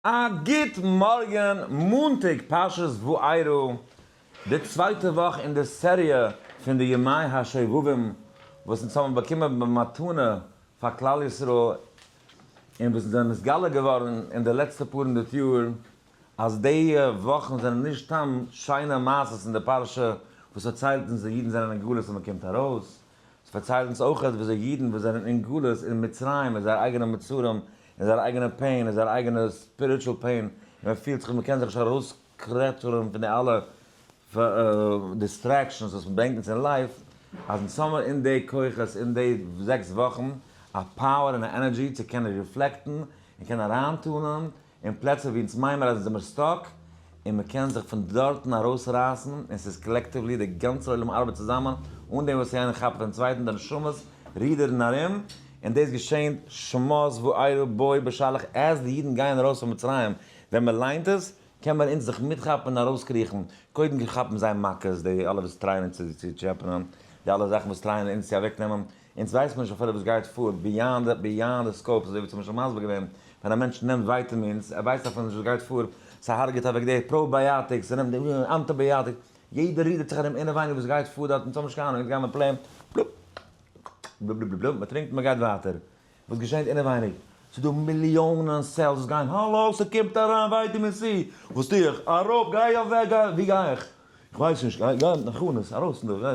א גוט מארגן, מאנטאג פרשת וארא, די צווייטע וואך אין די סעריע פון די ימי השובבים וואס אונז האבן באקומען במתנה פאר כלל ישראל און וואס אונז זענען נתגלה געווארן אין די לעצטע פאר הונדערט יאר אז די וואכן זענען נישט סתם שיינע מעשות אין די פרשה וואס פארציילט אונז די אידן זענען אין גלות און מען קומט ארויס, עס פארציילט אונז אויך וויאזוי אידן וואס זענען אין גלות אין מצרים אין זייער אייגענע מצרים אין זייער אייגענע pain אין זייער אייגענע spiritual pain און מען פילט זיך מען קען זיך נישט ארויסקרעטשערן פון די אלע distractions וואס מען ברענגט אונז אין life, אז אונז האמיר אין די כוחות אין די זעקס וואכן א power און א energy צו קענען reflect ן און קענען אריינטונען אין פלעצער ווי אונז מיינען מיר אז אונז זעמיר stuck, און מען קען זיך פון דארטן ארויסרייסן, און ס'איז collectively די גאנצע עולם ארבעט צוזאמען, אן דעם וואס איינער כאפט פון צווייטן, די נשמות רידערן ארום, און דאס געשענט שמות וארא בא בשלח as די אידן גייען ארויס פון מצרים, ווען מען ליינט עס, קען מען אונז זיך מיטכאפן און ארויסקריכן, קודם כאפן זיי מכות, די אלע וואס try ען אונז צו טשעפענען, די אלע זאכן וואס try ען אונז צו אוועקנעמען, אונז ווייסט מען נישט אפילו וואס גייט פאר beyond beyond די scope אזוי ווי צום משל מסביר געווען ווען א מענטש נעמט vitamins ער ווייסט אפילו נישט וואס גייט פאר ס'הארגעט אוועק די probiotics ס'נעמט די אנטיביאטיקס יעדער רידערט זיך ארום אינעווייניג וואס גייט פאר דארט אונז האבן נישט קיין אהנונג אונז גייען מיר plain בלופ בלופ בלופ בלופ מ'טרינקט און מ'גייט ווייטער וואס געשענט אינעווייניג? ס'איז דא מיליאנען cells וואס גייען האלא ס'קומט אריין vitamin C וואס טו איך? אראפ גיי אוועק גיי ווי גיי איך? איך ווייס נישט גיי גיי נכנס ארויס פון דא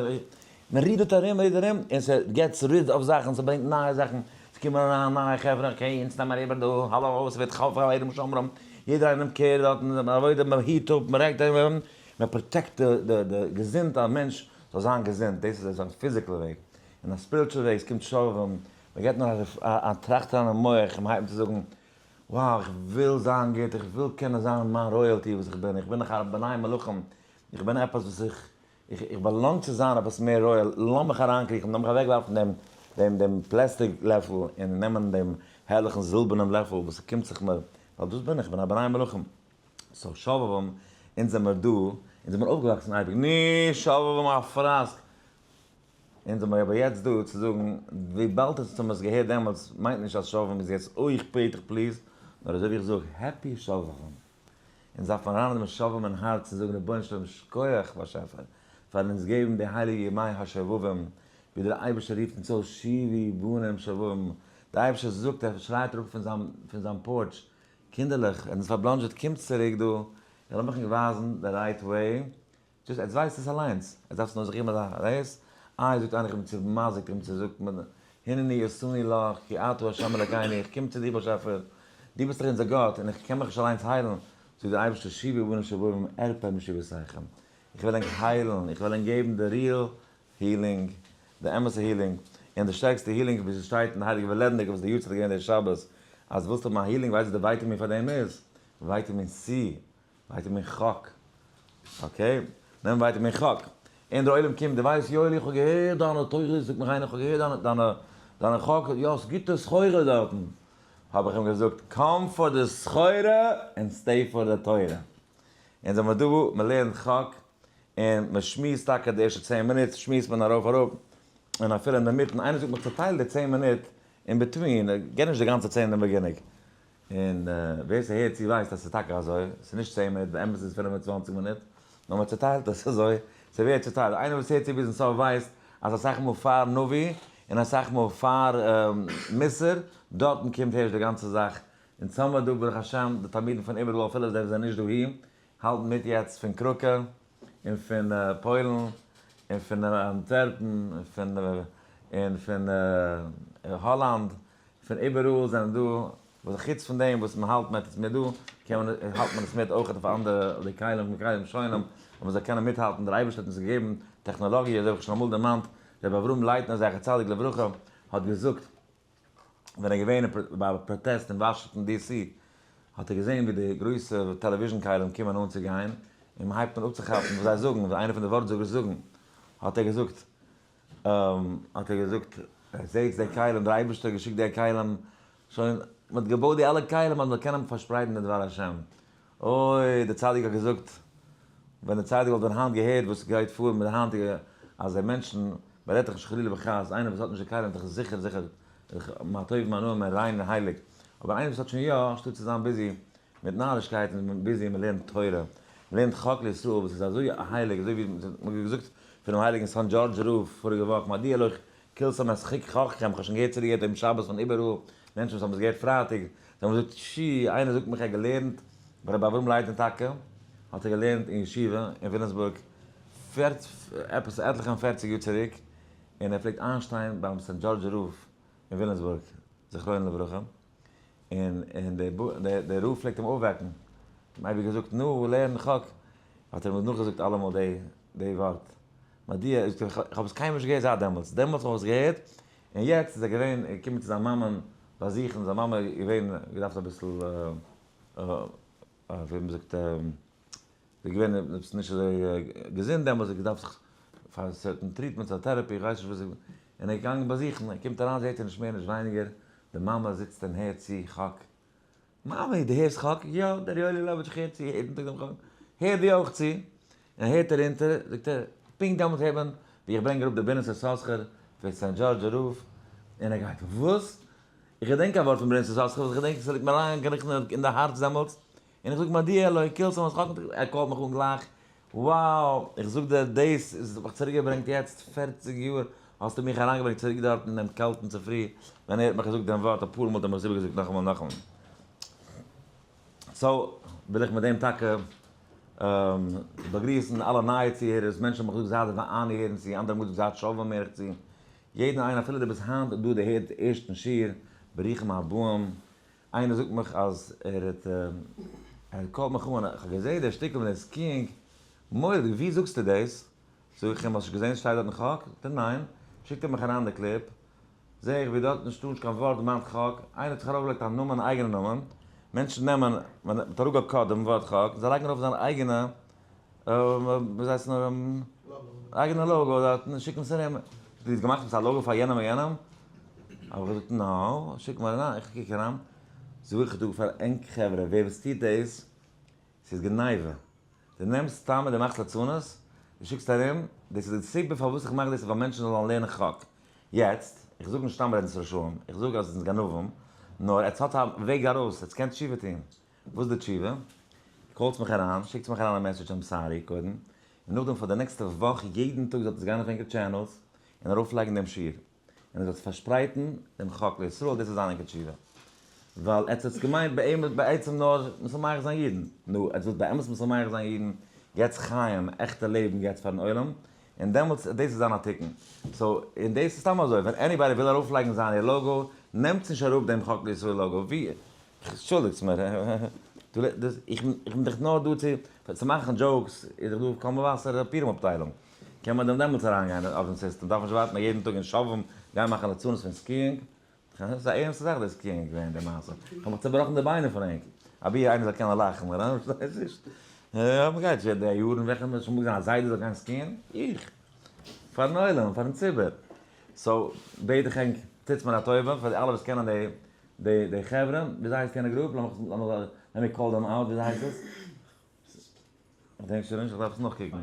מען רידערט ארום מען רידערט ארום און ס'געטס rid אויף זאכן ס'ברענגט נייע זאכן ס'קומען אריין נייע חברה okay אונז נעמען אריבער דא האלא ס'ווערט חברים שומרים יעדער איינער נעמט care דארטן עבודה מען היט אפ מען רעגט מען protect די די געזונט א מענטש זאל זיין געזונט דאס איז א physical וועג און א spiritual וועג ס'קומט שובבים מען געט נאר א טראכט אריין אין מח און מען הייבט אן צו זאגן, wow איך וויל זיין גוט, איך וויל קענען זיין מיין royalty וואס איך בין, איך בין דאך א בני מלכים, איך בין עפעס וואס איך, איך באלאנג צו זיין עפעס מער royal, לאמיך אריינקריכן, לאמיך אוועקווארפן דעם דעם דעם פלעסטיק לעפל און נעמען דעם הערליכן זילבערנעם לעפל וואס ס'קומט זיך מיר, ווייל דאס בין איך, איך בין א בני מלכים. so שובבים, אונז זעמיר דא, אונז זעמיר אויפגעוואקסן אייביג, נו, שובבים א פראסק! אונז האבן אבער יעצט דא צו זאגן, וויבאלד אונז האבן עס געהערט דעמאלטס, מיינט נישט אז שובבים איז יעצט אוי איך בעט דיך please, נאר אזוי ווי איך זאג happy שובבים. אונז דארף מען ארייננעמען שובבים אין הארץ און זאגן רבונו של עולם שכוח באשעפער פארן אונז געבן די הייליגע ימי השובבים, ווי דער אייבערשטער רופט אונז אויס שובו בנים שובבים, דער אייבערשטער זאגט ער שרייט אראפ פון זיין פון זיין porch, קינדערלעך, עטס פארבלאנדזשעט קומטס צוריק דא, איך לאמיך ענק ווייזן די right way, just עטס ווייסט עס אליינס, עטס דארפטס נאר זיך געבן אזא רייס, איי זאגט איינער איך בין צומזיק'ט, איך בין צוזאגט, הנני עשני לך כי אתה ה' אלקינו, איך קום צו דיר באשעפער, דו ביסט דאך אונזער גאט און איך קען מיך נישט אליינס היילן, זאגט דער אייבערשטער שובו בנים שובבים ארפא משובותיכם, איך וועל ענק היילן, איך וועל ענק געבן די real healing, די אמת'ע healing, און די שטערקסטע healing ווי ס'שטייט אין די הייליגע וועלעדנדיגע וואס די יארצייט איז געווען די שבת, אז ווילסט האבן א healing ווייסט וואס די vitamin פאר דעם איז? vitamin C, vitamin חק. okay, נעם vitamin חק. און דער עולם קומט, דו ווייסט יואלי איך האב געהערט דיינע תורות, זאגט מיך איינער איך האב געהערט דיינע דיינע דיינע חק, יא ס'איז גוטע סחורה דארטן. האב איך אים געזאגט, come פאר די סחורה און stay פאר די תורה. אונז זעמיר דא, מ'לערנט חק, און מ'שמועסט טאקע די ערשטע צען מינוט שמועסט מען ארויף אראפ, און אפילו אינדערמיטן, איינער זאגט מיך צעטייל די צען מינוט in between, גיב נישט די גאנצע צען אין די beginning. און ווער ס'הערט צו ווייסט אז ס'איז טאקע אזוי, ס'איז נישט צען מינוט, באמת איז עס 25 מינוט, נאר מען צעטיילט עס אזוי, ס'ווערט צעטיילט, איינער וואס הערט צו ביזן סוף ווייסט אז אסאך מאל פאר נביא און אסאך מאל פאר מוסר, דארטן קומט הערשט די גאנצע זאך, אונז האמיר דא ברוך השם די תלמידים פון איבעראל אפילו זיי זענען נישט דאהי, האלטן מיט יעצט פון קראקע און פון פוילן און פון אנטווערפן און פון האלאנד, פון איבעראל זענען דא, וואס חוץ פון דעם וואס מען האלט מיט עס מיט דא, קען מען, האלט מען עס מיט אויך אויף אנדערע די כלים מכלים שונים, אז מען זאל קענען מיטהאלטן, דער אייבערשטער האט אונז געגעבן טעכנאלאגיע, אזוי האב איך שוין אמאל דערמאנט, רבי אברהם לייטנער זכר צדיק לברכה האט געזאגט, ווען ער איז געווען ביי א פראטעסט אין וואשינגטאן די סי, האט ער געזען ווי די גרויסע television כלים קומען אן צו גיין, און מען הייבט אן אפצוכאפן וואס זיי זאגן, וואס איינער פון די ווארטזאגערס זאגן, האט ער געזאגט, האט ער געזאגט, זעטס די כלים, דער אייבערשטער האט געשיקט די כלים, שוין, מען האט געבויט די אלע כלים אז מען זאל קענען פארשפרייטן די דבר השם. אוי, דער צדיק האט געזאגט, ווען דער צדיק וואלט ווען היינט געהערט וואס גייט פאר מיט די היינטיגע, אז די מענטשן, מען רעדט דאך נישט חלילה וחס, איינער וואס האט נישט די כלים איז דאך זיכער זיכער מה טוב מה נעים און ריין און הייליג, אבער איינער וואס האט שוין יא, אנשטאט צו זיין busy. מיט נארישקייטן איז מען busy, מען לערנט תורה, מען לערנט חק לישראל וואס איז אזוי הייליג, אזוי ווי מען האט געזאגט פונעם הייליגן סאן דזשארדזשער רב פאריגע וואך, מדוע לא כלסם את חככם, איך האב שוין געהערט צוריק געהערט אום שבת פון איבעראל, מענטשן וואס האבן עס געהערט פרייטאג, זיי האבן געזאגט שי, איינער זאגט מיך ער האט געלערנט ביי רבי אברהם לייטנער טאקע, האט ער געלערנט אין ישיבה אין וויליאמסבורג עפעס עטליכע און פערציג יאר צוריק, און ער פלעגט איינשטיין ביים סאן דזשארדזשער רב אין וויליאמסבורג זכרונו לברכה, און דער רב פלעגט אים אויפוועקן, אים אייביג געזאגט נו לערן חק, האט ער אים נאכגעזאגט אלעמאל די ווארט, מדוע, איך האב עס קיינמאל נישט געהערט זייט דעמאלטס, דעמאלטס האב איך עס געהערט, און יעצט איז ער געווען, ער געקומען צו זיין מאמען באזוכן, זיין מאמע איז געווען, געדארפט אביסל, ווי מען זאגט, זי איז געווען עפעס נישט אזוי געזונט דעמאלטס, זי האט געדארפט זיך פאר certain treatments אדער therapy, איך ווייס נישט וואס, און ער איז געגאנגען באזוכן, ער קומט אריין זעט ער נישט מער נישט ווייניגער, די מאמע זיצט און הערט צו חק, מאמי דו הערסט חק? יא, דער יואלי לעבאוויטש הערט צו יעדן טאג דעם חק, הער דו אויך צו, און הערט ער אונטער, זאגט ער, פונקט דעמאלטס הערט מען ווי איך ברענג אראפ די בינת יששכר פון סענט דזשארדזשער רב, און ער גייט, וואס? איך געדענק א ווארט פון בינת יששכר וואס איך געדענק עס ליגט מיר אריינגעקריכן אין די הארץ דעמאלטס, און איך זאג מדוע לא כלסם את חכמתך, ער call ט מיך אן גלייך, wow, איך זאג דיר דאס איז מיך צוריק געברענגט יעצט פערציג יאר, האסטו מיך אריינגעברענגט צוריק דארטן אין דעם קאלטן צופרי, ווען ער האט מיך געזאגט דעם ווארט אפאר מאל האט ער מיך עס איבערגעזאגט נאכאמאל און נאכאמאל. so וויל איך מיט דעם טאקע באגריסן אלע נייע צוהערערס, מענטשן האבן מיך געזאגט זייט זיי ואני הערן צו, אנדערע האבן געזאגט זייט שובבים הער איך צו, יעדן איינעם אפילו דו ביסט היינט דא די הערט ערשטן שיעור, ברוכים הבאים, איינער זאגט מיך אז ער האט ער call ט מיך אן, איך האב געזעהן די שטיקל מיט די skiing, מורא'דיג, ווי זאגסטו דאס? זאג איך אים, האסט נישט געזעהן ס'שטייט דארט אין חק? זאגט ער ניין, שיקט ער מיך אריין די קליפ, זעה איך ווי דארט נישטא נישט קיין ווארט דערמאנט חק, איינער האט זיך ארויפגעלייגט א נאמען אייגענע נאמען, מענטשן נעמען, מען האט אראפגע cut דעם ווארט חק, זיי לייגן ארויף זיין אייגענע ווי הייסט נאר אייגענע logo דארטן און שיקן עס ארום, דו האסט געמאכט עפעס א logo פאר יענעם און יענעם? האב איך געזאגט no, שיק מיר אריין, איך קוק אריין, זאג איך דא פאר ענק חברה, ווער וואס טוט דאס, ס'איז גניבה, דו נעמסט סתם און דו מאכסט לצנות, דו שיקסט ארום, דאס איז די סיבה פארוואס איך מאך דאס איז ווייל מענטשן זאלן לערנען חק. יעצט, איך זאג נישט סתם רעדן צו רשעים, איך זאג אז עס זענען גנבים, נאר עטס האט א וועג ארויס, עטס קענט תשובה טון. וואס איז די תשובה? call טס מיך אריין, שיקטס מיך אריין א message I'm sorry קודם, און נאכדעם פאר די נעקסטע וואך יעדן טאג זאלט עטס גיין אויף ענקער channels און ארויפלייגן דעם שיעור, און עטס זאלטס פארשפרייטן דעם חק לישראל, דאס איז זיין ענקער תשובה. ווייל עטס האטס געמיינט באמת בעצם נאר משמח זיין אידן, נו, עטס ווילט באמת משמח זיין אידן, געטס חיים, עכטע לעבן געטס פארן עולם, און דעמאלטס דאס איז זיין א תיקון. so, און דאס איז סתם אזוי, ווען anybody וויל ארויפלייגן זיין logo, נעמטס נישט אראפ דעם חק לישראל logo, ווי, אנטשולדיגטס מיר, איך בין דאך נאר דא צו מאכן jokes, איז דאך דא קול מבשר פורים אפטיילונג, קען מען דעם דעמאלטס אריינגיין אויפן סיסטעם, דארף נישט ווארטן א יעדן טאג אין שובבים גיין מאכן לצנות פון skiing, ס'איז א ערנסטע זאך די skiing געווען די מעשה, כ'האב מיך צובראכן די ביינער פון ענק, אבי איינער זאל קענען לאכן, פארשטייסט נישט? מ'גייט שוין די יארן וועלכע מען שוין מוז זיין א זיידע זאל גיין ski ען? איך? פארן עולם, פארן ציבור. so בעט איך ענק, טוטס מיר א טובה, פאר די אלע וואס קענען די די די חברה, וויאזוי הייסט יענע group? לאמיך לאמיך let me call them out, וויאזוי הייסט עס? כ'דענק שוין נישט, כ'דארף עס נאכקוקן.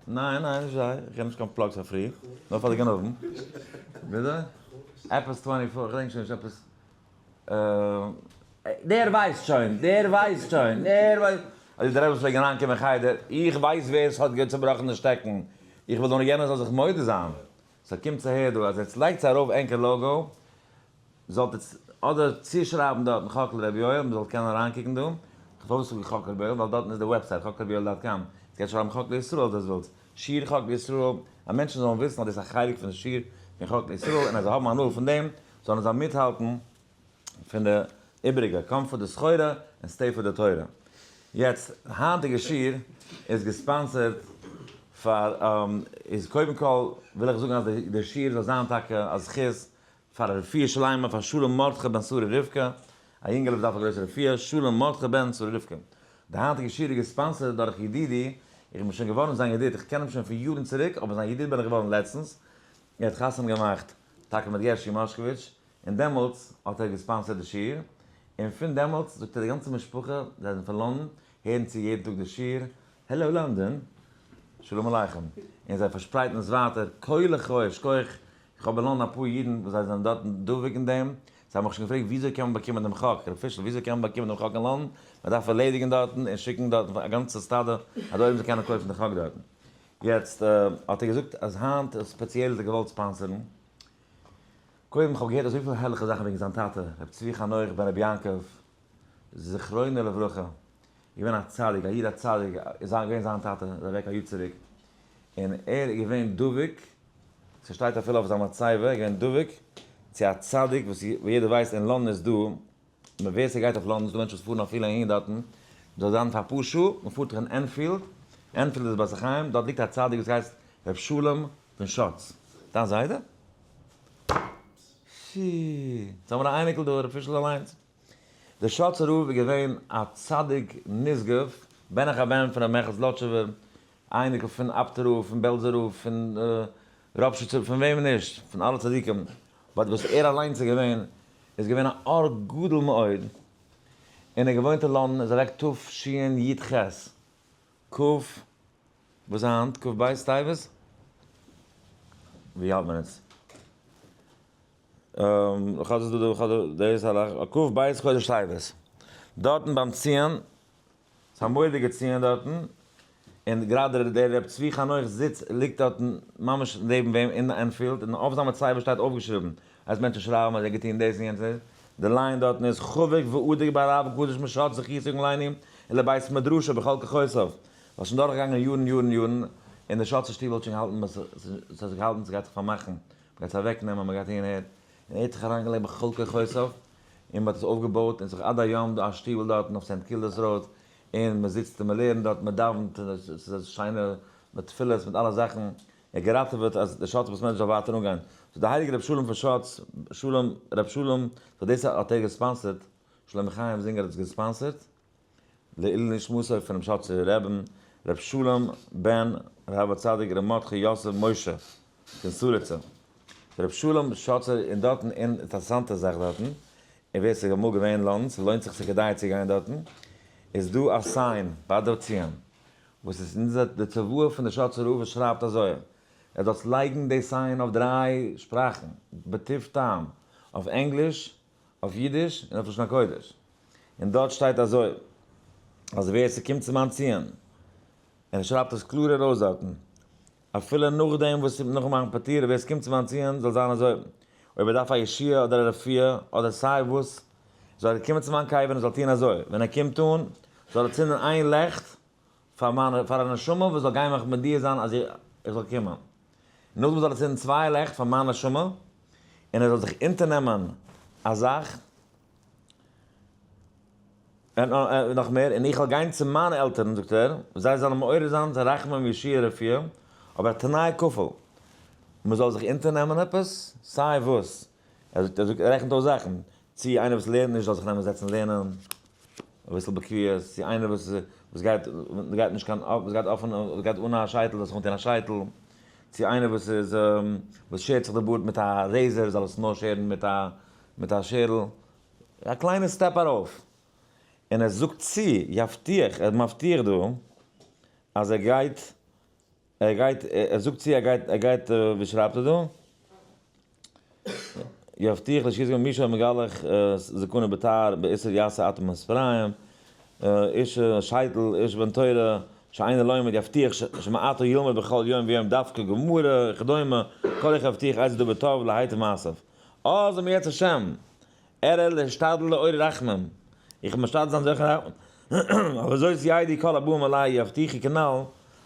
ניין ניין נישט זיי, איך געב נישט קיין plugs פאר free, נאר פאר די גנבים. וויאזוי? עפעס 24, כ'דענק שוין נישט, עפעס דער ווייסט שוין, דער ווייסט שוין, דער ווייסט. אזוי די רבי פלעגן אריינקומען אין חדר, איך ווייס ווער עס האט צובראכן די שטעקן, איך וויל נאר יענער זאל זיך מודה זיין. so קומטס אהער דא, אז עטס לייגטס ארויף ענקער logo, זאלט עטס אדער צושרייבן דארטן חק לרבי יואל, מ'זאל קענען אריינקוקן דא, פארוואס זאג איך חק לרבי יואל? ווייל דארטן איז די website חק לרבי יואל dot com, עטס קענט שרייבן חק לישראל אויב דאס ווילטס, שיעור חק לישראל, אז מענטשן זאלן וויסן אז דאס איז א חלק פון שיעור פון חק לישראל, און אז זיי האבן הנאה פון דעם, זאלן זיי מיטהאלטן פון די איבעריגע, come for די סחורה און stay for די תורה. יעצט, היינטיגע שיעור איז גע sponsored פאר, איז קודם כל וויל איך זאגן אז די שיעור זאל זיין טאקע א זכות פאר א רפואה שלימה פאר שלום מרדכי בן שרה רבקה, א יונגעלע וואס דארף א גרויסע רפואה, שלום מרדכי בן שרה רבקה. די היינטיגע שיעור איז גע sponsored דורך ידידי, איך בין שוין געווארן זיין ידיד, איך קען אים שוין פון יארן צוריק, אבער זיין ידיד בין איך געווארן לעצטנס, ער האט חתונה געמאכט טאקע מיט גערשי מאשקאוויטש, און דעמאלטס האט ער גע sponsored די שיעור, און פון דעמאלטס זאגט ער די גאנצע משפחה, זיי זענען פון לאנדאן, הערן צו יעדן טאג די שיעור, העלאו לאנדאן, שלום עליכם, און זיי פארשפרייטן עס ווייטער, כה לחי, שכוח, איך האב אין לאנדאן אפאר אידן וואס זיי זענען דארטן דבוק אין דעם, זיי האבן מיך שוין געפרעגט וויאזוי קען מען באקומען דעם חק, ר' פישל וויאזוי קען מען באקומען דעם חק אין לאנדאן, מען דארף ערלעדיגן דארטן און שיקן דארטן פאר א גאנצע סטאדע אז די עולם זאל קענען קויפן די חק דארטן. יעצט האט ער געזאגט אז היינט ספעציעל האט ער געוואלט sponsor ן. קודם כ'האב געהערט אזויפיל הערליכע זאכן וועגן זיין טאטע ר' צבי חנוך בן רבי יעקב זכרונו לברכה, געווען א צדיק, א איד א צדיק, איז געווען זיין טאטע, איז אוועק א יאר צוריק, און ער איז געווען דבוק, ס'שטייט אפילו אויף זיין מצבה, ער איז געווען דבוק צו א צדיק וואס יעדער ווייסט אין לאנדאן איז דא, ווער ס'גייט אויף לאנדאן איז דא מענטשן וואס פארן אפילו אהין דארטן, מ'זאל זיין פאר אפאר שעה, מ'פארט דאך אין ענפילד, ענפילד איז בית החיים, דארט ליגט א צדיק וואס הייסט ר' שלום פון שאץ, דיין זיידע? שי, יעצט האבן מיר א אייניקל דא, ר' פישל אליינס. דער שאצער רב איז געווען א צדיק נשגב, בן אחר בן פון ר' מעכל זלאטשובער, אייניקל פון אפטער רב, פון בעלזער רב, פון ראפשיצער, פון וועם נישט, פון אלע צדיקים, but וואס ער אליינס איז געווען, איז געווען א אור גדול מאוד, און ער געוואוינט אין לאנדאן, איז אוועק תשי"ח, כ', וואס איז היינט? כ"ב טבת? ווי האלט מען יעצט? כ"ב חודש טבת, דארטן ביים ציון, ס'איז א מורא'דיגע ציון דארטן, און גראדע דער ר' צבי חנוך זיצט ליגט דארטן ממש נעבן וועם אין ענפילד, און אויף זיין מצבה שטייט אויפגעשריבן אז מענטשן שרייבן אז ער האט געטון דאס און יענץ, די line דארטן איז חבוק ואדוק בהרב הקדוש משאץ זכותו יגן עלינו ולבית מדרשו בכל כוחותיו, ווייל שוין דורכגעגאנגען יארן יארן יארן, און די שאצער שטיבל האט שוין געהאלטן ס'האט זיך געהאלטן ס'גייט זיך פארמאכן, מ'גייט עס אוועקנעמען, מ'גייט אהין אהער, און ער האט זיך אריינגעלייגט בכל כוחותיו, און מ'האט עס אויפגעבויט, און ס'איז עד היום דא א שטיבל דארטן אויף St. Kilda's Road, און מ'זיצט און מ'לערנט דארט, מ'דאווענט, און עס איז א שיינע, מיט תפילות, מיט אלע זאכן, ער האט געראטעוועט אז די שאץ בית מדרש זאל ווייטער אנגיין. so דער הייליגער רבי שלום פון שאץ, שלום, רבי שלום, so דאס האט ער גע sponsor ט, שלמה חיים זינגער האט עס גע sponsor ט, לעילוי נשמתו פונעם שאצער רעבין ר' שלום בן הרב הצדיק ר' מרדכי יוסף משה פון סוליצא. ר' שלום שאצער און דארטן און אינטערעסאנטע זאך דארטן, און ווער ס'איז אמאל געווען אין לאנדאן, ס'לוינט זיך ס'כדאי צו גיין דארטן, איז דא א sign ביי די ציון וואס איז אין די צוואה פון די שאצער רב וואס שרייבט אזוי, ער זאלסט לייגן די sign אויף דריי שפראכן, בטוב טעם, אויף ענגליש, אויף אידיש און אויף לשון הקודש, און דארט שטייט אזוי אז ווער ס'קומט צו מיין ציון, און ער שרייבט עס קלאר ארויס דארטן, אפילו נאכדעם וואס נאך מיין פטירה, ווער ס'קומט צו מיין ציון זאל זיין אזוי, אויב ער דארף א ישועה אדער א רפואה אדער סיי וואס, זאל ער קומען צו מיין קבר און זאל טון אזוי, ווען ער קומט אן, זאל ער צינדן איין לעכט פאר מיין פאר א נשמה וואס זאל גיין מיך מודיע זיין אז איך זאל קומען. נאכדעם זאל ער צינדן צוויי לעכט פאר מיין נשמה, און ער זאל זיך אונטערנעמען א זאך, און נאך מער, און איך וועל גיין צו מיינע עלטערן, זאגט ער, זיי זאלן מעורר זיין צו רחמים ישועה רפואה, אבער א תנאי כפול, מען זאל זיך אונטערנעמען עפעס, סיי וואס, ער זאגט, ער זאגט, ער רעכנט אויס זאכן, צי איינער וואס לערנט נישט זאל זיך נעמען זעצן לערנען אביסל בקביעות, צי איינער וואס וואס גייט גייט נישט קיין וואס גייט אפען וואס גייט אן א שייטל זאל זיך אנטון א שייטל, צי איינער וואס איז וואס שערט זיך די בארד מיט א razor זאל עס נאר שערן מיט א מיט א שערל, א קליינע step ארויף, און ער זאגט צו, יבטיח, ער איז מבטיח דא אז ער גייט ער גייט, ער זאגט צו ער גייט, ער גייט, ווי שרייבט ער דא? יבטיח לשיז מי שמגלח זקנו בתער באיסור יעשה אטום מספריים, איש שייטל, איש בן תורה, שאינו לומד יבטיח שמעתו ילמד בכל יום ויום דווקא גמרא וכדומה, כל איך יבטיח איזה דבר טוב להיטיב מעשיו. אז אם ירצה השם, אראה להשתדל לעורר רחמים, איך וועל משתדל זיין זוכה רחמים, אבער זאת ידעו כל הבאים אלי יבטיחו כנל,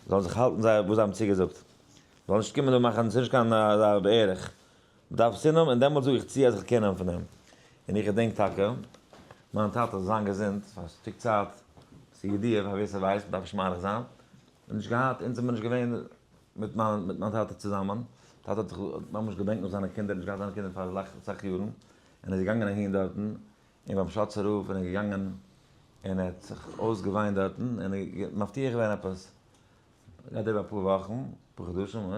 זאלן זיך האלטן זייער וואס זיי האבן צוגעזאגט, זאל נישט קומען דא מאכן, ס'איז נישט קיין אזא בערך, מ'דארף צונעמען, און דעמאלטס זאג איך צו אז איך קען נעמען פון דעם. און איך געדענק טאקע, מיין טאטע זאל זיין געזונט, פאר א שטיק צייט, ס'איז ידוע פאר ווער ס'ווייסט, מ'דארף נישט מאריך זיין, נישט געהאט, אונז זעמיר נישט געווען מיט מיין מיט מיין טאטע צוזאמען, טאטע האט זיך ממש געבענקט נאך זיינע קינדער, נישט געהאט זיינע קינדער פאר אסאך יארן, און איז געגאנגען אהין דארטן, און ביים שאצער רב און איז געגאנגען און ער האט זיך אויסגעוויינט דארטן, און מבטיח געווען עפעס, גייט אריבער אפאר וואכן, אפאר חדשים,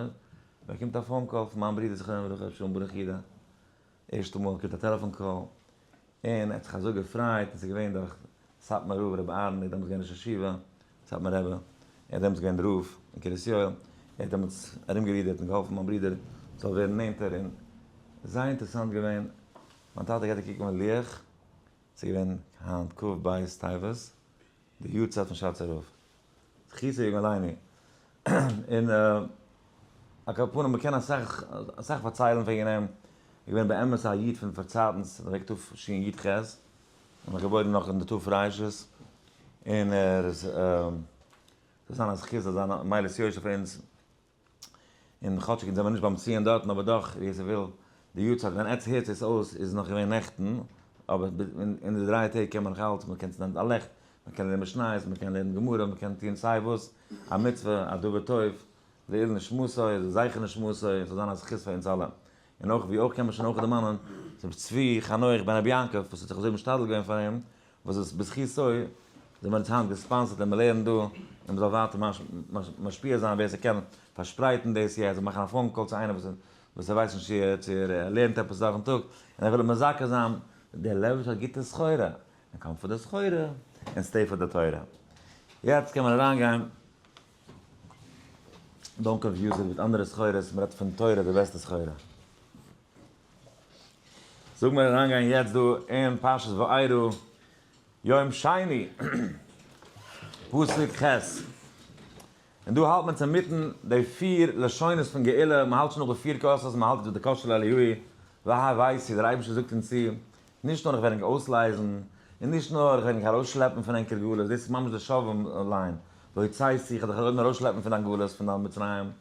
באקומט א phone call פון מיין ברודער זכרונו לברכה ר' שלום ברוך יודא, ערשטע מאל קומט א טעלעפאן call, און ער האט זיך אזוי געפרייט, און ס'איז געווען דורך סאטמאר רב רבי אהרן איז דעמאלטס געווען ראש ישיבה, סאטמאר רבי, ער איז דעמאלטס געווען רב אין קרית יואל, ער האט דעמאלטס ארומגערודערט און געהאלפן מיין ברודער זאל ווערן נענטער, און זייער אינטערעסאנט געווען. מיין טאטע געט א קוק אויפן לוח, ס'איז געווען היינט כ"ב טבת, די יארצייט פון שאצער רב, זכותו יגן עלינו, און על כל פנים מ'קען אסאך אסאך פארציילן וועגן אים, איז געווען באמת א איד פון פארצייטנס, אוועק תשי"ח, און נאך געבוירן נאך אין די תר'ס, און ער איז, זאל זיין א זכות, זאל זיין א מעלת יושר פאר אונז. און כאטשיג אונז זעמיר נישט ביים ציון דארטן אבער דאך ווער ס'וויל די יארצייט ווען עטץ הערטס עס אויס איז נאך געווען נעכטן אבער אין די דריי טעג קען מען נאך אלץ מען קען צינדן א לעכט מען קען לערנען משניות מען קען לערנען גמרא מען קען טון סיי וואס א מצוה א דבר טוב לעילוי נשמתו לזכר נשמתו ס'זאל זיין א זכות פאר אונז אלע און אויך ווי אויך קען מען שוין אויך דערמאנען רבי צבי חנוך בן רבי יעקב וואס האט זיך אזוי משתדל געווען פאר אים וואס איז בזכותו זענען מיר אונז היינט גע sponsor ט און מיר לערנען דא און מ'זאל ווייטער משפיע זיין ווער ס'קען פארשפרייטן דאס יעצט זאל מאכן א phone call צו איינער וואס ער ווייסט נישט צו ער לערנט עפעס דורכן טאג און ער וויל אים מזכה זיין, דער לבוש האט גוטע סחורה, און come פאר די סחורה און stay פאר די תורה. יעצט קען מען אריינגיין, don't confuse it מיט אנדערע סחורות, מ'רעדט פון תורה די בעסטע סחורה. זאג מיר אריינגיין יעצט דא אין פרשת וארא יום שני פסוק ח', און דא האלט מען צומיטן די פיר לשונות פון גאולה, מען האלט שוין נאך די פיר כוסות, מען האלט יעצט ביי די כוס של אליהו, והבאתי, דער אייבערשטער זאגט אונז צו, נישט נאר איך וועל ענק אויסלייזן, און נישט נאר איך וועל ענק ארויסשלעפן פון ענקער גלות, דאס איז ממש די שובבים line, והוצאתי, איך וועל דיך ארויסשלעפן פון דיין גלות, פון דיין מצרים,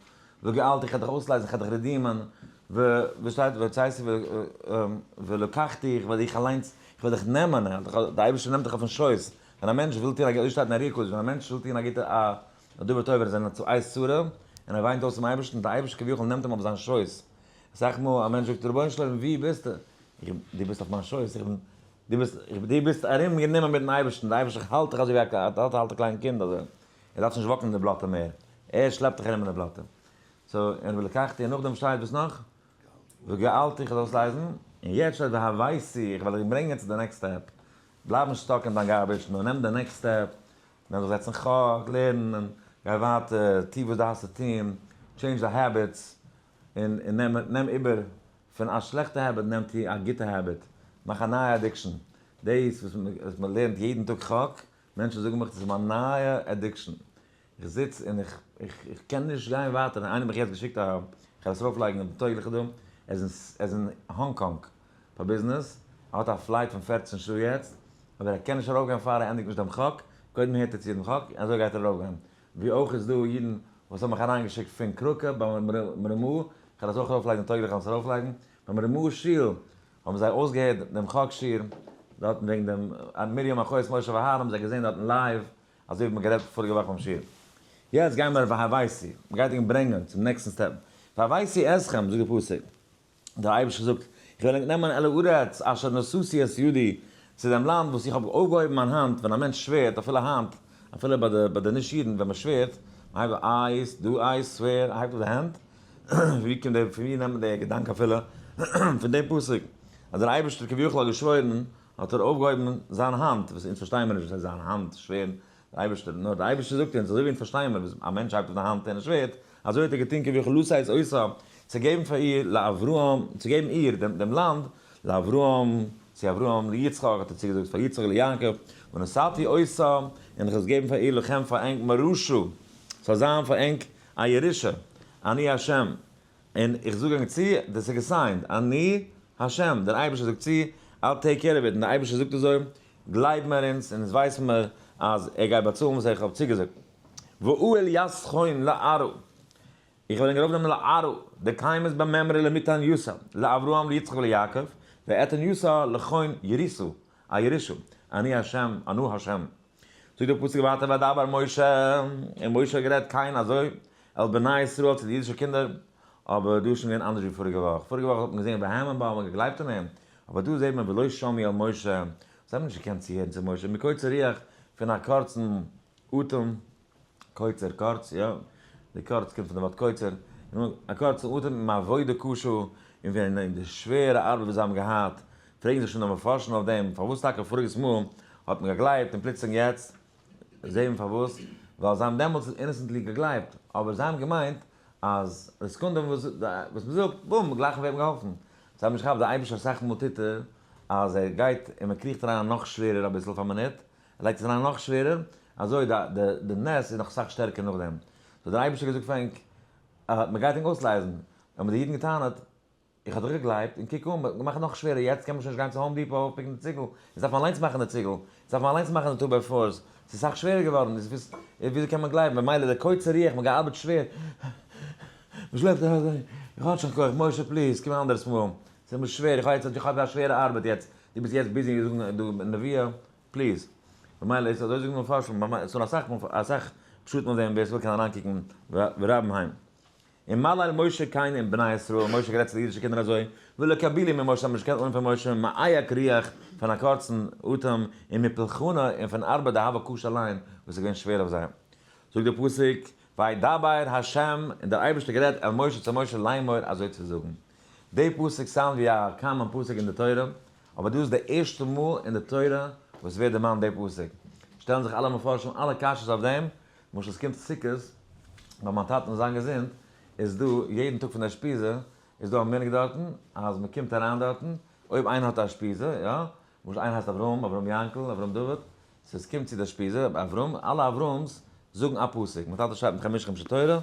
וגאלתי, איך וועל דיך אויסלייזן, איך וועל דיך redeem ען, ו, וואס שטייט, והוצאתי ולקחתי, איך וועל דיך אליינס, איך וועל דיך נעמען, דער אייבערשטער נעמט דיך אויפן שויס, ווען א מענטש וויל טון א גוטע, אזוי שטייט אין ארי הקדוש, ווען א מענטש וויל טון א גוטע, א דבר טוב, ער איז אין א עת צרה, און ער וויינט אויס צום אייבערשטן, דער אייבערשטער כביכול נעמט אים אויף זיין שויס, אסאך מאל א מענטש זאגט, רבונו של עולם וואו ביסטו? איך, דו ביסט אויף מיין שויס, איך בין, דו ביסט, דו ביסט ארום גענומען מיטן אייבערשטן, דער אייבערשטער האלט דיך אזוי ווי א טאטע האלט א קליין קינד אזוי, ער דארף נישט walk ן אין די בלאטע מער, ער שלעפט דיך ארום אין די בלאטע. so, און ולקחתי, און נאכדעם שטייט וואס נאך? וגאלתי, איך וועל אויסלייזן, און יעצט שטייט והבאתי, איך וועל דיך ברענגען צו די next step. בלייב נישט stuck אין דיין garbage, נאר נעם די next step, נעם זיך זעצן חק, לערנען, גיי ווייטער, טו וואס דארפסט צו טון, change די habits, און נעם נעם איבער פון א שלעכטע habit נעם טו א גוטע habit, מאך א נייע addiction, דאס וואס מען לערנט יעדן טאג חק, מענטשן זאגן מיך דאס איז מיין נייע addiction, איך זיץ און איך איך קען נישט גיין ווייטער, איינער האט מיך יעצט געשיקט א, איך וועל עס ארויפלייגן אויף די טויגליכע דא, ער איז אין האנג קאנג פאר ביזנעס, ער האט א flight פון 14 שעה יעצט, אבער ער קען נישט ארויפגיין פאר ער ענדיגט נישט דעם חק, קודם הערט ער צו דעם חק און אזוי גייט ער ארויפגיין, ווי אויך איז דא אידן וואס האבן מיך אריינגעשיקט פון קראקע ביים רמ"א, איך וועל עס אויך ארויפלייגן טויגליך וועל עס ארויפלייגן, ביים רמ"א שול האבן זיי אויסגעהערט דעם חק שיעור דארטן וועגן דעם מרים אחות משה ואהרן האבן זיי געזען דארטן live אזוי ווי מ'האט גערעדט פאריגע וואך ביים שיעור. יעצט גייען מיר והבאתי, מ'גייט אים ברענגען צום נעקסטן step. והבאתי אתכם, זאגט דער פסוק, דער אייבערשטער זאגט, איך וועל ענק נעמען אל הארץ אשר נשאתי את ידי, צו דעם לאנד וואס איך האב אויפגעהויבן מיין האנט, ווען א מענטש שווערט, אפילו היינט, אפילו ביי די ביי די נישט אידן, ווען מ'שווערט, מ'הייבט I do I swear, הייבט אויף די הענט, ווי קומט די, פון ווי נעמט מען די געדאנק אפילו? פון דעם פסוק, אז דער אייבערשטער כביכול האט געשוואוירן, האט ער אויפגעהויבן זיין האנט, וואס אונז פארשטייען מיר נישט וואס הייסט זיין האנט שווערן, דער אייבערשטער, נאר דער אייבערשטער זאגט אונז, אזוי ווי אונז פארשטייען מיר וואס א מענטש הייבט אויף די האנט און ער שווערט, אזוי האט ער געטון כביכול לתת אותה, צו געבן פאר איר לאברהם, צו געבן איר דעם לאנד, לאברהם, צו אברהם, ליצחק האט ער צוגעזאגט פאר יצחק ליעקב, ונתתי אותה, און איך וועל עס געבן פאר איר לכם פאר ענק מורשה, ס'זאל זיין פאר ענק א ירושה, אני ה', און איך זאג ענק צו, דאס איז גע sign ט, אני ה', דער אייבערשטער זאגט צו, I'll take care of it, און דער אייבערשטער זאגט אזוי, גלייב מיר אונז, און אונז ווייסן מיר אז ער גייט באצאלן וואס איך האב צוגעזאגט. ואעל אתכם לארעא, איך וועל ענק ארויפנעמען לארעא, דקיימת בממרא למיתן יתה, לאברהם ליצחק וליעקב, ואתן יתה לכון ירוסה, א ירושה, אני ה', אנא ה'. זאגט דער פסוק ווייטער וידבר משה, און משה האט גערעדט כן אזוי אל בני ישראל צו די אידישע קינדער, אבער דא איז שוין געווען אנדערש ווי פאריגע וואך, פאריגע וואך האט מען געזען והאמין בה, מען האט געגלייבט אין אים, אבער דא זעט מען ולא שמעו אל משה, זיי האבן נישט געקענט צוהערן צו משה, מקוצר רוח פון א קורצן אטעם, קוצר קורץ, יא, די קורץ קומט פון די ווארט קוצר, א קורצן אטעם מעבודה קשה, און ווען די שווערע ארבעט וואס זיי האבן געהאט, פרעגן זיך שוין די מפרשים אויף דעם, פארוואס טאקע פאריגעס מאל האט מען געגלייבט און פלוצלינג יעצט זעהן מיר פארוואס, ווייל זיי האבן דעמאלטס innocently געגלייבט, אבער זיי האבן געמיינט אז די סעקונדע וואס מען זאגט, בום, גלייך ווערט מען געהאלפן. זיי האבן נישט געכאפט, דער אייבערשטער אסאך מאל טוט ער אז ער גייט און מען קריכט אריין נאך שווערער אביסל פאר מינוט, ער לייגט עס אריין נאך שווערער, אזוי די נס איז נאך סאך שטערקער נאכדעם. so דער אייבערשטער האט געזאגט פאר ענק, מען גייט ענק אויסלייזן. האבן די אידן געטענה'ט, איך האב דאך געגלייבט, און קוק אן, מען האט געמאכט נאך שווערער, יעצט קען מען שוין נישט גיין צו Home Depot אויפ pick ן די ציגל, יעצט דארף מען אליינס מאכן די ציגל, יעצט דארף מען אליינס מאכן די two by fours, ס'איז סאך שווערער געווארן, וויאזוי קען מען גלייבן, ממילא דער קוצר רוח, מען געארבעט שווער, מען שלעפט אזוי, איך האב נישט קיין כח, משה please, קום אן אנדערס מאל, ס'איז מיר שווער, איך האב יעצט, איך האב א שווערע ארבעט יעצט, דו ביסט יעצט busy זאגן דא נבואה, please. ממילא איז אזוי זאגן מפרשים, ס'דא אסאך אסאך פשטים אויף דעם, ווער ס'וויל קען אריינקוקן ורבים הם. און מלל משה כן עם בני ישראל, משה גערעדט צו די אידישע קינדער אזוי, ולא קבילו ממשה, האבן נישט געקענט אננעמען פון משה, מאיק רוח, פון א קורצן אטעם, און מפולחנא, און פון ארבעט דהוה קשה עליהן, וואס איז געווען שווער אויף זיי. זאגט דער פסוק, וידבר ה', און דער אייבערשטער גערעדט אל משה צו משה לאמור אזוי צו זאגן. די פסוק sound ווי א common פסוק אין די תורה, אבער דא איז די ערשטע מאל אין די תורה וואס ווערט דערמאנט די פסוק. שטעלן זיך אלע מפרשים אלע קשיות אויף דעם, למשל עס קומט סוכות, ביי מיין טאטן זיין געזונט, איז דא יעדן טאג פון די אושפיזא איז דא א מנהג דארטן, אז מען קומט אריין דארטן, אויב איינער האט א אושפיזא, יא, למשל איינער הייסט אברהם, אברהם יענקל, אברהם דוד, so עס קומט צו די אושפיזא, אברהם, אלע אברהם'ס זאגן א פסוק, מיין טאטע שרייבט מיט חמשה חומשי תורה,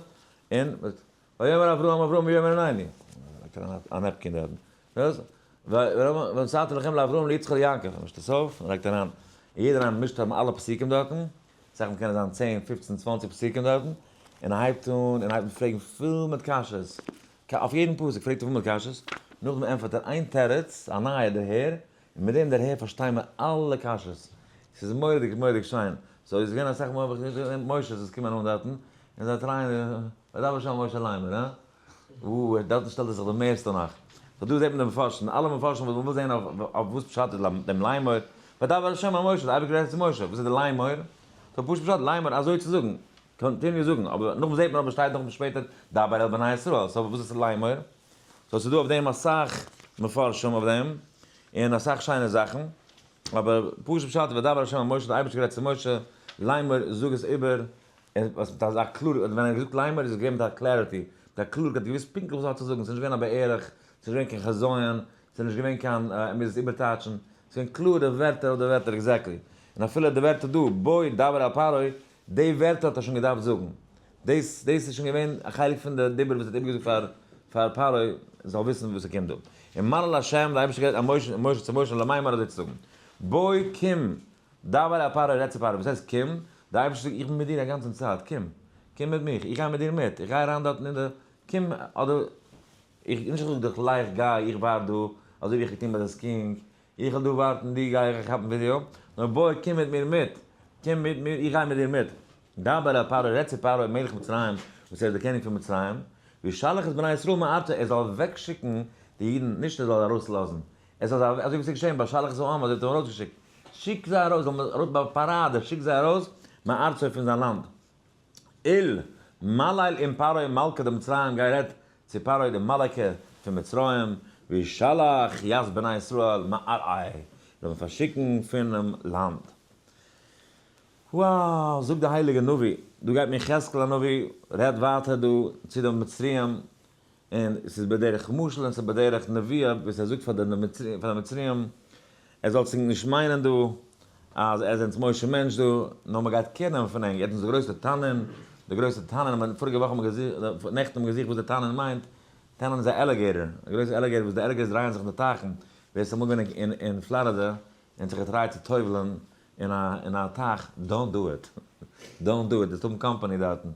און ויאמר אברהם אברהם ויאמר ענני, לייגט אריין א napkin דארטן, וואס? ונתתי לכם לאברהם ליצחק ליעקב, מישט עס אויף, און לייגט אריין, יעדער איינער מישט ארום אלע פסוקים דארטן, סאך מאל קען עס זיין צען, פופצן, צוואנציג פסוקים דארטן, און ער הייבט אן, און הייבט אן פרעגן פול מיט קשיות, אויף יעדן פסוק פרעגט ער פול מיט קשיות, נאכדעם ענטפערט ער איין תירוץ, א נייע דערהער, און מיט דעם דערהער פארשטייען מיר אלע קשיות. ס'איז מורא'דיג מורא'דיג שיין. so איז געווען אסאך מאל האב איך נישט געזען משה איז קומען אן דארטן, און זיי try ען, וידבר ה' אל משה לאמר, הא? אוי, דארטן שטעלט ער זיך די מערסטע נאך. so דא זעט מען די מפרשים, אלע מפרשים וואס מ'וויל זען אויף וואס פשט איז דעם לאמר, וידבר ה' אל משה, די אייבערשטער רעדט צו משה, וואס איז די לאמר? so פשוט פשט, לאמר אזוי צו זאגן, continue זאגן, אבער נאכדעם זעט מען אבער שטייט נאכדעם שפעטער דבר אל בני ישראל, so וואס איז לאמר? so ס'איז דא אויף דעם אסאך מפרשים אויף דעם, און אסאך שיינע זאכן, אבער פשוט פשט וידבר ה' אל משה, די אייבערשטער גערעדט צו משה, לאמר זאג עס איבער, וואס מיט אזא קלאר, ווען ער האט געזאגט לאמר איז עס געווען מיט א clarity, מיט א קלארקייט, געוואוסט פונקטליך וואס ער האט צו זאגן, ס'איז נישט געווען א בערך, ס'איז נישט געווען קיין חזיון, ס'איז נישט געווען קיין ער מוז עס איבערטייטשן, ס'איז געווען קלאר די ווערטער אויף די ווערטער exactly, און אפילו די ווערטער דא, בוא דבר אל פרעה, די ווערטער האט ער שוין געדארפט זאגן, דאס דאס איז שוין געווען א חלק פון די דיבור וואס ער האט איבערגעזאגט פאר פאר פרעה זאל וויסן וואס ס'קומט דא. און מלל השם, די אייבערשטער גערעדט אל משה, משה צו משה לאמר אזוי צו זאגן, בוא קום, דבר אל פרעה רעד צו פרעה, וואס הייסט קום? די אייבערשטער זאגט איך בין מיט דיר א גאנצן צייט, קום, קום מיט מיך, איך גיי מיט דיר מיט, איך גיי אריין דארטן אין די, קום, אדער, איך, נישט איך זאג דיך לייך גיי, איך ווארט דא, אזוי ווי איך האב געטון ביי די skiing, איך וועל דא ווארטן, דו גיי איך כאפן ווידיאו, נאר בוא קום מיט מיר מיט, קום מיט מיר, איך גיי מיט דיר מיט. דבר אל פרעה, רעד צו פרעה מלך מצרים, וואס ער איז דער קעניג פון מצרים, וישלח את בני ישראל מארצו, ער זאל אוועקשיקן די אידן, נישט ער זאל ארויסלאזן, ער זאל זיי, אזוי ווי עס איז געשען ביי שלח את העם, אזוי האט ער אים ארויסגעשיקט, שיק זיי ארויס, זאל מען ארויס ביי פאראדע, שיק זיי ארויס מארצו פון זיין לאנד. איל מלל עם פרעה מלכא דמצרים, גיי רעד צו פרעה די מלכה פון מצרים, וישלח ית בני ישראל מארעיה, זאל מען פארשיקן פונעם לאנד. wow, זאגט די הייליגע נביא, דא גייט מיר יחזקאל הנביא רעדט ווייטער דא צו די מצריים, און ס'איז בדרך משל און ס'איז בדרך נביאה וואס ער זאגט פאר די מצריים, ער זאל זיך נישט מיינען דא אז ער זענט משה מענטש דא, נאר מ'גייט care נעמען פון ענק, ער האט אונז די גרויסע תנין, די גרויסע תנין, האבן פאריגע וואך האבן מיר געזוכט, נעכטן האבן מיר געזוכט וואס די תנין מיינט, תנין איז א alligator, א גרויסע alligator וואס די alligators דרייען זיך אין די טייכן, ווער ס'איז אמאל געווען אין פלארידע און זיך געטרייט צו טובל'ען אין א אין א טייך, don't do it, don't do it, וועסט האבן קאמפאני דארטן,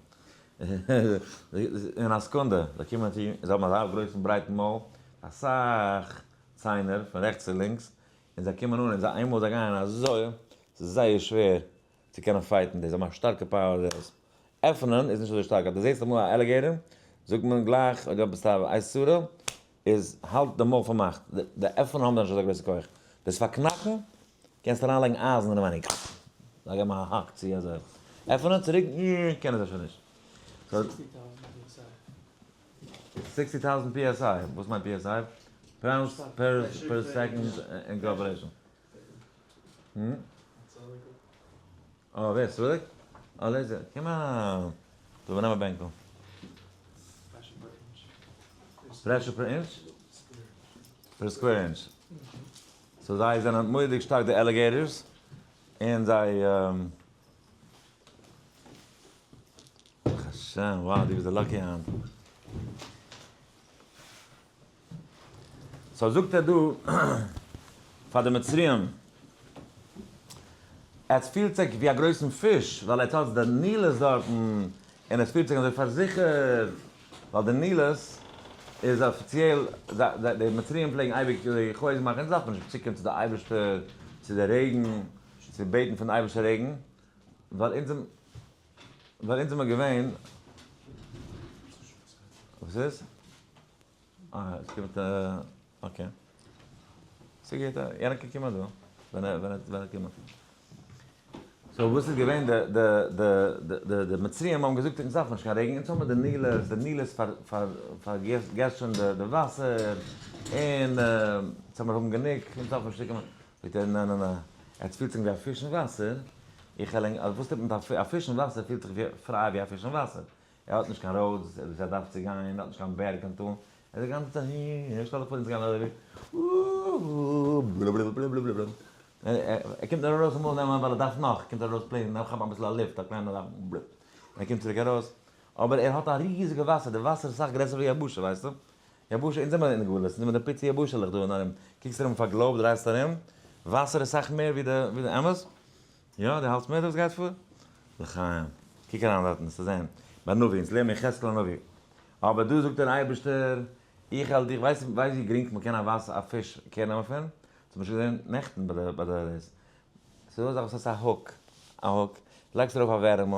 אין א סעקונדע, זיי קומען צו, זיי האבן אזא גרויסן ברייטן מויל, אסאך ציינער פון רעכטס צו לינקס, און זיי קומען אן און זיי איינמאל זיי גייען אזוי, ס'איז זייער שווער צו קענען fight ן דאס, זיי האבן א שטארקע power דאס עפענען איז נישט אזוי שטארק, אז דו זעסט אמאל א alligator, זאגט מען גלייך אויב דו ביסט א עת צרה, איז האלט די מויל פארמאכט, די עפענען האבן נישט אזא גרויסע כח, דאס פארקנאקן קענסט אריינלייגן אייזן אינעווייניג, זיי געבן א האק צו אזוי, עפענען צוריק קענען זיי שוין נישט. sixty thousand PSI, וואס מיינט PSI? Pounds per second in cooperation. אה, ווער? סרוליק? אה, לעיזער, קום אן! דא נעם א בענקל. Pressure per inch? Per square inch. So זיי זענען מורא'דיג שטארק די alligators, און זיי, ברוך השם, wow, דו ביסט די lucky היינט. So זאגט ער דא פאר די מצריים, עס פילט זיך ווי א גרויסן פיש, ווייל עטס האטס די נילוס דארטן, און עס פילט זיך אזוי פארזיכערט, ווייל די נילוס איז אפיציעל, די מצריים פלעגן אייביג חוזק מאכן, אונז דארף מען נישט צוקומען צו די אייבערשטער, צו די רעגן, צו בעטן פון די אייבערשטער רעגן, ווייל אונז ווייל אונז זעמער געווען, וואס איז? אה, עס קומט okay. ס'גוט, יענער קען קומען דא, ווען ער ווען ער וועט קומען. So וואס איז געווען די די די די די מצריים האבן געזאגט אונז דארף נישט קיין רעגן, אונז האבן די נילוס, די נילוס פאר פאר פארגעסט שוין די די וואסער, און אונז האבן האבן גענוג, אונז דארף נישט צוקומען. זאגט ער, נע נע נע, עטס פילט זיך ווי א פיש אין וואסער, איך העל ענק, וואס טוט מען מיט א פיש אין וואסער פילט זיך ווי פריי ווי א פיש אין וואסער, ער האט נישט קיין roads וואס ער דארף צו גיין, ער האט נישט קיין בערג קיין טאל, ער איז די גאנצע צייט הי הי, שטעל דיך פאר אונז גייען אזוי ווי ער קומט נאר ארויס אמאל נעמען ווייל ער דארף נאך, קומט ער ארויס plain נאר כאפן אביסל א לופט א קליינע זאך בלופ, און ער קומט צוריק ארויס, אבער ער האט א ריזיגע וואסער, די וואסער איז אסאך גרעסער ווי יבשה ווייסטו, יבשה, אונז זעמער אין גלות, אונז זעמער די פיצי יבשה'לעך דא אין ארום, קוקסט ארום אויף א globe דרייסט ארום, וואסער איז סאך מער ווי די ווי די אמת? יא, דו האלטסט מיט וואס גייט פאר? לחיים. קוק אריין דארטן וועסטו זען. ביי נביא, אונז לערנען יחזקאל הנביא. אבער דא זאגט דער אייבערשטער, איך העל דיך, ווייסט ווייסט ווי גרינג מען קען א וואסער א פיש קער נעמען פון? צום ביישפיל געזען נעכטן ביי די ביי די דאס. ס'איז דא א זאך וואס הייסט א hook, א hook, לייגסט ארויף א ווערעמל,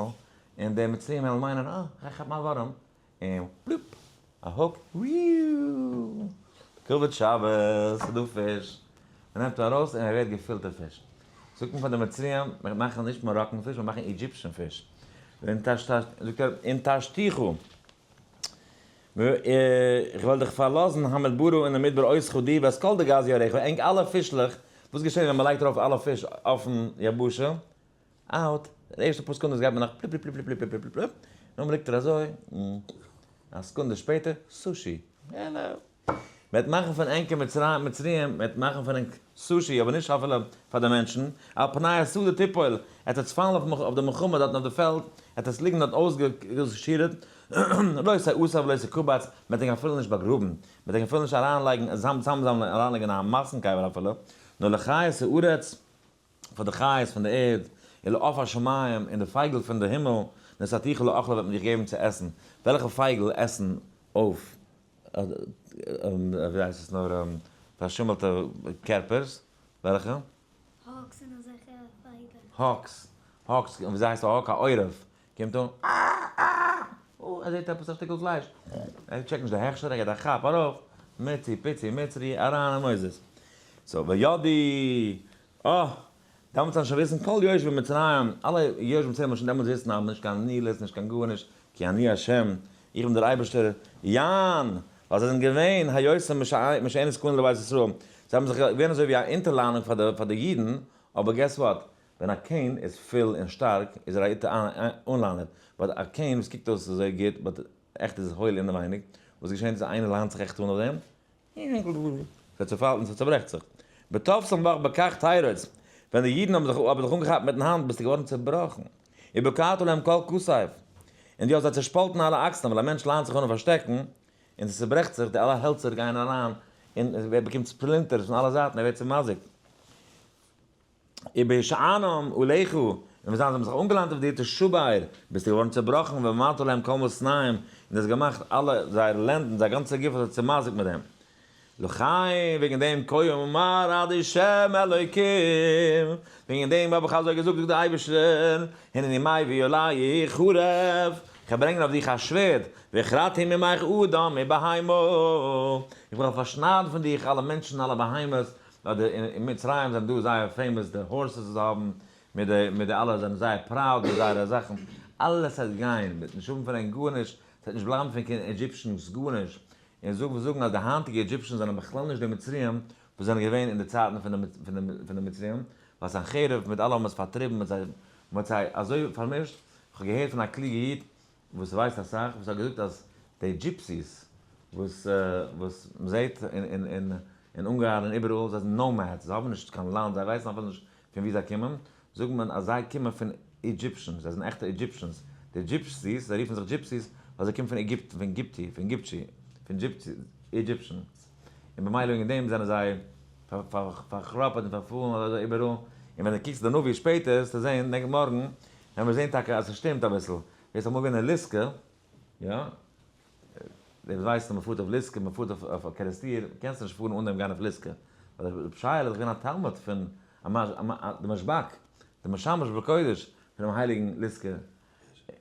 און די מצריים וועלן מיינען, אה, איך גיי כאפן א ווארעם, און פלופ, א hook, וויאו! כבוד שבת, ס'איז דא פיש. מען נעמט אים ארויס און ער ווערט געפילטע פיש. זאגט מען פאר די מצריים, מיר מאכן נישט Moroccan פיש, מיר מאכן Egyptian פיש. זאגט ער, ונטשתיך, איך וועל דיך פארלאזן המדברה אין די מדבר אותך די ואת כל דגת ירך, ענק אלע פישלעך, וואס געשען ווען מען לייגט ארויף אלע פיש אויפן יבשה? out, די ערשטע פאר סעקונדעס גייט מען נאך פליפ פליפ פליפ פליפ פליפ פליפ, נאכדעם ליגט ער אזוי, א סעקונדע שפעטער, סושי, העלא. מ'וועט מאכן פון ענק אין מצרים, מצרים, מ'וועט מאכן פון ענק סושי, אבער נישט אפילו פאר די מענטשן, על פני השדה תפול, עט עטס פאלן אויף די מלחמה דארטן אויף די פעלד, עט עטס ליגן דארט אויסגעשירעט, לא תאסף ולא תקבץ, מ'וועט ענק אפילו נישט באגראבן, מ'וועט ענק אפילו נישט אריינלייגן, צאמזאמלען, אריינלייגן אין א מאסן קבר אפילו, נאר לחיות הארץ, פאר די חיות פון די ערד, ולעוף השמים, און די פייגל פון די הימל, נתתיך לאכלה וועט מען דיך געבן צו עסן. וועלכע פייגל עסן אויף, ווי הייסט עס נאר, פארשימלטע קערפערס? וועלכע? Hawks און אזעלכע פייגל. Hawks, hawks, און וויאזוי הייסט א hawk? א עורב. קומט אן, אה! אה! אה! ער זעט עפעס א שטיקל פלייש. ער טשעקט נישט די הכשר, ער געט א כאפ ארויף, מיצי פיצי מצרי, אריין אין מויזעס. So וידעו, אה! דעמאלטס וועלן שוין וויסן כל יושבי מצרים, אלע יושבי מצרים וועלן שוין דעמאלטס וויסן אז נישט קיין נילוס, נישט קיין גארנישט, כי אני ה', איך בין דער אייבערשטער, יען, ווייל זיי זענען געווען היותם משענת כהן לבית ישראל, זיי האבן זיך געווען אזוי ווי א אונטערליינונג פאר די אידן, אבער guess what, ווען א cane איז פול און שטארק איז ער א אנליינער, but א cane וואס קוקט אויס אזוי גוט but עכט איז עס הויל אינעווייניג, וואס געשענט איז איינער ליינט זיך עכט אן אויף דעם, ס'צעפאלט און ס'צעברעכט זיך. בתפסם בך בכך תירוץ, ווען די אידן האבן זיך האבן זיך אנגעכאפט מיטן האנט ביסטו געווארן צעבראכן. ובקעת להם כל כתף, און דו האסט זיי צעשפאלטן אלע אקסלען, ווייל א מענטש ליינט זיך אן אויף א שטעקן, און ס'צעברעכט זיך, די אלע העלצער גייען אריין, און ער באקומט splinters פון אלע זייטן, ער ווערט צעמזיקט. ובהשענם עליך, און ווען זיי האבן זיך אנגעליינט אויף דיר תשבר, ביסטו געווארן צעבראכן, והמלת להם כל מתנים, און דו האסט געמאכט אלע זייערע לענדן, זייער גאנצע גוף האסטו צעמזיקט מיט דעם. לכן, וועגן דעם כה אמר ה' אלוקים, וועגן דעם האב איך אזוי געזאגט, זאגט דער אייבערשטער, הנני מביא עליך חרב, איך וועל ברענגען אויף דיך א שווערד, והכרתי ממך אדם ובהמה, איך וועל פארשניידן פון דיך אלע מענטשן און אלע בהמות, אדער אין מצרים זענען דא זייער famous די horses וואס זיי האבן מיט די מיט די אלע זענען זייער proud מיט זייערע זאכן, אלעס וועט גיין, מ'וועט נישט האבן פון ענק גארנישט, ס'וועט נישט בלייבן פון קיין Egyptians גארנישט, און זאג וואס זאגן אז די היינטיגע Egyptians זענען בכלל נישט די מצריים וואס זענען געווען אין די צייטן פון די פון די מצריים, ווייל סנחריב מיט אלע האבן עס פארטריבן מיט זיי, מ'האט זיי אזוי פארמישט, כ'האב געהערט פון א קלוגע איד וואס ווייסט אסאך, וואס האט געזאגט אז די gypsies וואס וואס מ'זעהט אין אין. אין אונגארן און איבעראל, זיי זענען nomads, זיי האבן נישט קיין לאנד, זיי ווייסן אפילו נישט פון וואו זיי קומען, זאגט מען אז זיי קומען פון Egyptians, זיי זענען עכטע Egyptians, די gypsies, זיי רופן זיך gypsies ווייל זיי קומען פון עגיפטן, פון גיפטי, פון גיפטשי, פון gypsy, Egyptians, און במילא וועגן דעם זענען זיי פארכראפעט און פארפארן אזוי איבעראל, און ווען דו קוקסט די נביא שפעטער וועסטו זען, נעקסט מארגן, וועלן מיר זען טאקע אז עס שטימט אביסל, ווער ס'איז אמאל געווען אין ליסקא, יא, דער וואס ווייסט אז מען פארט אויף ליסקא, מען פארט אויף קערעסטיר, קענסטו נישט פארן אן דעם גיין אויף ליסקא, ווייל רבי שייעלע איז געווען א תלמיד פון די משבק, די משמש בקודש פונעם הייליגן ליסקא,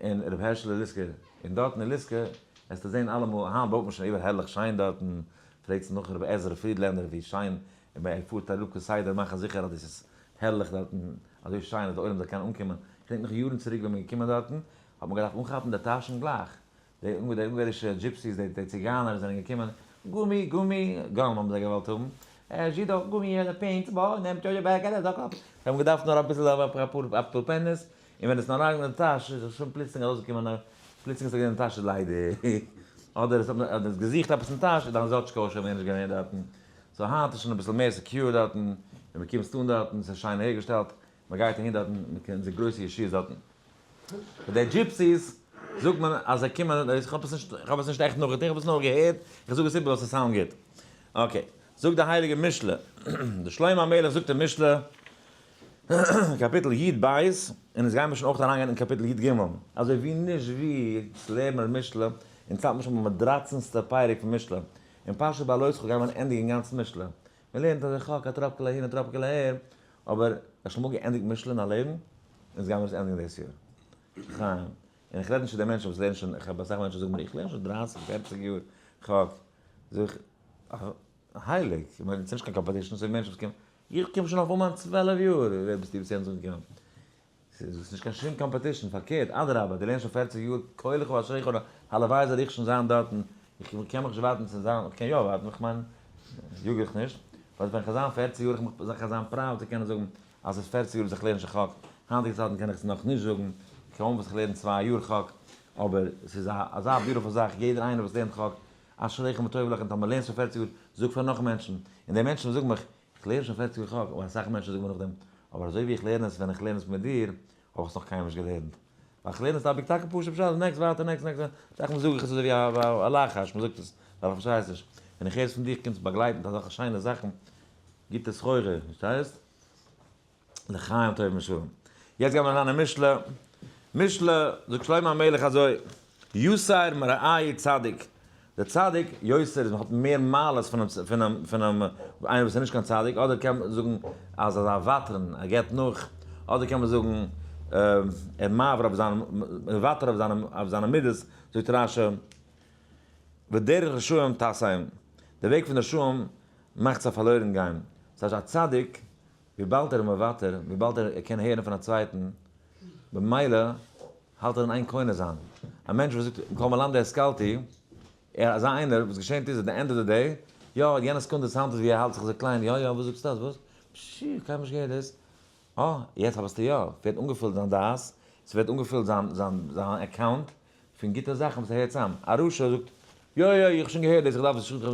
און רבי הערשעלע ליסקער, און דארטן אין ליסקא וועסטו זען אלעמאל, היינט בויט מען שוין איבער הערליך שיין דארטן, פרעגסט נאך רבי עזרא פרידלענדער ווי שיין ער פארט אראפ כסדר מאכן זיכער אז דאס איז הערליך דארטן, אזוי שיין אז די עולם זאל קענען אנקומען, כ'דענק נאך יארן צוריק ווען מ'איז געקומען דארטן, האט מען געדארפט אנכאפן די טאשן גלייך, די אונגארישע gypsies, די ציגיינער זענען געקומען, גומי, גומי, gum האבן זיי געוואלט האבן, זשידא, גומי, פעינט, בוא, נעמט אויף די בעק, זאג אפ, זיי האבן געדארפט נאר אביסל אפאר פעניס, און ווען עס איז נאר אריין אין די טאש איז עס שוין פלוצלינג ארויסגעקומען א, פלוצלינג איז געווען די טאש איז ליידיג, אדער עס האט עס געזוכט עפעס אין טאש איז דיין זאטשקע אויך שוין מער נישט געווען דארטן, so היינט איז שוין אביסל מער secure דארטן, ווען מען קומסט אן דארטן עס איז שיין אהערגעשטעלט, מען גייט אהין דארטן, מען קען זען גרויסע ישועות דארטן. ביי די gypsies זאגט מען אז זיי קומען, איך האב עס נישט, איך האב עס נישט עכט נאכגעטון, איך האב עס נאר געהערט, איך זאג עס איבער ווייל ס' sound גוט. okay, זאגט די הייליגע משלי, די שלמה המלך זאגט אין משלי, קאפיטל י ב, און עס גייען מיר שוין אויך אריינגיין אין קאפיטל י ג, אזוי ווי נישט ווי צו לערנען משלי, אונז האלט מיר שוין ביים דרייצנסטע פרק פון משלי, אין פרשת בהעלותך גייען מיר ענדיגן גאנץ משלי, מען לערנט אזוי חק א טראפקעלע אהין א טראפקעלע אהער, אבער האסט שוין אמאל געענדיגט משלי אין א לעבן? אונז גיימיר עס ענדיגן דאס יאר. חיים. און איך רעד נישט צו די מענטשן וואס לערנען שוין, איך האב אסאך מענטשן וואס זאגן מיר איך לערן שוין דרייסיג פערציג יאר חק, זאג איך, הייליג, איך מיין ס'נישט קיין competition, ס'איז מענטשן וואס קומען, איך קום שוין אויף אומאן 12 יאר, ווער ביסטו וואס יענץ אנגעקומען? ס'איז נישט קיין שום competition, פארקערט, אדרבה, דו לערנסט שוין 40 יאר, כולך ואשריך, הלוואי זאל איך שוין זיין דארטן, איך קען מיך נישט ווארטן צו זיין, איך קען יא ווארטן, איך מיין, יאג איך נישט, ווייל ווען איך וועל זיין 40 יאר, איך וועל זיין proud צו קענען זאגן אז ס'איז 40 יאר וואס איך לערן שוין חק, היינטיגע צייטן קען איך עס נאכנישט זאגן, קוים וואס איך לערן 2 יאר חק, אבער ס'איז אזא beautiful זאך, יעדער איינער וואס לערנט חק, אשריכם וטוב לכם, טאמער לערנסט שוין 40 יאר, זאג פאר נאך מענטשן, און די מענטשן זאגן מיך, איך לערן שוין 40 יאר חק, אבער אסאך מענטשן זאגן מיר נאכדעם, אבער אזוי ווי איך לערן עס ווען איך לערן עס מיט דיר, האב איך עס נאך קיינמאל נישט געלערנט. ווייל איך לערן עס אייביג טאקע פשוט פשט, next ווייטער next next, אסאך מאל זאג איך עס אזוי ווי א לחש, מען זאגט עס, ווייל איך פארשטיי עס נישט. ווען איך הער עס פון דיר קומט עס באגלייט מיט אזעלכע שיינע זאכן, גוטע סחורה, פארשטייסט? לחיים טובים ושלום. יעצט גייען מיר אריין אין משלי. משלי, זאגט שלמה המלך אזוי, יותר מרעהו צדיק. דער צדיק, יותר איז האט מער מעלות פונעם איינער וואס איז נישט קיין צדיק, אדער קען מען זאגן אז ער איז א ותרן, ער געבט נאך, אדער קען מען זאגן ער מעביר אויף זיין, מוותר אויף זיינע מידות, זאגט רש י, ודרך רשעים תעשם, די וועג פון רשעים מאכט זיי פארלוירן גיין. ס'הייסט א צדיק וויבאלד ער איז מוותר, וויבאלד ער קען הערן פון א צווייטן, במילא האלט ער אין איין קונה זיין. א מענטש וואס זאגט כל מלמדי השכלתי, ער אזא איינער, וואס געשענט איז at the end of the day, יא, יענע סעקונדע sound עס ווי ער האלט זיך אזוי קליין, יא יא, וואס זאגסטו אז וואס? פשי, איך האב נישט געהערט דאס. אה, יעצט האסטו יא, ווערט אנגעפילט זיין דעת, ס'ווערט אנגעפילט זיין זיין זיין account פון גוטע זאכן וואס ער הערט צאם. א רשע זאגט, יא יא, איך האב שוין געהערט דאס, איך דארף עס נישט.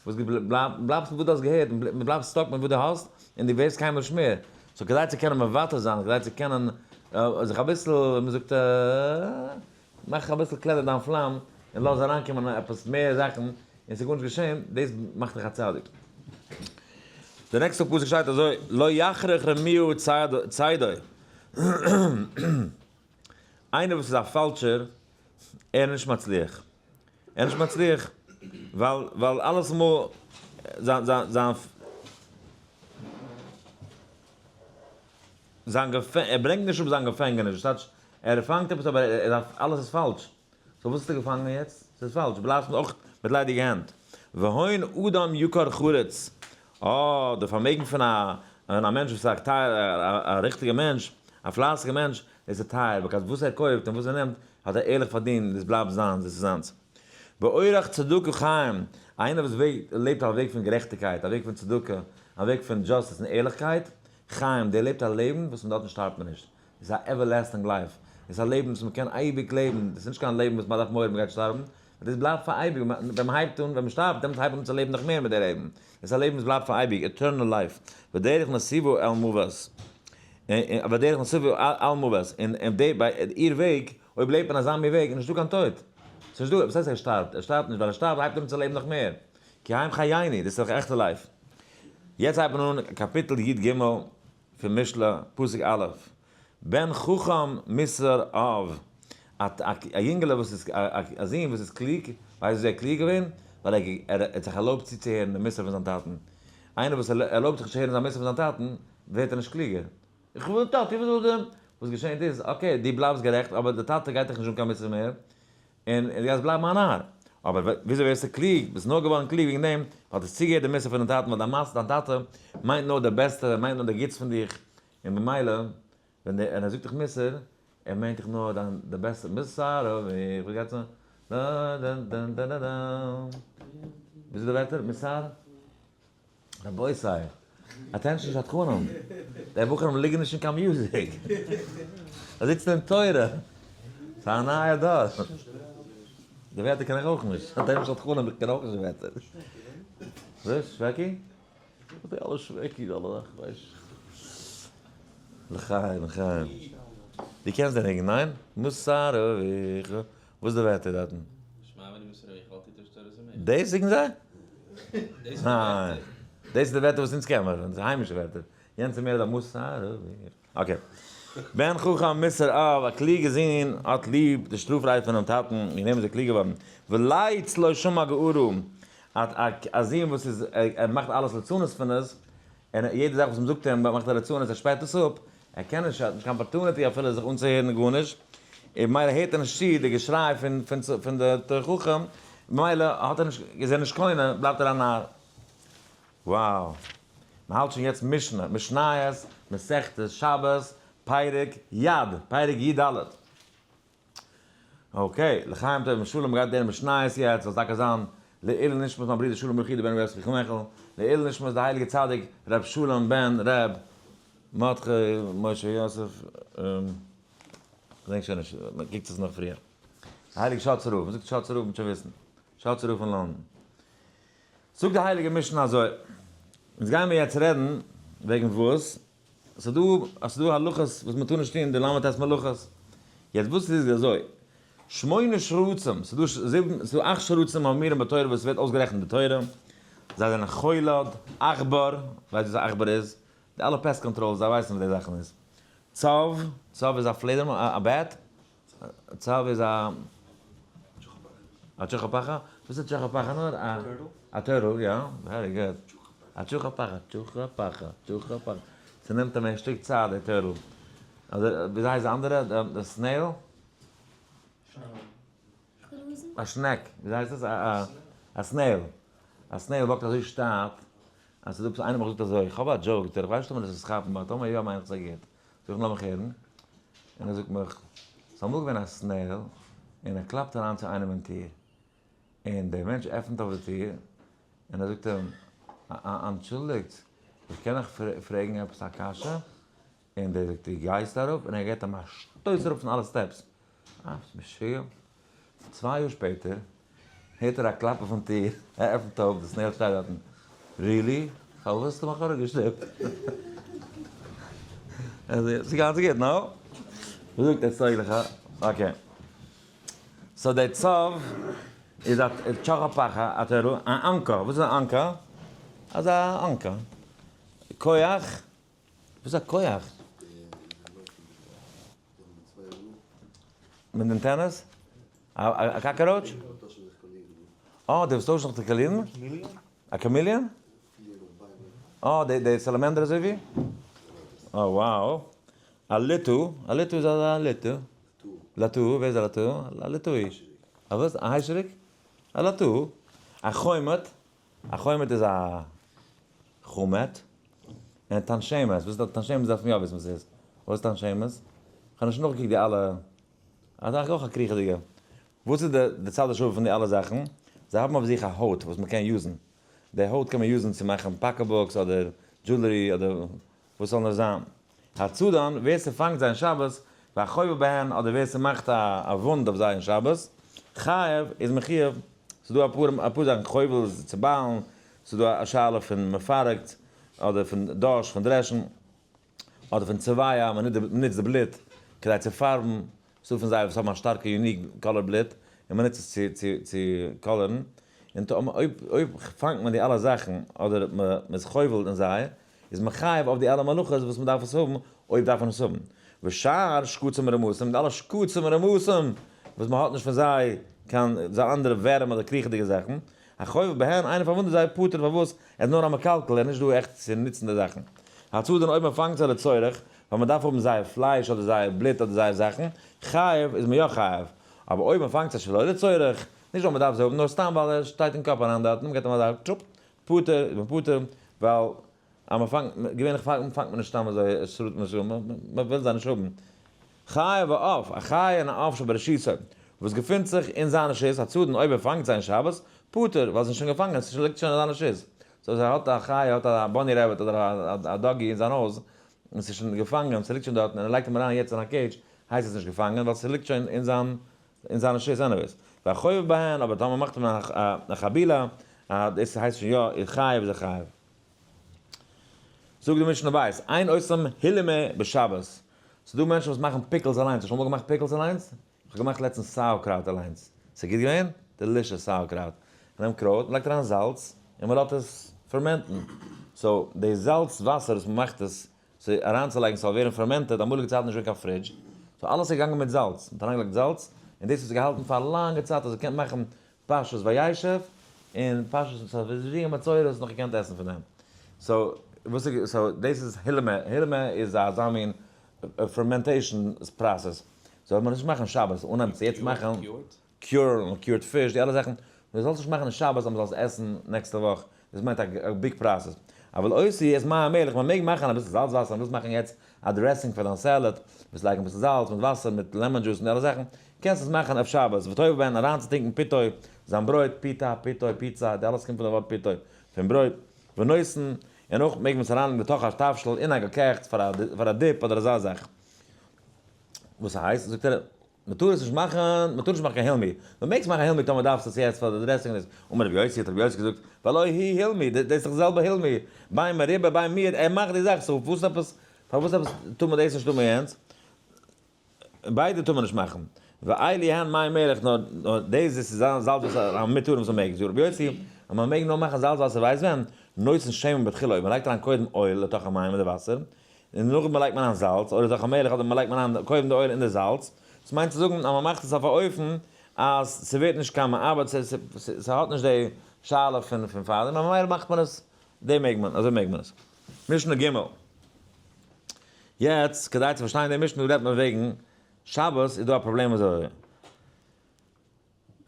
וואס בלייבסט מיט וואס דו האסט געהערט, און בלייבסט stuck מיט וואס דו האסט, און דו ווערסט קיינמאל נישט מער. so כדי צו קענען מוותר זיין, כדי צו קענען זיך אביסל, ווי מען זאגט, מאך אביסל קלענער דיין פלאם, און לאז אריינקומען עפעס מער זאכן, און ס'איז גארנישט געשען, דאס מאכט דיך א צדיק. די נעקסטע פסוק שטייט אזוי, לא יחרוך רמיהו צידו. איינער וואס איז א פאלשער, ער איז נישט מצליח. ער איז נישט מצליח, ווייל ווייל אלעס מאל זיין זיין זיין זיין געפ ער ברענגט נישט אפ זיין געפענגעניש, דאס טייטש ער פאנגט עפעס אבער ער דארף אלעס איז פאלש, so וואס האסטו געפאנגען יעצט? ס'איז פאלש, בלייבסט אויך מיט ליידיגע הענט. והון אדם יקר חרוץ, אה, די פארמעגן פון א א מענטש וואס איז א טייער א ריכטיגע מענטש, א פלייסיגע מענטש, דאס איז טייער, because וואס ער קויפט און וואס ער נעמט האט ער ערליך פארדינט, דאס בלייבט זיינס, דאס איז זיינס. באורח צדקה חיים, איינער וואס לעבט א וועג פון גערעכטיגקייט, א וועג פון צדקה, א וועג פון justice און ערליכקייט, חיים, דער לעבט א לעבן וואס פון דארטן שטארבט מען נישט. דאס איז א everlasting life. דאס איז א לעבן וואס מען קען אייביג לעבן, דאס איז נישט קיין לעבן וואס מען דארף מורא מען גייט שטארבן. דאס בלייבט פאר אייביג, ווען מען הייבט אן, ווען מען שטארבט, דעמאלטס הייבט מען אן צו לעבן נאך מער מיט די לעבן. עס איז א לעבן וואס בלייבט פאר אייביג, eternal life. ודרך נתיבה אל מות. ודרך נתיבה אל מות. און די, ביי איר וועג, אויב לעבט מען אזא מין וועג, איז נישטא קיין טויט. ס'איז נישטא, וואס הייסט ער שטארבט? ער שטארבט נישט, ווייל ער שטארבט הייבט ער אן צו לעבן נאך מער. כי הם חיינו, דאס איז דאך עכטע life. יעצט הייבט מען אן קאפיטל י ג פון משלי, פסוק א', בן חכם מוסר אב, א יונגעלע וואס איז, א זון וואס איז קלוג, ווייסט וויאזוי ער איז קלוג געווען? ווייל ער האט זיך ערלויבט צוצוהערן די מוסר פון זיין טאטן. איינער וואס ערלויבט זיך נישט צו הערן זיין מוסר פון זיין טאטן, ווערט ער נישט קלוגער. איך וויל טאטי, וואס זאל דען? וואס געשענט איז, okay, דו בלייבסט גערעכט, אבער די טאטע גייט דיך נישט אן קיין מוסר מער, און דו גייסט בלייבן א נאר. אבער וויאזוי ווערסטו קלוג? ביסט נאר געווארן קלוג וועגן דעם ווייל דו האסט צוגעהערט די מוסר פונעם טאטן, ווייל דיין מאס, דיין טאטע מיינט נאר די בעסטע, ער מיינט נאר די גוטס פון דיך, און ממילא ווען ער זאגט דיך מוסר, ער מיינט דיך נאר דיין די בעסטע, מוסר אביך, וואס גייט זיין? דא דא דא דא דא דא. וויאזוי די ווערטער? מוסר? רבותי, attention שדכנים, די בחורים ליגן נישט אין קיין music, זיי זיצן אין תורה, ס'איז א נייע דור, די ווערטער קען איך אויך נישט, attention שדכנים, איך קען אויך נישט די ווערטער. וואס? שוועקי? וואס די אלע שוועקי די אלע זאכן, כ'ווייס נישט. לחיים לחיים. דו קענסט די ניגון, ניין? מוסר אביך, וואס איז די ווערטער דארטן? דאס זינגן זיי? ניין. דאס איז די ווערטער וואס אונז קען מיר, דאס איז היימישע ווערטער. יענץ איז מער אזא מוסר. Okay. בן חכם מוסר אב, א קלוגע זון האט ליב די שטראף רייד פונעם טאטן, וועגן דעם איז ער קלוג געווארן. ולץ לא שמע גערה, א זון וואס איז, ער מאכט אלעס לצנות פון עס, און יעדע זאך וואס מ'זאגט אים מאכט ער לצנות, ער שפעט עס אפ, ער קען נישט, ער האט נישט קיין opportunity אפילו זיך אנצוהערן גארנישט, און ממילא הערט ער נישט צו די געשריי פון די תוכחה, ממילא האט ער נישט, איז ער נישט קונה, בלייבט ער א נאר. Wow! מ'האלט שוין יעצט משנה, משניות, מסכת שבת, פרק יד, פרק י ד. Okay, לחיים טובים שלום, מ'גייט לערנען משניות יעצט, זאל טאקע זיין לעילוי נשמת מיין ברודער שלום יחידי בן ר' יוסף מיכל, לעילוי נשמת די הייליגע צדיק ר' שלום בן ר' מרדכי משה יוסף, כ'דענק שוין נישט, מ'קוקט עס נאך פריער. די הייליגע שאצער רב, מ'זאגט שאצער רב מ'וועט שוין וויסן, שאצער רב פון לאנדאן. זאגט די הייליגע משנה אזוי, אונז גייען מיר יעצט רעדן וועגן וואס? ס'איז דא, עס איז דא הלכות וואס מ'טאר נישט טון, די ל"ט מלאכות. יעצט וואס איז אזוי, שמונה שרצים, ס'איז דא זיבן, ס'איז דא אכט שרצים האמורים בתורה וואס ווערט אויסגערעכנט אין די תורה, זיי זענען חולד, עכבר, ווייסט וואס א עכבר איז? די אלע pest controls זיי ווייסן וואס די זאכן איז. צב, צב איז א פלעדערמויז, א bat, צב איז א. א טשוכאפאכא? וואס איז טשוכאפאכא נאר? א א turtle, יא, very good. א טשוכאפאכא, טשוכאפאכא, טשוכאפאכא. ס'נעמט אים א שטיק צייט די turtle. אדער וויאזוי הייסט די אנדערע? די snail? א שנעק, וויאזוי הייסט עס? א snail. א snail walk ט אזוי שטאט, אז ס'איז דא עפעס איינער האט מיך געזאגט אזוי, איך האב א joke, זאגט ער, איך ווייס נישט אויב מען דאס עס כאפן, but טאמער יא מיין איך ס'איז גוט. זאג איך לאמיך הערן, און ער זאגט מיך, ס'איז אמאל געווען א snail, און ער קלאפט אריין צו איינעם אין טיר, און דער מענטש עפנט אויף די טיר, און ער זאגט אים, אנטשולדיגט, איך קען אייך פרעגן עפעס א קשיא? און דער זאגט, דו גייסט אראפ? און ער געבט אים א שטויס אראפ פון אלע steps, אה, ביסט משוגע? 2 יאר שפעטער הערט ער א קלאפ אויפן טיר, ער עפנט אויף, די snail שטייט דארטן, really? פארוואס האסטו מיך אראפגעשטופט? ס'איז גאנץ גוט, no? וואס זאגט ער צויג לך? Okay. So דער צב איז א טשאכאפאכא, א turtle, א אנקא, וואס איז א אנקא? אזא אנקא. כח? וואס איז א כח? מיט דעם טעניס? א cockroach? אה, די וואס טוישן זיך די קאלירן? א chameleon? אה, די salamander אזוי ווי? אה, wow. א ליטו, א ליטו איז אזא ליטו. לאטו, ווער איז א לאטו? א ליטאי. א וואס? א היישעריק? א לאטו. א חומט, א חומט איז א חומט. און תנשמת, וואס איז תנשמת דארף מען יא וויסן וואס ס'איז. וואס איז תנשמת? כ'האב נישט נאכגעקוקט די אלע. א זאך אויך א קריכעדיגע. וואס איז די צד השווה פון די אלע זאכן? זיי האבן אויף זיך א הויט וואס מ'קען use ן. די הויט קען מען use ן צו מאכן pocketbooks אדער jewelry אדער וואס זאל נאר זיין. הצדן, ווער ס'פאנגט זיי אין שבת, והחובל בהן, אדער ווער ס'מאכט א וואונד אויף זיי אין שבת. חייב איז מחויב, ס'איז דא אפאר אפאר זאכן, חובל איז צוביילן, ס'איז דא א שאלה פון מפרקת, אדער פון דש, פון דרעשן, אדער פון צבע, מען נוצט די בלוט כדי צו פארבן, ס'דא פון זיי וואס האבן א שטארקע unique color בלוט, און מען נוצט עס צו צו צו color ן, און אויב אויב פאנגט מען די אלע זאכן, אדער מען איז חובל אין זיי, איז מען חייב אויף די אלע מלאכות וואס מען דארף עס האבן, אויב דארף מען עס האבן. ושאר שקצים ורמשים, די אלע שקצים און רמשים וואס מען האט נישט פון זיי קיין זיי אנדערע ווערים אדער קריכעדיגע זאכן, החובל בהן, איינער פארוואונדעט זיי פטור פארוואס, ער איז נאר א מקלקל, ער איז נישט דא עכט צו נוצן די זאכן. הצדין אויב מען פאנגט זיי לצורך, ווייל מען דארף האבן זייער פלייש אדער זייער בלוט אדער זייער זאכן, חייב, איז מען יא חייב. אבער אויב מען פאנגט זיי שלא לצורך, נישט ווייל מען דארף זיי האבן נאר סתם ווייל ער שטייט אין קאפ אריין דארט און מען געבט אים אזא טשופ, פטור, איז מען פטור, ווייל אז מען פאנגט, געווענליך פאנגט מען נישט סתם אזוי שרט משום, מען וויל זיי נישט האבן. חיה ועוף, א חיה און א עוף שברשותו, וואס געפינט זיך אין זיין רשות, הצדין אויב ער פאנגט זיי אין שבת, פטור, ווייל זיי זענען שוין געפאנגען, עס ליגט שוין אין זיין רשות. so אז ער האט א חיה, האט א bunny rabbit אדער א doggy אין זיין הויז, און ס'איז שוין געפאנגען, ס'ליגט שוין דארטן, און ער לייגט אים אריין יעצט אין א cage, הייסט עס נישט געפאנגען, ווייל ס'ליגט שוין אין זיין אין זיין רשות anyways. והחובל בהן, אבער טאמער מאכט מען א חבילה, דאס הייסט שוין יא, איז חייב איז ער חייב. זאגט די משנה בית, אין עושים הילמי בשבת. ס'איז דא מענטשן וואס מאכן pickles אליינס, האסט שוין אמאל געמאכט pickles אליינס? איך האב געמאכט לעצטנס sauerkraut אליינס. ס'איז גוט געווען? delicious sauerkraut. מ'נעמט קרויט, מ'לייגט אריין זאלץ, און מ'לאזט עס ferment ן. so, די זאלץ וואסער וואס מ'מאכט עס צו אריינצולייגן ס'זאל ווערן fermented, אמאליגע צייטן נישט געווען קיין fridge, so אלעס איז געגאנגען מיט זאלץ, מ'האט אריינגעלייגט זאלץ, און דאס האט זיך געהאלטן פאר א לאנגע צייט אז מ'קען מאכן פרשת וישב, און פרשת תזריע מצורע נאך געקענט עסן פון דעם. so וואס איז so דאס איז הילמע, הילמע איז אזא מין fermentation process, זאל מען נישט מאכן שבת, אנהייבן צו יעצט מאכן cure און cured fish, די אלע זאכן, מען זאל עס נישט מאכן אין שבת אז מען זאל עס עסן נעקסטע וואך, דאס מיינט א big process. אבל עושה את מי המלח, מען מעג מאכן אביסל זאלץ וואסער, מען וויל מאכן יעצט א dressing פאר דיין salad, ווילסט לייגן אביסל זאלץ מיט וואסער מיט lemon juice און די אלע זאכן, קענסט עס מאכן אויף שבת, וטובל בהן אריינצוטונקן פיתוי, זיין ברויט, פיתה, פיתוי, פיצא, די אלעס קומט פון די ווארט פיתוי, פון ברויט, ונותן, און אויך מעג מען עס אריינלייגן בתוך התבשיל אין א געקעכטס פאר א dip אדער אזא זאך. וואס הייסט? זאגט ער, מען טאר עס נישט מאכן, מען טאר נישט מאכן קיין הילמי, מען מעג עס מאכן הילמי טאמער דארפסט עס יעצט פאר די dressing און דאס, אמר רבי יוסי, האט רבי יוסי געזאגט, והלא היא הילמי, דאס איז דאך די זעלבע הילמי, בין מרובה בין מועט, ער מאכט די זאך, so וואס עפעס, פארוואס עפעס טאר מען דאס נישט טאר מען יענץ, ביידע טאר מען נישט מאכן, ואלו הן מי מלח, נאר דאס איז זאלץ וואס מותר און וואס מען מעג, זאגט רבי יוסי, אז מען מעג נאר מאכן זאלץ וואסער ווייסט ווען, נותן שמן בתחילה, אויב מען לייגט אריין קודם oil לתוך המים אין די וואסער, און נאכדעם לייגט מען אריין זאלץ, אדער לתוך המלח, אדער מ'לייגט מען אריין קודם די oil און די זאלץ, דאס מיינט צו זאגן אז מ'מאכט עס אויף א אופן אז ס'ווערט נישט קיין מעבד, ס'האט נישט די שאלה פון פון פארדעם, ממילא מאכט מען עס, די מעג מען, אזוי מעג מען עס. משנה ג'. יעצט, כדי צו פארשטיין די משנה רעדט מען וועגן שבת איז דא א פראבלעם אזוי.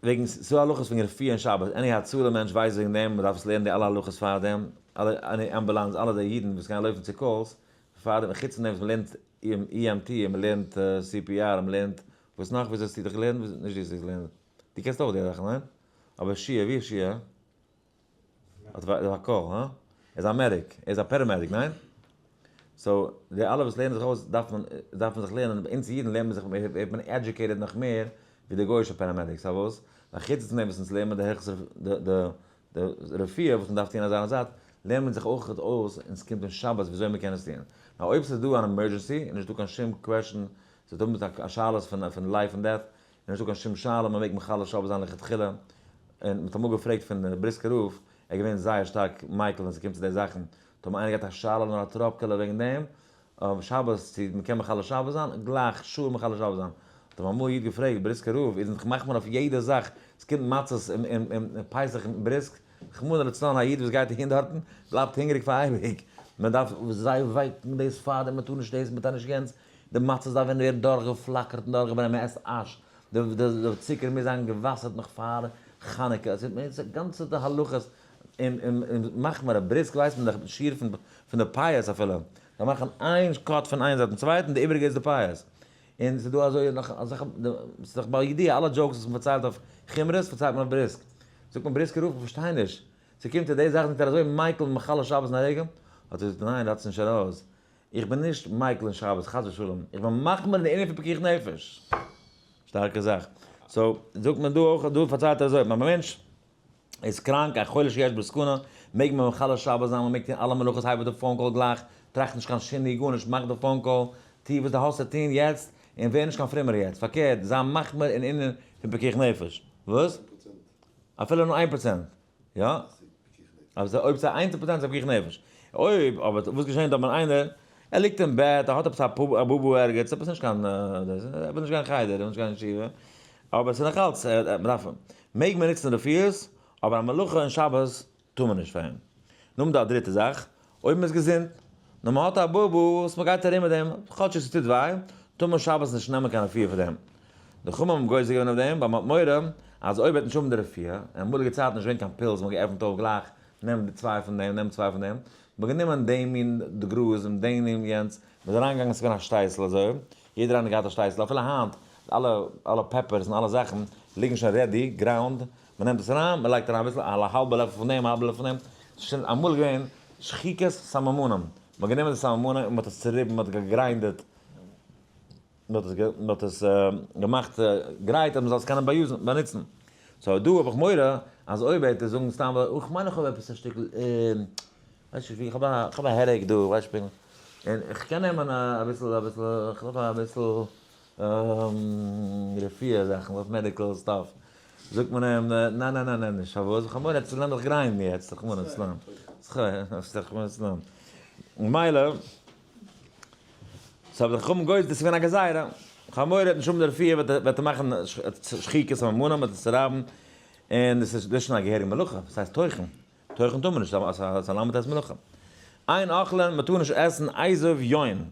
וועגן ס'דא הלכות פון רפואה אין שבת, any הצלה מענטש ווייסט וועגן דעם, מ'דארף עס לערנען די אלע הלכות פאר דעם, אלע any ambulance, אלע די אידן וואס גייען לויפן צו calls, פאר דעם, חוץ פון דעם וואס מ'לערנט EMT און מ'לערנט CPR און מ'לערנט, וואס נאך, וויאזוי האסטו דיך געלערנט, נישט דו האסט דיך געלערנט, דו קענסט אויך די זאכן, ניין? אבער שיע, ווי איז שיע? האט א call, הא? ער איז א medic, ער איז א paramedic, ניין? so, די אלע וואס לערנען זיך אויס דארף מען, דארף מען זיך לערנען, אונז אידן לערנט מען זיך, ווערט מען educated נאך מער ווי די גוי'אישע paramedics, פארוואס? ווייל חוץ פון דעם וואס אונז לערנען מיר די הלכות די די רפואה וואס מען דארף טון אזא און אזא, לערנט מען זיך אויך אויס און ס'קומט אין שבת וויאזוי מען קען עס טון. נאר אויב ס'איז דא אן emergency און נישטא קיין שום question, ס'איז דא מיט א שאלות פון פון life און death, און נישטא קיין שום שאלה, מען מעג מחלל שבת זיין לכתחילה, און מ'האט אמאל געפרעגט פון בריסקער רב, ער איז געווען זייער שטארק מיקל ווען ס'קומט צו די זאכן, טאמער איינער געהאט א שאלה נאר א טראפקעלע וועגן דעם, אויף שבת צו מ'קען מחלל שבת זיין, גלייך sure מחלל שבת זיין. האט אים אמאל א איד געפרעגט, בריסקער רב, איר זענט דאך מחמיר אויף יעדע זאך, ס'קומט מצות און פסח אין בריסק, רחמנא לצלן א איד וואס גייט אהין דארטן, בלייבט הונגעריג פאר אייביג, מען דארף זיי ווייקן דאס פארדעם, מען טאר נישט דאס, מען טאר נישט יענץ, די מצות דארף ווערן דורכגעפלאקערט און דורכגעברענט, מען עסט אש, די צוקער מוז זיין געוואסערט נאך פאר חנוכה, עס איז גאנצעטע הלכות, און מחמיר, בריסק ווייסט מען דאך שיעור פון די פיאות אפילו, זיי מאכן איין cut פון איין זייט צום צווייטן, די איבעריגע איז די פיאות. און ס'איז דא אזוי נאך אזעלכע, ס'איז דאך ביי ידיעה, אלע jokes וואס מ'פארציילט אויף חומרות פארציילט מען אויף בריסק. זאגט מען בריסקער רב, איך פארשטיי נישט, ס'קומט צו די זאכן זענט איר אזוי מיקל און מחלל שבת אין א רגע? האט ער געזאגט, ניין, רייץ נישט ארויס, איך בין נישט מיקל אין שבת, חס ושלום, איך בין מחמיר אין די ענין פון פיקוח נפש. שטארקע זאך. So, זאגט מען דא אויך, דא פארציילט ער אזוי, ווען א מענטש איז קראנק, א חולה שיש בו סכנה, מעג מען מחלל שבת זיין, מען מעג טון אלע מלאכות, הייב אויף די phone call גלייך, טראכט נישט קיין שינוי, גארנישט, מאך די phone call, טו וואס דו האסט צו טון יעצט, און ווער נישט קיין פרומער יעצט, פארקערט, זיי מחמיר אין ענין פון פיקוח נפש. וואס? אפילו נאר 1%. יא? אבער אויב ס'איז 1% איז פיקוח נפש. אויב, אבער וואס געשענט אויב איינער, ער ליגט אין בעט, ער האט עפעס א בובו ערגעץ, עפעס נישט קיין, ער וויל נישט גיין חדר, ער וויל נישט גיין ישיבה, אבער ס'איז נאך אלץ, מ'דארף, מעג מען נוצן רפואות, אבער א מלאכה אין שבת טאר מען נישט פאר אים. נאכדעם דא א דריטע זאך, אויב מ'איז געזונט, נאר מ'האט א בובו וואס מ'גייט ארום מיט דעם, כאטש עס טוט וויי, טאר מען שבת נישט נעמען קיין רפואה פאר דעם. די חכמים האבן גוזר געווען אויף דעם, ווייל מ'האט מורא אז אויב וועט נישט האבן די רפואה, אין אמאליגע צייטן איז נישט געווען קיין pills, מ'האט געעפנט אויף גלייך, נעם די צוויי פון דעם, נעם צוויי פון דעם, מ'האט גענומען דעם מין די גראז און דעם מין יענץ, מ'איז אריינגעגאנגען עס איז געווען א שטייסל אזוי, יעדער איינער האט געהאט א שטייסל, אפילו היינט, אלע אלע peppers און אלע זאכן ליגן שוין ready, ground, מ'נעמט עס אריין, מ'לייגט אריין אביסל, א האלבע לעפל פון דעם, א האלבע לעפל פון דעם, ס'איז שוין אמאל געווען שחיקת סממנים, מ'האט גענומען די סממנים און מ'האט עס צוריבן, מ'האט געגריינדעט, מ'האט עס געמאכט גרייט אז מ'זאל עס קענען באיוזן, באנוצן. So דא האב איך מורא אז אויב וועט ער זאגן סתם, איך מיין איך האב עפעס א שטיקל, ווייס נישט ווי, איך האב א headache דא, ווייס נישט, און איך קען נעמען אביסל, אביסל, איך דארף אביסל רפואה זאכן, איך דארף medical stuff. זאגט מען אים, ניין ניין ניין נעם נישט, פארוואס? איך האב מורא צו נעמען זיך grind ן יעצט, רחמנא לצלן. רחמנא לצלן. ממילא. So האב איך געהאבן גויז, דאס איז געווען א גזירה. חמור האט נישט האבן די רפואה, וועט ער מאכן שחיקת סממנים, וועט עס צורייבן, און דאס איז שוין א געהעריגע מלאכה, דאס הייסט טוחן. טוחן טאר מען נישט, ס'איז א ל"ט מלאכה. אין אוכלין, מען טאר נישט עסן אזוב יון.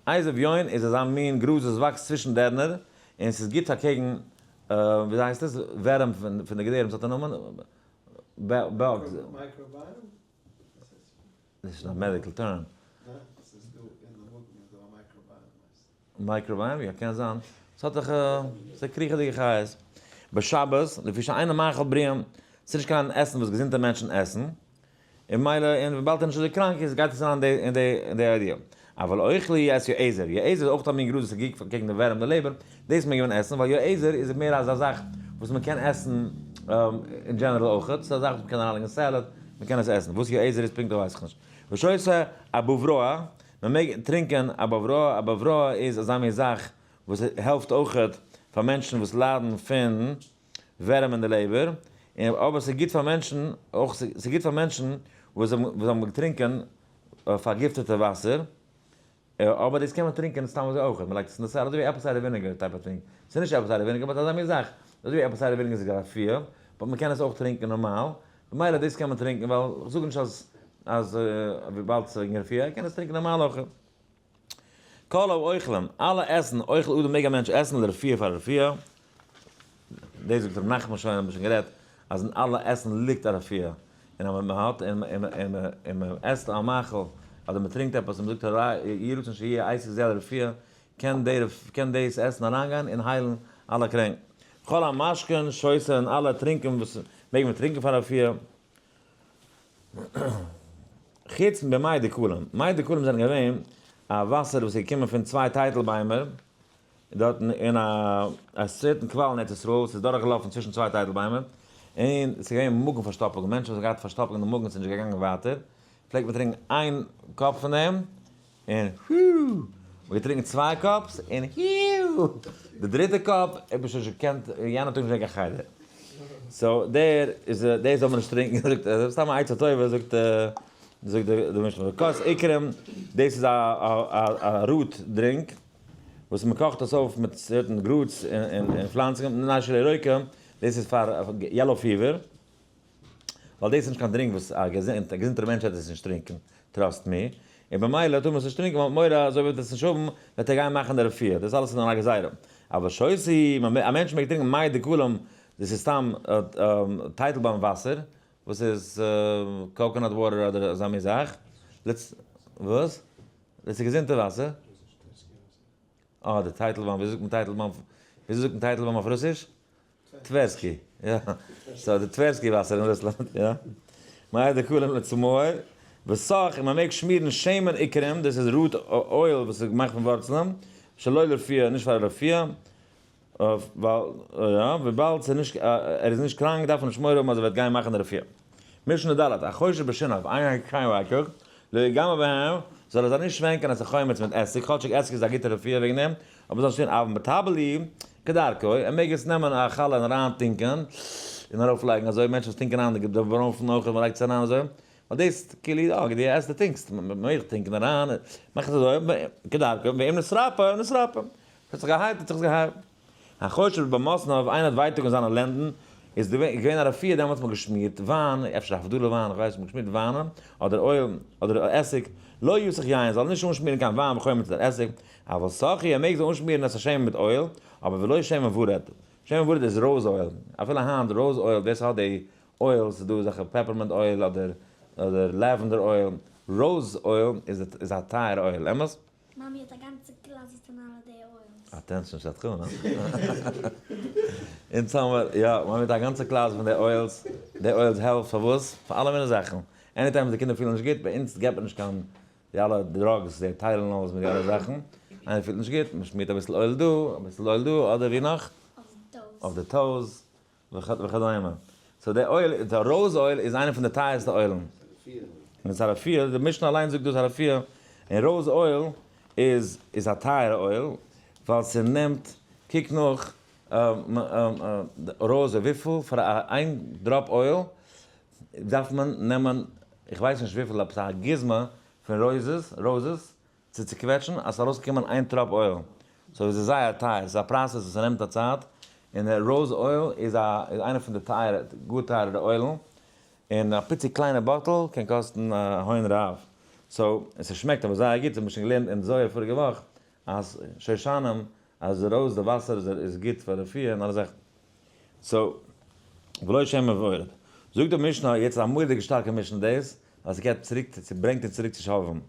אזוב יון איז אזא מין גראז וואס וואקסט צווישן דערנער, און ס'איז גוט אקעגן, וויאזוי הייסט עס, ווערעם פון די געדערים, ס'האט א נאמען? Bugs. Microbiome? דאס איז א medical term. Microbiome? יא קען זיין. ס'האט דאך ס'איז קריכעדיגע חיות. בשבת, לפי שאינו מאכל בריאים, ס'איז נישט קיין עסן וואס געזונטע מענטשן עסן, און מילא און וויבאלד ער איז נישט אזוי קראנק איז גייט עס אריין אין די אין די idea. אבל אוכלי את יועזר, יועזר איז אויך א מין גראז וואס איז גוט קעגן די ווערים די לעבער, דאס מעג מען עסן ווייל יועזר איז מער אזא זאך וואס מען קען עסן אין general אויך, ס'איז א זאך וואס מען קען אריינלייגן אין salad, מען קען עס עסן, וואס יועזר איז פונקטליך ווייס איך נישט. ושותה אבוברה, מען מעג טרינקען אבוברה, אבוברה איז אזא מין זאך וואס העלפט אויכעט פאר מענטשן וואס ליידן פון ווערעם אין די לעבער, און אבער ס'איז גוט פאר מענטשן אויך, ס'איז גוט פאר מענטשן וואס האבן געטרינקען פארגיפטעטע וואסער, אבער דאס קען מען טרינקען סתם אזוי אויך, מען לייגט עס אין די salad אזוי ווי apple cider vinegar type of thing, ס'איז נישט apple cider vinegar but אזא מין זאך, אזוי ווי apple cider vinegar איז רפואה, but מען קען עס אויך טרינקען נארמאל, במילא דאס קען מען טרינקען ווייל איך זאג נישט אז אז וויבאלד ס'איז וועגן רפואה, קען עס טרינקען נארמאל אויך. כל האוכלים, אלע עסן, אוכל אדם מעג א מענטש עסן לרפואה פאר רפואה, דאס זאגט ר' נחמן שוין האבן מיר שוין גערעדט אז אין אלע עסן ליגט א רפואה, און אז מען האט און מען עסט א מאכל אדער מען טרינקט עפעס און מען זאגט יהי רצון שיהיה עסק זה לרפואה, קען דאס עסן אריינגיין און היילן אלע קרענק. כל המשקין שותה און אלע טרינקען וואס מעג מען טרינקען פאר רפואה. חוץ במי דקלים. מי דקלים זענען געווען א וואסער וואס איז געקומען פון צוויי טייטל ביימער דארטן אין א certain קוואל אין ארץ ישראל וואס איז דורכגעלאפן צווישן צוויי טייטל ביימער, און עס איז געווען מאגן פארשטאפונג, מענטשן וואס האבן געהאט פארשטאפונג אין די מאגן, עס איז נישט געגאנגען ווייטער, פלעגט מען טרינקען איין cup פון דעם, און היו! מען האט געטרינקען צוויי cups, און היו! די דריטע cup האט מען שוין נישט געקענט, יענע טאג נישט געווען קיין חדר. So דער איז, דאס זאל מען נישט טרינקען, זאגט ער, סתם א עצה טובה, זאגט זאגט די משנה, כוס עיקרים, דאס איז א root drink, וואס מען קאכט עס אויף מיט certain גראז און פלאנצונגען, מפני שלא רוקה, דאס איז פאר yellow fever, ווייל דאס איז נישט קיין drink וואס א געזונטער מענטש וועט עס נישט טרינקען, trust me, און במילא טאר מען עס נישט טרינקען ווייל מ'האט מורא אז אויב וועט ער עס נישט האבן וועט ער גיין מאכן די רפואה, דאס אלעס איז נאר א גזירה. אבל שותה, א מענטש מעג טרינקען מי דקלים, דאס איז סתם טייטלבוים וואסער, וואס איז coconut water אדער אזא מין זאך, וואס? דאס איז געזונטע וואסער? אה, די טייטלבוים, ווי זאגט מען טייטלבוים? ווי זאגט מען טייטלבוים אויף רוסיש? טווערסקי, יא. So די טווערסקי וואסער אין רוסלאנד, יא. מי דקלים לצמאו, וסך, און מען מעג שמירן שמן עיקרים, דאס איז root oil וואס איז געמאכט פון ווארצלען, שלא לרפואה, נישט פאר רפואה. ווייל יא, וויבאלד ס'איז נישט, ער איז נישט קראנק דארף מען נישט מורא האבן אז ער וועט גיין מאכן די רפואה. משנה ד', החושד בשיניו, איין קיין ווייטאג, לא יגמע בהם, זאל ער זיי נישט שווענקען אז ס'חומץ מיט עסיג, כאטשיג עסיג איז א גוטע רפואה וועגן דעם, אבער זאל נישט טון אבל מטבל כדרכו, ער מעג עס נעמען א חלה און אריין טונקען, און ארויף לייגן אזוי, מענטשן וואס טונקען אריין די ברוינפן אויך, מען לייגט עס אריין אזוי, ווייל דאס כאילו יא, דו עסט דו טונקסט, מען מעג טונקען אריין, מאך עס אזוי, כדרכו, ואם נתרפא, נתרפא. ס'האט זיך געהיילט האט זיך עס געהיילט. החושד במתניו, איינער האט ווייטאג אין זיינע לענדן, איז געווען א רפואה דעמאלטס האט מען געשמירט וויין, אפשר הבדלה וויין, איך ווייס נישט, מען האט געשמירט וויינען, אדער oil, אדער עסיג, לא יסוך יין, זאל ער נישט אנשמירן קיין וויין וחומץ אדער עסיג, אבל סכי, ער מעג זיך אנשמירן את השמן מיט oil, אבער ולא שמן ורד, שמן ורד איז rose oil, אפילו היינט rose oil, ווער ס'האט די oils, ס'איז דא אזעלכע peppermint oil אדער lavender oil, rose oil איז א טייערע oil, אמת? מאמי האט א גאנצע closet פון אלע די oils. Attention שדכן, הא? אונז האמער, יא, מאמי האט א גאנצע closet פון די oils, די oils העלפט פאר וואס? פאר אלע מיני זאכן, anytime וואס די קינדער פילן נישט גוט, ביי אונז געבט מען נישט קיין די אלע drugs, די Tylenols מיט די אלע זאכן, איינער פילט נישט גוט, מען שמירט אביסל oil דא, אביסל oil דא, אדער ווי נאך? אויף די toes. אויף די toes, וכדומה. So די oil, די rose oil איז איינע פון די טייערסטע oil ן. און עס איז א רפואה, די משנה אליין זאגט דאס א רפואה, און rose oil איז איז א טייערע oil, ווייל ס'נעמט, קוק נאך rose oil, וויפיל פאר א איין דראפ oil דארף מען נעמען, איך ווייס נישט וויפיל, עפעס א גוזמא פון roses, roses, צו צוקוועטשן אז ס'זאל ארויסקומען איין טראפ oil, so איז עס זייער טייער, ס'איז א process וואס ס'נעמט א צייט, און rose oil איז א איז איינע פון די טייערע, גאר טייערע oil ן, און א פיצי קליינע bottle קען קאסטן א הון רב, so און ס'שמעקט אבער זייער גוט, האט מען שוין געלערנט אין זוהר פאריגע וואך אז שושנים אז rose די וואסער איז איז גוט פאר רפואה און אלע זאכן, so ולא שמן ורד. זאגט די משנה, יעצט איז א מורא'דיגע שטארקע משנה דאס, אז ס'געבט צוריק, ס'ברענגט אונז צוריק צו שובבים.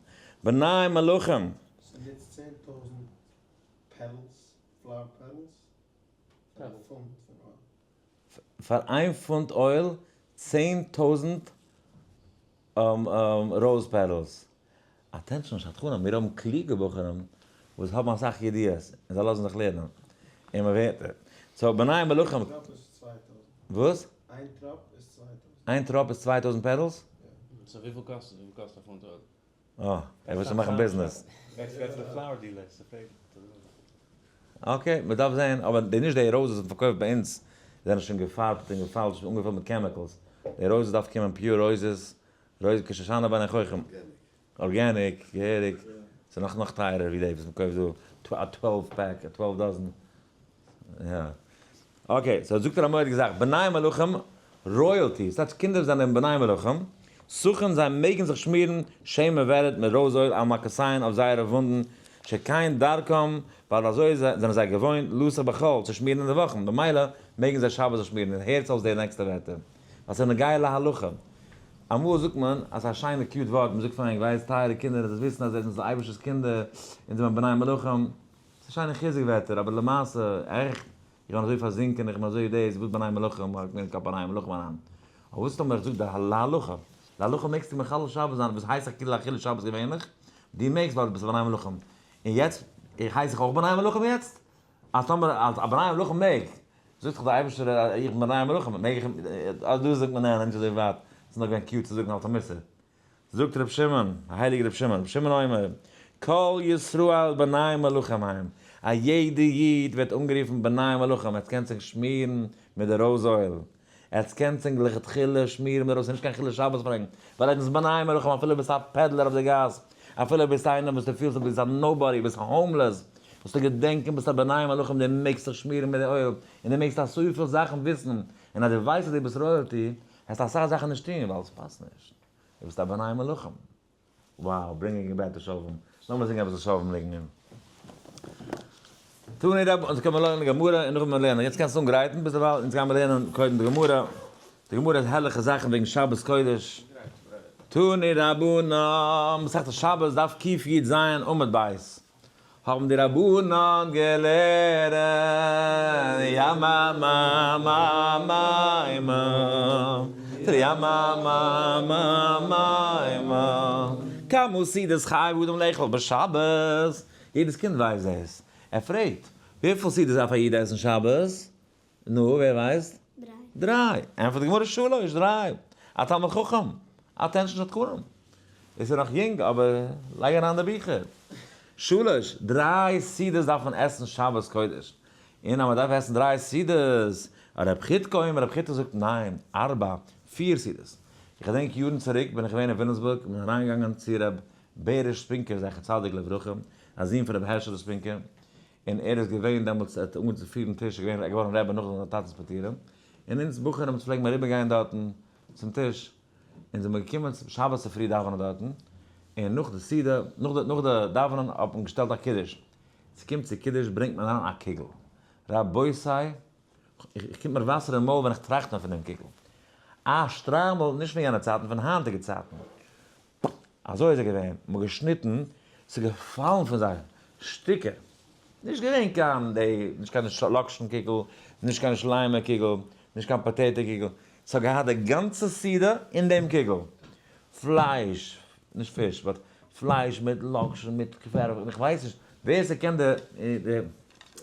בני מלכים! ס'נוצט 10,000 petals, flower petals, פאר א פונט פון oil. פאר איין פונט oil 10,000 rose petals. Attention שדכנים, מיר האבן קלוגע בחורים וואס האבן אסאך ידיעות און זיי לאזן זיך לערנען. און מען ווערט. So בני מלכים. איין טראפ איז 2,000. וואס? איין טראפ איז 2,000. איין טראפ איז 2,000 petals? So וויפיל קאסט עס? וויפיל קאסט א פונט oil? אה, ער וויל שוין מאכן ביזנעס. Okay, מען דארף זען, אבער די נישט די roses וואס מען פארקויפט ביי אונז זענען שוין געפארבט און געפאלשט און אנגעפילט מיט chemicals. די roses דארף קומען pure roses, rose כשושנה בין החוחים. Organic, געהעריג. ס'איז נאך נאך טייערער ווי די וואס מען קויפט דא, א 12 pack, א 12 dozen. יא. Okay, so זאגט ער א מורא'דיגע זאך, בני מלכים royalty, ס'טייטש קינדער זענען בני מלכים, סוכין זיי מעגן זיך שמירן שמן ורד מיט rose oil על מכותיהן אויף זייערע וואונדן, שכן דרכם, ווייל אזוי זענען זיי געוואוינט, לסוך בחול, צו שמירן אין די וואכן, במילא מעגן זיי שבת זיך שמירן, און הערטס אויס די נעקסטע ווערטער, ווייל ס'איז נוגע להלכה. אמאל זאגט מען אז ס'איז א שיינע cute ווארט, מ'זאגט פאר ענק ווייסט טייערע קינדער, זאלסט וויסן אז עטס זענטס די אייבערשטער'ס קינדער, אונז זעמער בני מלכים, ס'איז שיינע חיזוק ווערטער, אבער למעשה, עכט, איך בין אזוי פארזינקען, איך בין אזוי דאס, וואס בני מלכים, האקט מיר אין קאפ בני מלכים אריין. אבער וואס טאמער איך זאג די להלכה? להלכה מעגסטו מחלל שבת זיין, וואס הייסט א כאילו א חילול שבת געווענליך? דו מעגסט ווייל דו ביסט בני מלכים. און יעצט, איך הייס איך אויך בני מלכים יעצט? אז טאמער אז א בני מלכים מעג, זאגט דאך דער אייבערשטער אז איך בין בני מלכים, מעג איך, אז דא זאגט מען ניין, נישט אזוי ווייט, ס'איז נאר געווען cute צו זאגן אלס א מוסר. זאגט ר' שמעון, הייליגער ר' שמעון, ר' שמעון אומר, כל ישראל בני מלכים הם, א יעדע איד ווערט אנגערופן בני מלכים, עטס קענטס ענק שמירן מיט די rose oil, עטס קענטס ענק לכתחילה שמירן מיט די rose, נישט קיין חילול שבת פאר ענק, ווייל עטס זענטס בני מלכים אפילו ביסט א peddler אויף די גאס, אפילו ביסט איינער וואס דו פילסט אז ביסט א nobody, ביסט homeless, זאלסטו געדענקען ביסט א בני מלכים, דו מעגסט זיך שמירן מיט די oil, און דו מעגסט אזויפיל זאכן וויסן, און אז דו ווייסט אז דו ביסט royalty, העסטו אסאך זאכן נישט טון ווייל עס פאסט נישט. דו ביסט א בני מלכים. Wow, bringing back די שובבים. לאמיר זינגען אביסל שובבים ניגונים. תנו רב, אונז קען מען לערנען די גמרא און נאכדעם לערנען. יעצט קענסטו אנגרייטן ביזדערווייל, אונז גיימיר לערנען קודם די גמרא. די גמרא איז הערליכע זאכן וועגן שבת קודש. תנו רבנן, מסכת שבת דף קי"ז עמוד ב'. האבן די רבנן געלערנט, יא מא מא מא מא מא, יא מא מא מא מא מא, כמה סעודות חייב אדם לאכול בשבת, יעדעס קינד ווייסט דאס, ער פרעגט, וויפיל סעודות דארף א איד עסן שבת? נו, ווער ווייסט? דריי. דריי. ענטפערט די גמרא שלש, דריי. א תלמיד חכם, attention שדכנים. איז ער נאך יונג, אבער לייג אריין די ביכער. שלש, דריי סעודות דארף מען עסן שבת קודש. און אז מען דארף עסן דריי סעודות, רב חידקא אומר, רב חידקא זאגט ניין, ארבע, פיר סעודות. איך געדענק יארן צוריק בין איך געווען אין וויליאמסבורג, בין אריינגעגאנגען צו ר' בעריש ספינקער זכר צדיק לברכה, א זון פון רבי הערשעלע ספינקער, און ער איז געווען דעמאלטס, ער האט אנגעהויבן צו פירן טיש, ער איז געווארן רבי נאך זיין טאטע'ס פטירה, און אונז בחורים פלעגן מיר אריבערגיין דארטן צום טיש, און זעמיר געקומען שבת צופרי דאווענען דארטן, און נאך די סעודה, נאך די דאווענען האט מען געשטעלט א קידוש, ס'קומט צו קידוש ברענגט מען אריין א קוגל, רבותי, איך קומט מיר וואסער אין מויל ווען איך טראכט נאר פון דעם קוגל, א שטריימל, נישט פון יענע צייטן, פון היינטיגע צייטן, אזוי איז ער געווען, מ'האט געשניטן, ס'איז געפאלן פון זיי שטיקער, נישט געווען קיין די, נישט קיין לאקשן קוגל, נישט קיין שליימער קוגל, נישט קיין potato קוגל, ס'האט געהאט די גאנצע סעודה אין דעם קוגל, פלייש, נישט פיש, but פלייש מיט לאקשן מיט קווערפ, איך ווייס נישט, ווער ס'קען די,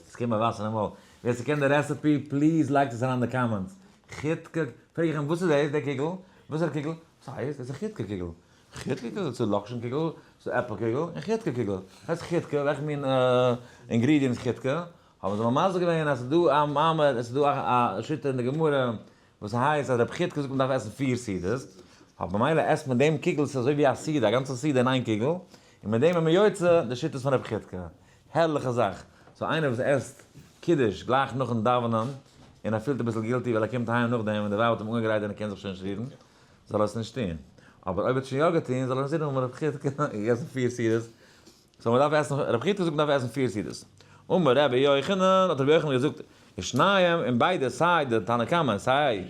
ס'קומט מיר וואסער אין מויל, ווער ס'קען די recipe please לייגט עס אריין אין די comments, חיטקע, פרעג איך אים וואס איז דאס די קוגל, וואס איז די קוגל? וואס הייסט? דאס איז חיטקע קוגל. חיטקע קוגל? ס'איז לאקשן קוגל, ס'איז עפל קוגל, און חיטקע קוגל. וואס הייסט חיטקע? וועלכע מין ingredients חיטקע? האבן זיי מיר מסביר געווען אז ס'איז דא א מאמר, עס איז דא א שיטה אין די גמרא וואס הייסט אז רבי חיטקע זאגט מ'דארף עסן פיר סעודות, אבער ממילא עסט מען דעם קוגל, ס'איז אזוי ווי א סעודה, א גאנצע סעודה אין איין קוגל, און מיט דעם איז מען יוצא די שיטות פון רבי חיטקע. הערליכע זאך. so איינער וואס עסט קידוש גלייך נאכן דאווענען און ער פילט אביסל guilty ווייל ער קומט אהיים נאכדעם און די ווייב האט אים אנגעגרייט און ער קען זיך שוין נישט רירן, זאל ער עס נישט טון. אבער אויב ער האט שוין יא געטון זאל ער אינזין האבן רב חידקא געגעסן פיר סעודות. so מען דארף עסן, רב חידקא זאגט מען דארף עסן פיר סעודות. אמר רבי יוחנן, האט רבי יוחנן געזאגט, ושניהם, און ביידע סיי די תנא קמא און סיי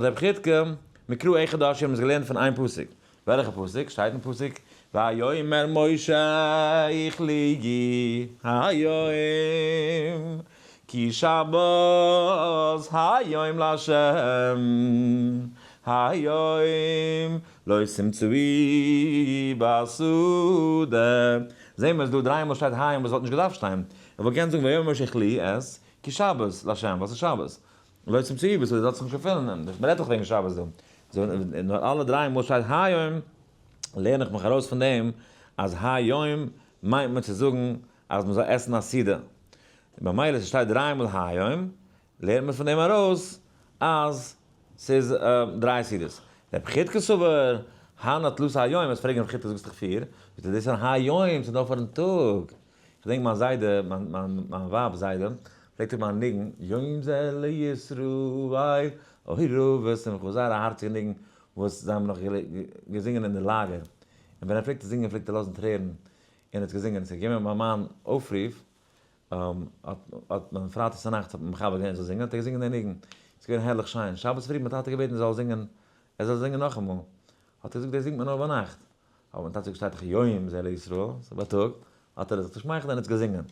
רב חידקא, מקרא אחד דרשו האבן עס געלערנט פון איין פסוק. וועלכע פסוק? שטייט אין פסוק ויאמר משה אכלו היום כי שבת היום לה' היום לא תמצאו בשדה. זעהן מיר אז דא דריי מאל שטייט היום וואס וואלט נישט געדארפט שטיין. איך וואלט געקענט זאגן ויאמר משה אכלו עס כי שבת לה' ווייל ס'איז שבת. לא תמצאו בשדה זאלסט זיך נישט געפינען. מ'רעדט דאך וועגן שבת דא. נאר אלע דריי מאל שטייט היום, לערן איך מיך ארויס פון דעם אז היום מיינט מען צו זאגן אז מען זאל עסן א סעודה. במילא ס'שטייט דריי מאל היום, לערנט מען פון דעם ארויס אז ס'איז דריי סעודות. רב חידקא סבר, הני תלתא היום, וועסט פרעגן רב חידקא זאגסט דאך פיר, זאגט ער דאס איז היום, ס'איז נאר פארן טאג. כ'דענק מיין זיידע, מיין ווייב'ס זיידע, פלעגט האבן א ניגון, יום זה לישראל, אוי רבה שמחה, זייער א הארציגע ניגון וואס זיי האבן נאך געזינגען אין די לאגער, און ווען ער פלעגט עס זינגען פלעגט ער לאזן טרערן, און ער האט געזינגען, ס'איז געקומען ביי מיין אויפרוף, האט מען פרייטאג צונאכטס האט מען מכבד געווען ער זאל זינגען, האט ער געזינגען די ניגון, ס'איז געווען הערליך שיין, שבת פרי האט מיין טאטע געבעטן ער זאל זינגען, ער זאל זינגען נאכאמאל, האט ער געזאגט דאס זינגט מען נאר ביינאכט, אבער מיין טאטע זאגט שטייט דאך יום זה לישראל, ס'איז בייטאג, האט ער זיך צושמייכלט און האט עס געזינגען.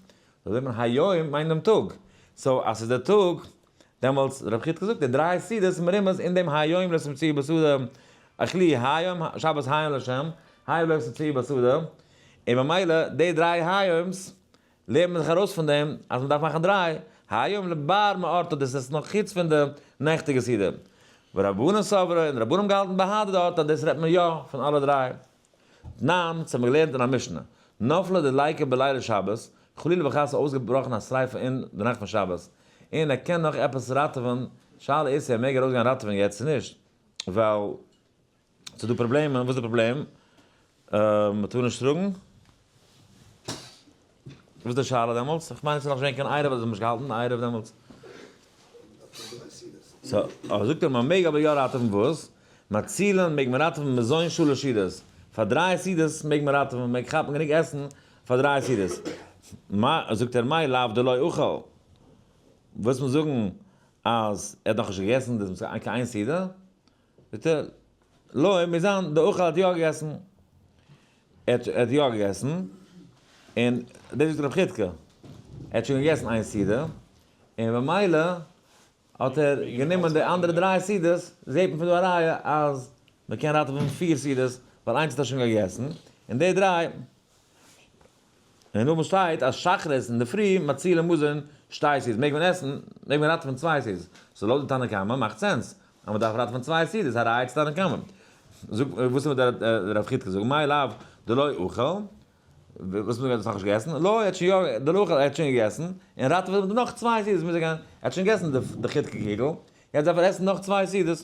so זאגט מען היום מיינט דעם טאג. so אז ס'איז דער טאג, דעמאלטס, רב חידקא זאגט די דריי סעודות מרומז אין דעם היום לא תמצאו בשדה, אכלו היום, שבת היום לשם, היום לא תמצאו בשדה, און ממילא די דריי היום'ס לערנט מען זיך ארויס פון דעם אז מ'דארף מאכן דריי, היום לבר מאורתא, דאס איז נאך חוץ פון די נעכטיגע סעודה. ורבנן סברי, און די רבנים געהאלטן בהדי דארט אז דאס רעדט מען יא פון אלע דריי. תנן, דאס האבן מיר געלערנט אין א משנה, נפלה דליקה בלילי שבת, חלילה וחס איז אויסגעבראכן א שריפה אין די נאכט פון שבת, און ער קען נאך עפעס ראטעווען, שאלה איז צו ער מעג ארויסגיין ראטעווען יעצט צו נישט, ווייל ס'איז דא פראבלעמען, וואס איז די פראבלעם? מ'טאר נישט טראגן? וואס איז די שאלה דעמאלטס? איך מיין עס איז נאך נישט געווען קיין עירוב, אז מ'האט נישט געהאלטן עירוב דעמאלטס. so, אבער זאגט ער מ'מעג אבער יא ראטעווען וואס? מצילין מעג מען ראטעווען מזון שלש סעודות. פאר דריי סעודות מעג מען ראטעווען, מ'מעג כאפן גענוג עסן פאר דריי סעודות. זאגט ער מאי לאו דלא אכל. וואס מיר זאגן אז ער האט נאכנישט געגעסן דאס איז קיין איין סעודה. זאגט ער, לא, מיר זיין, די אוכל האט יא געגעסן, ער האט יא געגעסן, און דאס זאגט רב חידקא, ער האט שוין געגעסן איין סעודה, און במילא האט ער גענומען די אנדערע דריי סעודות, זעט מען פון דא א ראיה אז מען קען ראטעווען פיר סעודות, ווייל איינס האט ער שוין געגעסן, און די דריי. און נאכדעם שטייט אז שחרית אינדערפרי מציל מזון שתי סעודות, מעג מען עסן, מעג מען ראטעווען צוויי סעודות. so לויט די תנא קמא מאכט sense אז מען דארף ראטעווען צוויי סעודות, א ראיה צו תנא קמא. זאג, וואס האט דער רב חידקא זאגט, מאי לאו דלא אכל, וואס מיינט ער האט נאכנישט געגעסן? לא, ער האט שוין יא, דלא אכל, ער האט שוין געגעסן, און ראטעוועט נאך צוויי סעודות מוז ער גיין, ער האט שוין געגעסן די חידקא קוגל, יעצט דארף ער עסן נאך צוויי סעודות.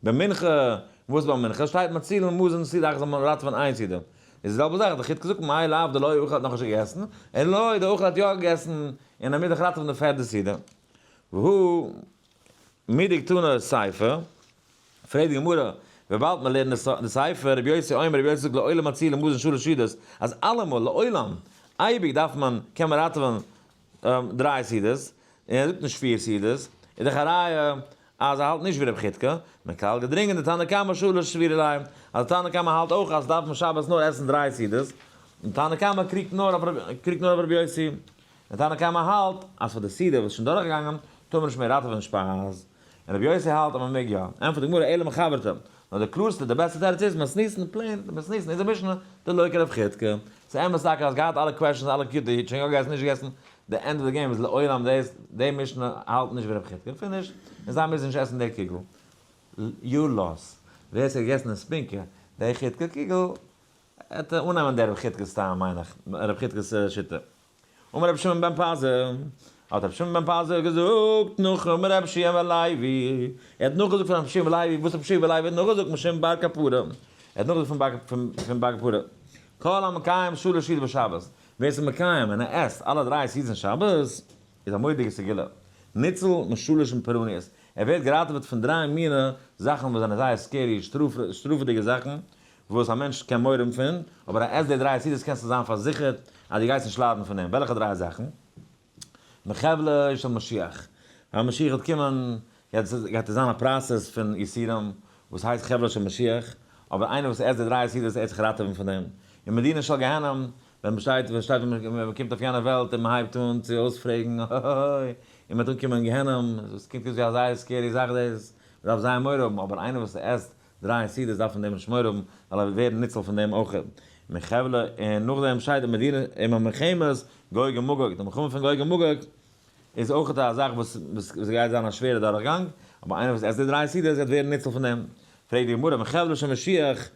במנחה, וואס ביי מנחה שטייט מצילין מזון סעודה אחת זאל מען ראטעווען איין סעודה. איז די זעלבע זאך, די חידקא זאגט מאי לאו דלא אכל האט נאכנישט געגעסן, און לא דאכל האט יא געגעסן, און ער מוז דאך ראטעווען די פערדע סעודה. והא מדקתני סיפא, פרעגט די גמרא, וויבאלד מען לערנט די סיפא, רבי יוסי אומר, רבי יוסי זאגט לעולם מצילין מזון שלש סעודות, אז אלעמאל, לעולם, אייביג דארף מען, קען מען ראטעווען דריי סעודות, און ער זאגט נישט פיר סעודות, איז דאך א ראיה אז ער האלט נישט ווי רב חידקא, מכלל געדרינגען די תנא קמא שלש סבירא ליה, אז די תנא קמא האלט אויך אז דארף מען שבת נאר עסן דריי סעודות, און תנא קמא קריגט נאר אויף רבי יוסי, און תנא קמא האלט אז פאר די סעודה וואס איז שוין דורכגעגאנגען טאר מען נישט מער ראטעווען שפייז, און רבי יוסי האלט אז מען מעג יא, ענטפערט די גמרא אלא מחברתא, נאר די קלארסטע די בעסטע תירוץ איז מתניתין plain, די מתניתין איז די משנה דלא כרב חידקא, ס'איז אמת טאקע אז געהאט אלע questions אלע cute די שוין יא געגעסן נישט געגעסן, די end of the game איז לעולם דאס, די משנה האלט נישט ווי רב חידקא, finish, און זיי מוזן נישט עסן די קוגל. your loss. ווער ס'האט געגעסן אין ספינקא די חידקא קוגל, עט אננעמען די רב חידקא'ס טעם מיין איך, רב חידקא'ס שיטה. אמר רבי שמעון בן פזי, האט רבי שמעון בן פזי געזאגט נאך רבי יהושע בן לוי, ער האט נאכגעזאגט פון רבי יהושע בן לוי, וואס רבי יהושע בן לוי האט נאכגעזאגט משום בר קפרא, ער האט נאכגעזאגט פון בר קפרא, כל המקיים שלש סעודות בשבת, ווער ס'איז מקיים און ער עסט אלע דריי סעודות אין שבת, איז א מורא'דיגע סגולה, ניצול משלש פורעניות, ער ווערט געראטעוועט פון דריי מיני זאכן וואס זענען זייער scary, שטראפעדיגע זאכן, וואס א מענטש קען מורא האבן פון, אבער אז עסט די דריי סעודות קענסטו זיין פארזיכערט אז דו גייסט נישט ליידן פון דעם. וועלכע דריי זאכן? מחבלו של משיח. ווען משיח וועט קומען גייט גייט עס זיין א process פון יסורים וואס הייסט חבלו של משיח, אבער איינער וואס עסט די דריי סעודות ער וועט זיך ראטעווען פון דעם. אין מדינה של גיהנום, ווען מען שטייט ווען שטייט ווען מען קומט אויף יענע וועלט און מען הייבט אן צו אויספרעגן אוי, און מען וועט אנקומען אין גיהנום, עס קוקט אויס ווי א זייער scary זאך דאס, מען דארף זייער מורא האבן, אבער איינער וואס עסט דריי סעודות דארף פון דעם נישט מורא האבן, ווייל ער וועט ווערן ניצול פון דעם אויך. מחבלו, און נאכדעם שטייט אין מדינה עם המלחמת גוג ומגוג, די מלחמה פון גוג ומגוג איז אויך א זאך וואס וואס גייט זיין א שווערע דורכגאנג, אבער איינער וואס עסט די דריי סעודות גייט ווערן ניצול פון דעם. פרעגט די גמרא, מחבלו של משיח,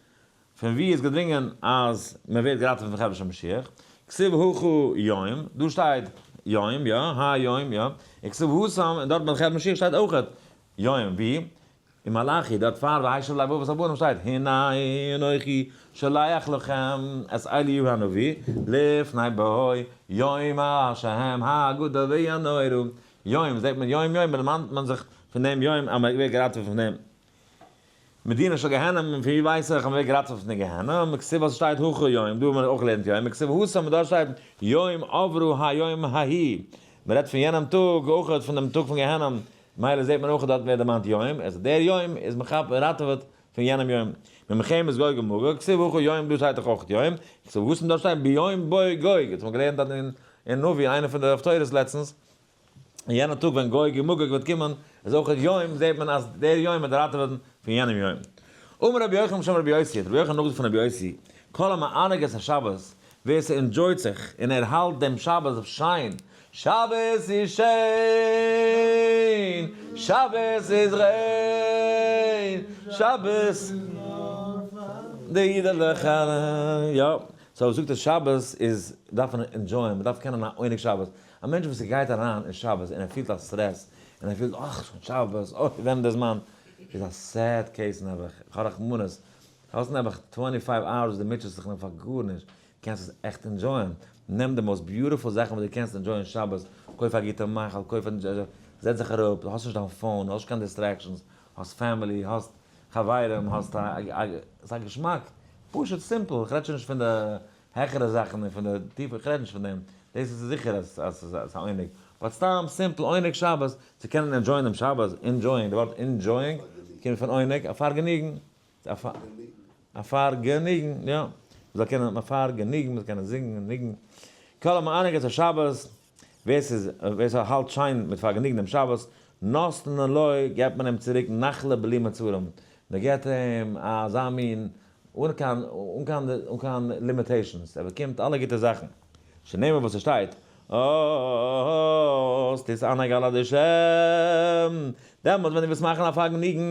פון וואו איז געדרינגען אז מען ווערט געראטעוועט פון חבלו של משיח? כתיב הכא יום, דא שטייט יום, יא, היום, יא, וכתיב התם, און דארט ביי חבלי משיח שטייט אויך יום, ווי? אין מלאכי דארט פאר והשיב לב אבות הבנים שטייט הנה אנכי שולח לכם את אליהו הנביא לפני בוא יום השם הגדול והנורא, יום זעט מען יום יום דערמאנט מען זיך פון דעם יום אז מען ווערט געראטעוועט פון דעם מדינה של גיהנום, און פון ווי ווייס איך אז מען ווערט געראטעוועט פון די גיהנום, כתיב אז שטייט הכא יום, דא האט מען אויך געלערנט יום, כתיב התם און דארט שטייט יום עברו היום ההיא, מען רעדט פון יענעם טאג אויך פון דעם טאג פון גיהנום, מילא זעט מען אויך דארט ווערט דערמאנט יום, אז דער יום איז מכפר און ראטעוועט פון יענעם יום. ממלחמת גוג ומגוג, כתיב הכא יום דא שטייט דאך אויך יום, כתיב התם דארט שטייט ביום בוא גוג, האט מען געלערנט דארט אין נביא אין איינע פון די הפטורות לעצטנס, אין יענע טאג ווען גוג ומגוג וועט קומען איז אויך יום, זעט מען אז דער יום וועט ראטעווען פון יענעם יום. אמר רבי יוחנן בשם רבי יוסי, האט רבי יוחנן נאכגעזאגט פון רבי יוסי, כל המענג את השבת, ווער ס' enjoy ט זיך און ער האלט דעם שבת אויף שיין, שבת איז שיין, שבת איז ריין, שבת די אידעלעך יא, so זאגט ער שבת איז דארף מען enjoy ען, מען דארף קענען א עונג שבת, א מענטש וואס גייט אריין אין שבת און ער פילט א stress, און ער פילט אך שוין שבת, אוי ווען דער זמן, איז א sad case נעבעך, איך האב רחמנות, האסט נעבעך 25 hours דו מוטשעסט זיך נאך פאר גארנישט, קענסט עס עכט enjoy ען, נעם די most beautiful זאכן וואס דו קענסט enjoy ען שבת, קויף א גוטע מאכל, קויף א, זעץ זיך אראפ, האסט נישט דיין phone, האסט נישט קיין distractions, האסט family, האסט חברים, האסט א, ס'איז א געשמאק, פשוט simple, איך רעד שוין נישט פון די העכערע זאכן און פון די טיפע, איך רעד נישט פון דעם, דאס איז זיכער אז ס'איז א עונג, but סתם simple עונג שבת, צו קענען enjoy ען דעם שבת, enjoying, די ווארט enjoying קומט פון עונג, א פארגעניגן. א פארגעניגן, יא. מ'זאל קענען א פארגעניגן, מ'זאל קענען זינגען ניגון. כל המענג את השבת, ווער ס'איז, ווער ס'האלט שיין מיט פארגעניגן דעם שבת, נותנין לו, געבט מען אים צוריק נחלה בלי מצרים. מ'געבט אים אזא מין, אן קיין, אן קיין, אן קיין limitations, ער באקומט אלע גוטע זאכן. שנאמר וואס עס שטייט, אז תתענג על הדשן, דעמאלט ווען דו וועסט מאכן א פארגעניגן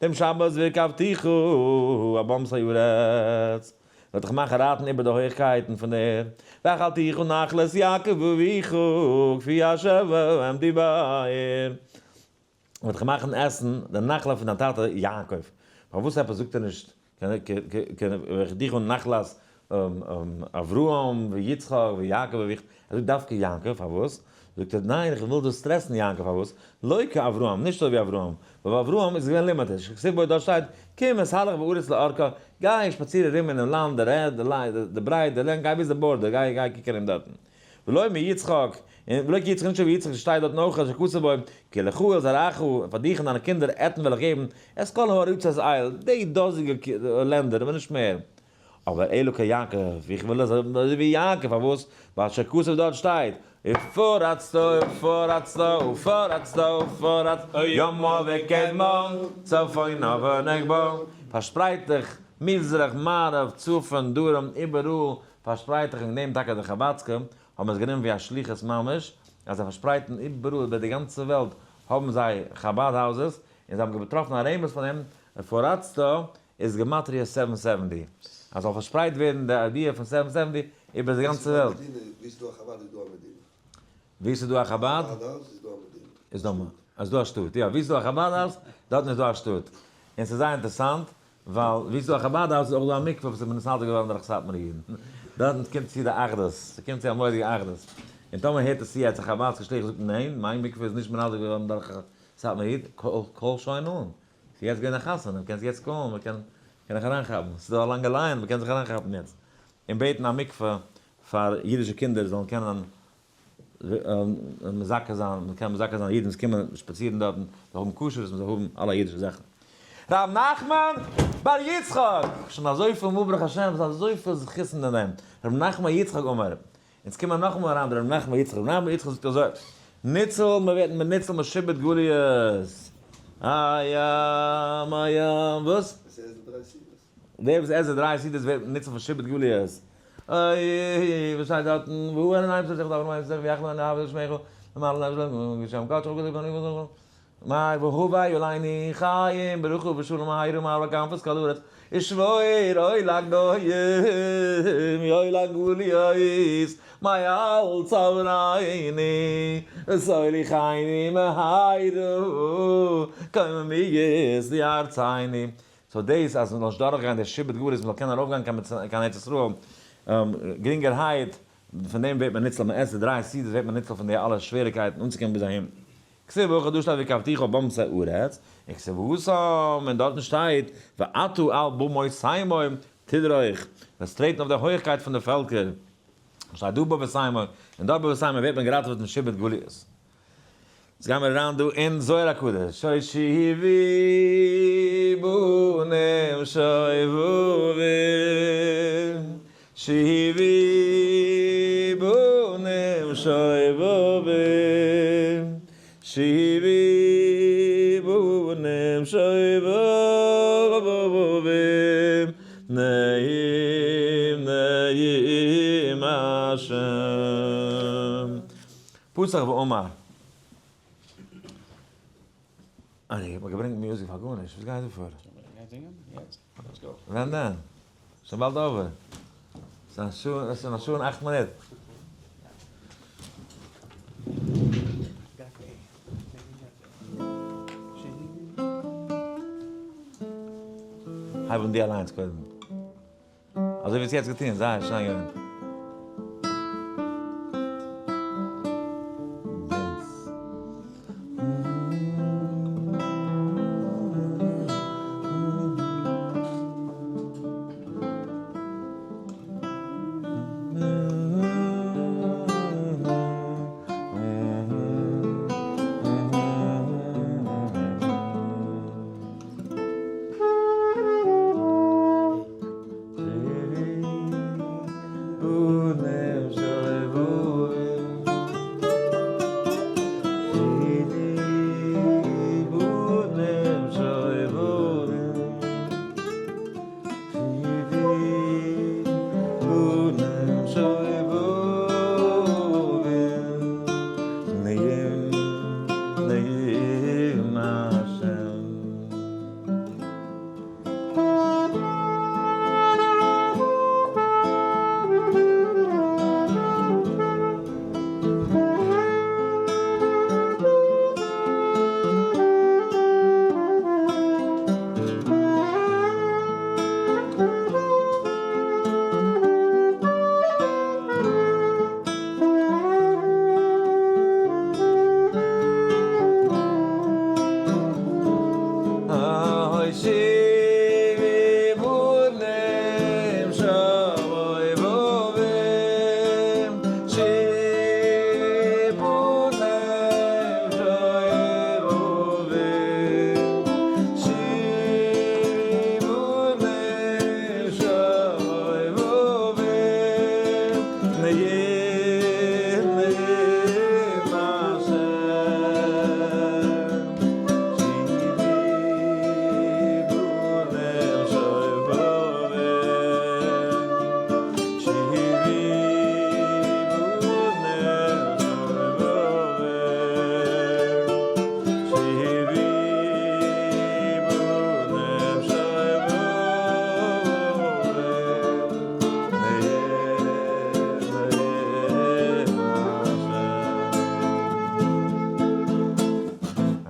דעם שבת והרכבתיך על במתי ארץ, וועט דיך מאכן רייטן איבער די הויכקייטן פון דער ערד, והאכלתיך נחלת יעקב אביך כפי אשר דיבר. וועט דיך מאכן עסן די נחלה פון דיין טאטע יעקב. פארוואס עפעס זאגט ער נישט והאכלתיך נחלת אברהם ויצחק ויעקב אביך, ער זאגט דווקא יעקב, פארוואס? זאגט ער ניין איך וויל דא stress ן יעקב, פארוואס? לא כאברהם, נישט אזוי ווי אברהם, ווייל ביי אברהם איז געווען limited, שכתוב בו דארט שטייט קום התהלך בארץ לארכה, גיי שפאציר ארום אינעם לאנד, די ברייט, די לענג, גיי ביז די border, גיי גיי קוק ארום דארטן. ולא מיצחק, און ולא כיצחק נישט אזוי ווי יצחק שטייט דארטן אויך שכתוב בו, כי לך ולזרעך, פאר דיך און דיינע קינדער אתן וועל איך געבן, את כל הארצות האל, די דאזיגע לענדער, אבער נישט מער. אבער אלא כיעקב, איך וויל אזוי ווי יעקב, פארוואס? ווייל שכתוב דארט שטייט, ופרצת ופרצת ופרצת ופרצת ימה וקדמה צפונה ונגבה, פארשפרייט דיך מזרח מערב צפון דרום איבעראל פארשפרייט דיך, און דעם טאקע די חבדסקע האבן עס גענומען ווי א שליחות ממש, אז זיי פארשפרייטן איבעראל איבער די גאנצע וועלט האבן זיי חבד houses, און זיי האבן געטראפן א רמז פון דעם, ופרצת איז גמטריא seven seventy, אז זאל פארשפרייט ווערן די idea פון seven seventy איבער די גאנצע וועלט. ווי ס'איז דא א חבד איז דא א מדינה. ווי ס'איז דא א חבד? חבד house איז דא א מדינה. איז דא איז דא א שטאט, יא, ווי ס'איז דא א חבד house, דארטן איז דא א שטאט. און ס'איז זייער אינטערעסאנט, ווייל ווי ס'איז דא א חבד house איז אויך דא א מקווה וואס איז נתנדב געווארן דורך סאטמארע אידן. דארטן קומט צו די אחדות, ס'קומט צו א מורא'דיגע אחדות. און טאמער הערט עס צו יעצט א חבד'סקע שליח זאגט ניין, מיין מקווה איז נישט מנדב געווארן דורך א סאטמארע איד, call שוין אן. ס'איז יעצט געווען א חתונה, מ'קען זיך יעצט call ן, מ'קען זיך אריינכאפן, ס'איז דא א לאנגע line, מ'קען זיך אריינכאפן יעצט, און בעטן א מקווה פאר אידישע קינדער זאלן קענען מזכה זיין, מ'קען מזכה זיין אידן וואס קומען שפאצירן דארטן, זאל האבן כשרות, מ'זאל האבן אלע אידישע זאכן. ר' נחמן בר יצחק! שוין אזויפיל מאל ברוך השם, ס'איז אזויפיל זכותים אין דעם. ר' נחמן בר יצחק אמר, אונז קומען נאכאמאל אריין דער ר' נחמן יצחק, ר' נחמן יצחק זאגט אזוי, ניצול, מען ווערט מנוצל משעבוד גליות, איי ים, וואס? ווער ס'עסט די דריי סעודות. דער וואס עסט די דריי סעודות ווערט ניצול פון שעבוד גליות, אוי, וואס שטייט דארטן, והוא אל עיני בשרך דבר עיני בשרך ויחלו עיני אהבה לשמך, למעלה נפש להם, ושם קדשך וגדול בנו וגדול מאי והבא עלינו חיים ברכה ושלום מהרה מעל כנפות כל הארץ ושבור אוי לגויים אוי לגליות מעל צווארינו וסוליכנו מהרה קוממיות לארצינו. so דאס אז מ'זאל נישט דורכגיין די שעבוד גלות מ'זאל קענען ארויפגיין קיין ארץ ישראל גרינגערהייט, פון דעם ווערט מען ניצול, מען עסט די דריי סעודות ווערט מען ניצול פון די אלע שוועריקייטן אנצוקומען ביז אהין. כתיב הכא דא שטייט והרכבתיך על במתי ארץ, און כתיב התם, און דארטן שטייט ואתה על במותימו תדרוך, וועסט טרעטן אויף דער הויכקייט פון די פעלקער, שטייט דא במותימו, און דארט במותימו ווערט מען געראטעוועט פון שעבוד גליות. יעצט גיימיר אריין דא אין זוהר הקדוש, הושיבי בנים שובבים, שובי בנים שובבים, שובי בנים שובבים, נעים נעים השם. פתח ואמר. אני האב געברענגט music פאר גארנישט, וואס גייט דא פאר? ווען דען? שוין באלד over. ס'איז א שעה און אכט מינוט. הייב אן דו אליינס קודם. אזוי ווי האסט יעצט געטון, זייער שיין געווען.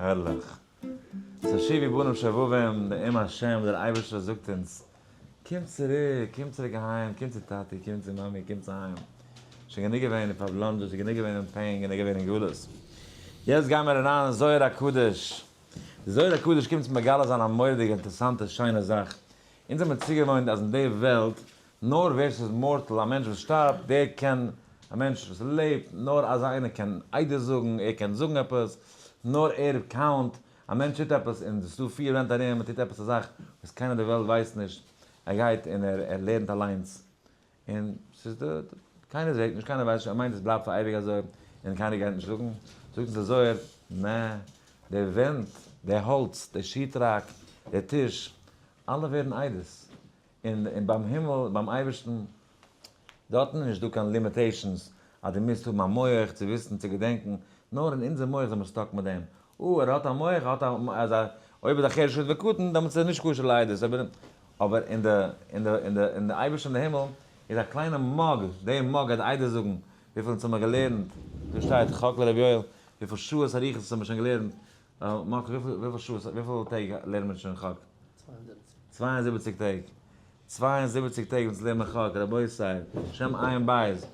הערליך. So שובו בנים שובבים, דער עם השם, דער אייבערשטער זאגט אונז, קום צוריק, קום צוריק אהיים, קום צו טאטי, קום צו מאמי, קום צו אהיים. שוין גענוג געווען אין פארבלאנדזשעט, שוין גענוג געווען אין pain, גענוג געווען אין גלות. יעצט גייען מיר אריין אין זוהר הקדוש. די זוהר הקדוש קומט צו מגלה זיין א מורא'דיגע אינטערעסאנטע שיינע זאך. אונז האבן מיר צוגעוואוינט אז אין די וועלט, נאר ווער ס'איז mortal, א מענטש וואס שטארבט, דער קען, א מענטש וואס לעבט, נאר אזא איינער קען עדות זאגן, ער קען זאגן עפעס, נאר ער count, א מענטש טוט עפעס און ס'איז דא פיר ווענט ארום, ער טוט עפעס א זאך וואס קיינער אין די וועלט ווייסט נישט, ער גייט און ער לערנט אליינס, און ס'איז די, קיינער זעט נישט, קיינער ווייסט נישט, ער מיינט עס בלייבט פאר אייביג אזוי, און קיינער גייט נישט זאגן, זאגט אונז דער זוהר, נע, די ווענט, די האלץ, די sheetrock, די טיש, אלע ווערן עדות, און ביים הימל, ביים אייבערשטן, דארטן איז נישט דא קיין limitations אז דו מוזט האבן א מח צו וויסן, צו געדענקן, נאר אין אונזער מח זעמיר stuck מיט דעם, אה, ער האט א מח, ער האט א, אז א, אויב איז א חרש וקטן, דעמאלטס איז ער נישט כשר לעדות, אבער, אבער אין די, אין די, אין די, אין די אייבערשטן אין די הימל, איז א קליינע mug, די mug גייט עדות זאגן, וויפיל אונז האמיר געלערנט, דא שטייט חק לרבי יואל, וויפיל שעות אריכות אונז האמיר שוין געלערנט, מארקוס, וויפיל, וויפיל שעות, וויפיל טעג לערנען מיר שוין חק? 72 טעג. 72 טעג אונז לערנען חק, רבותי, שם עין בית,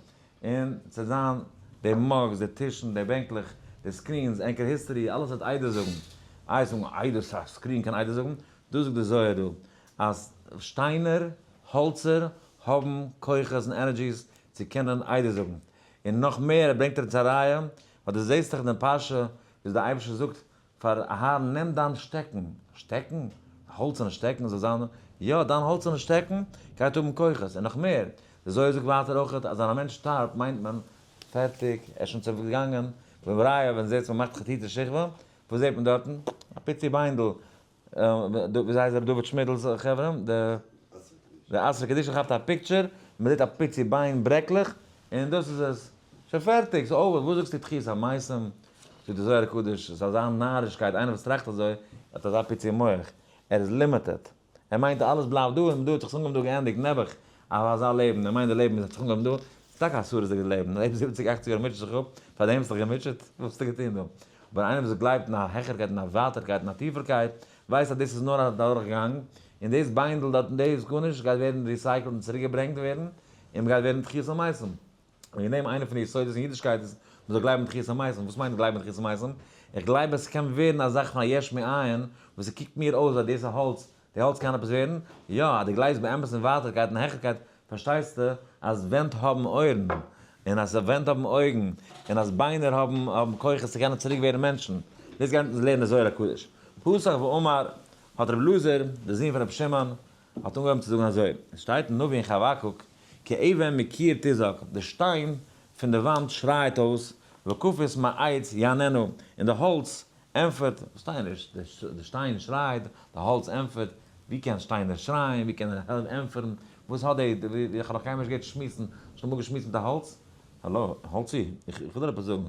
און ס'וועט זיין די mugs, די טישן, די בענקלעך, די screens, ענקער history, אלעס וועט עדות זאגן. איי זאגן עדות, א screen קען עדות זאגן? דא זאגט די זוהר דא, אז שטיינער, האלצער, האבן כוחות און energies צו קענען עדות זאגן. און נאך מער, ער ברענגט אונז א ראיה, ווייל דו זעסט דאך אין די פרשה, ווי דער אייבערשטער זאגט פאר אהרן, נעם דיין שטעקן, שטעקן? האלצערנע שטעקן זאל זיין, יא, דיין האלצערנע שטעקן גייט האבן כוחות, און נאך מער, די זוהר זאגט ווייטער אויך, אז ווען א מענטש שטארבט מיינט מען, פערטיג, ער איז שוין צעגאנגען, בראיה, ווען זעהט מען מאכט חתיתא שכבה, וואס זעהט מען דארטן? א פיצי ביינדל, ווי הייסט רבי דוד שמידל'ס חברה? די אתרא קדישא כאפט א picture, מען זעט א פיצי ביין ברעקלעך, און דאס איז עס. שוין פערטיג, ס'איז over, וואס זאגסטו תחיית המתים? זאגט די זוהר הקדוש, ס'איז אזא נארישקייט, איינער וואס טראכט אזוי, האט אזא פיצי מח, ער איז limited, ער מיינט אלעס בלייבט דא, און דא האט זיך עס אנגעהויבן דא געענדיגט, נעבעך, אויף אזא לעבן, ער מיינט די לעבן האט זיך אנגעהויבן דא, ס'איז טאקע א צרות'דיגע לעבן, לעבן זיבעציג אכציג יאר מוטשעט זיך אפ, פאר דעם האסטו דיך געמוטשעט? וואס האסטו געטון דא? אבער איינער וואס גלייבט אין א העכערקייט אין א ווייטערקייט אין א טיפערקייט, ווייסט אז דאס איז נאר א דורכגאנג, און דאס ביינדל דארט און דאס גארנישט גייט ווערן recycled און צוריק געברענגט ווערן, און מ'גייט ווערן תחיית המתים. וועגן דעם איינע פון די יסודות אין אידישקייט איז מ'זאל גלייבן אין תחיית המתים. וואס מיינט גלייבן אין תחיית המתים? איך גלייב אז ס'קען ווערן א זאך פון א יש מאין, וואס ס'קוקט מיר אויס אז דאס איז האלץ, די האלץ קען עפעס ווערן? יא, אז דו גלייבסט באמת אין ווייטערקייט און העכערקייט, פארשטייסטו אז ווענט האבן אויערן, און אז ווענט האבן אויגן, און אז ביינער האבן האבן כוחות צו קענען צוריק ווערן מענטשן. דאס גייט אונז לערנען זוהר הקדוש. פתח ואמר, האט רבי אלעזר, דער זון פון רבי שמעון, האט אנגעהויבן צו זאגן אזוי, עס שטייט אין נביא אין חבקוק, כי אבן מקיר תזעק, די שטיין פון די וואנט שרייעט אויס, וכפיס מעץ יעננה, און די האלץ ענטפערט, פארשטיי נישט, די שטיין שרייט, די האלץ ענטפערט, ווי קען שטיינער שרייען, ווי קען ער ענטפערן, וואס האט די, איך האב נאך קיינמאל נישט געהערט שמועסן, האסט אמאל געשמועסט מיט א האלץ? האלא, האלצי, איך וויל דיר עפעס זאגן,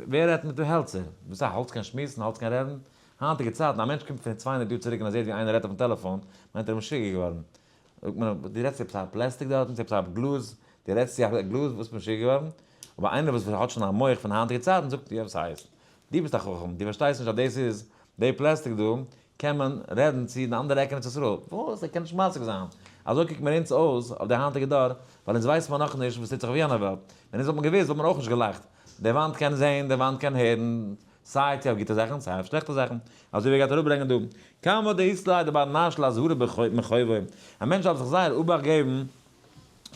ווער רעדט מיט די העלצער? וואס א האלץ קען שמועסן, האלץ קען רעדן? היינטיגע צייטן, א מענטש קומט פון 200 יאר צוריק און ער זעט ווי איינער רעדט אויפן טעלעפאן, מיינט ער איז משוגע געווארן. זאגט מען אים, דו רעדסט צו עפעס א פלעסטיק דארטן, צו עפעס א גלאז, דו רעדסט צו א גלאז, וואס משוגע געווארן? אבער איינער וואס האט שוין א מח פון היינטיגע צייטן זאגט, יא וואס הייסט? דו ביסט א חכם, דו פארשטייסט נישט אז דאס איז די פלעסטיק דא, קען מען רעדן צו די אנדערע עק ארץ ישראל. וואס? ער קען נישט משיג זיין. אזוי קוקט מיר אונז אויס אויף די היינטיגע דור, ווייל אונז ווייסט מען נאכנישט וואס טוט זיך אויף יענע וועלט. ווען אונז וואלט מען געוואוסט וואלט מען אויך נישט געלאכט. די וואנט קען זען, די וואנט קען הערן, סיי צו אויף גוטע זאכן סיי אויף שלעכטע זאכן, אזוי ווי ער גייט אראפברענגען דא, כמה דאית ליה דבר נש לאזהרה מחובו, א מענטש דארף זיך זייער אבאכט געבן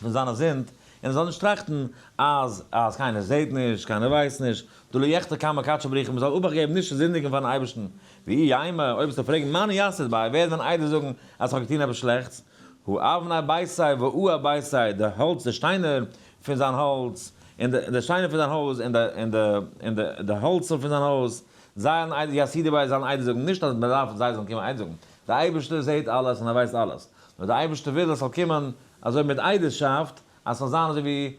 פון זיינע זינד, און ער זאל נישט טראכטן אז אז קיינער זעט נישט, קיינער ווייסט נישט, דלא יחטא קמי קדשא בריך הוא, מען זאל אבאכט געבן נישט צו זינדיגן פארן אייבערשטן, ואי יימר, אויב וועסטו פרעגן מאן יסית ביה, ווער וועט דען עדות זאגן אז איך האב געטון עפעס שלעכטס, הא אבני ביתיה ועועה ביתיה, די האלץ, די שטיינער פון זיין האלץ, און די שטיינער פון זיין הויז, און די, און די, און די, די האלצער פון זיין הויז, זיי זאלן עדות, יסית ביה זאלן עדות זאגן, נישט אז מען דארף זיי זאלן קומען עדות זאגן, דער אייבערשטער זעט אלעס און ער ווייסט אלעס, נאר דער אייבערשטער וויל עס זאל קומען אזוי מיט עדות'שאפט, אז ס'זאל זיין אזוי ווי,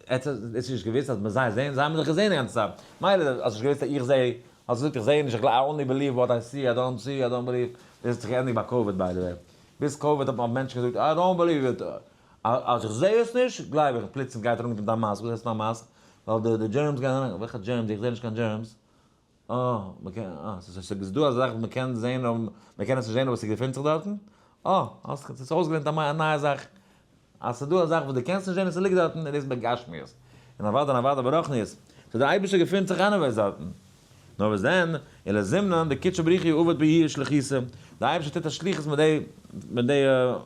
עטס האט נישט געוואוסט אז זיי זעען, זיי האבן דאך געזען די גאנצע צייט, מילא האסט נישט געוואוסט אז איך זע, האסט געזאגט איך זע נישט, איך גלייב, I only believe what I see, I don't see, I don't believe, דאס האט זיך געענדיגט ביי COVID by the way, ביז COVID האט מען אויף מענטשן געזאגט I don't believe it, אז איך זע עס נישט גלייב איך, פלוצים גייט ארום מיט א מאסק, וואס הייסט א מאסק? ווייל די germs גייען אריין, וועלכע germs? איך זע נישט קיין germs. אה, מ'קען, אה, ס'איז דא א זאך וואס מ'קען זען אבער מ'קען עס נישט זען אבער ס'געפינט זיך דארטן? אה, האסט עס אויסגעלערנט א נייע זאך. אז ס'איז דא א זאך וואס דו קענסט נישט זען און ס'ליגט דארטן, איז דאס בגשמיות. און אוודאי און אוודאי ברוחניות. so דער אייבערשטער געפינט זיך anyways דארטן. נאר וואס דען, אלא זימנין דקודשא בריך הוא עביד בהו שליחותא. דער אייבערשטער טוט א שליחות מיט די, מיט די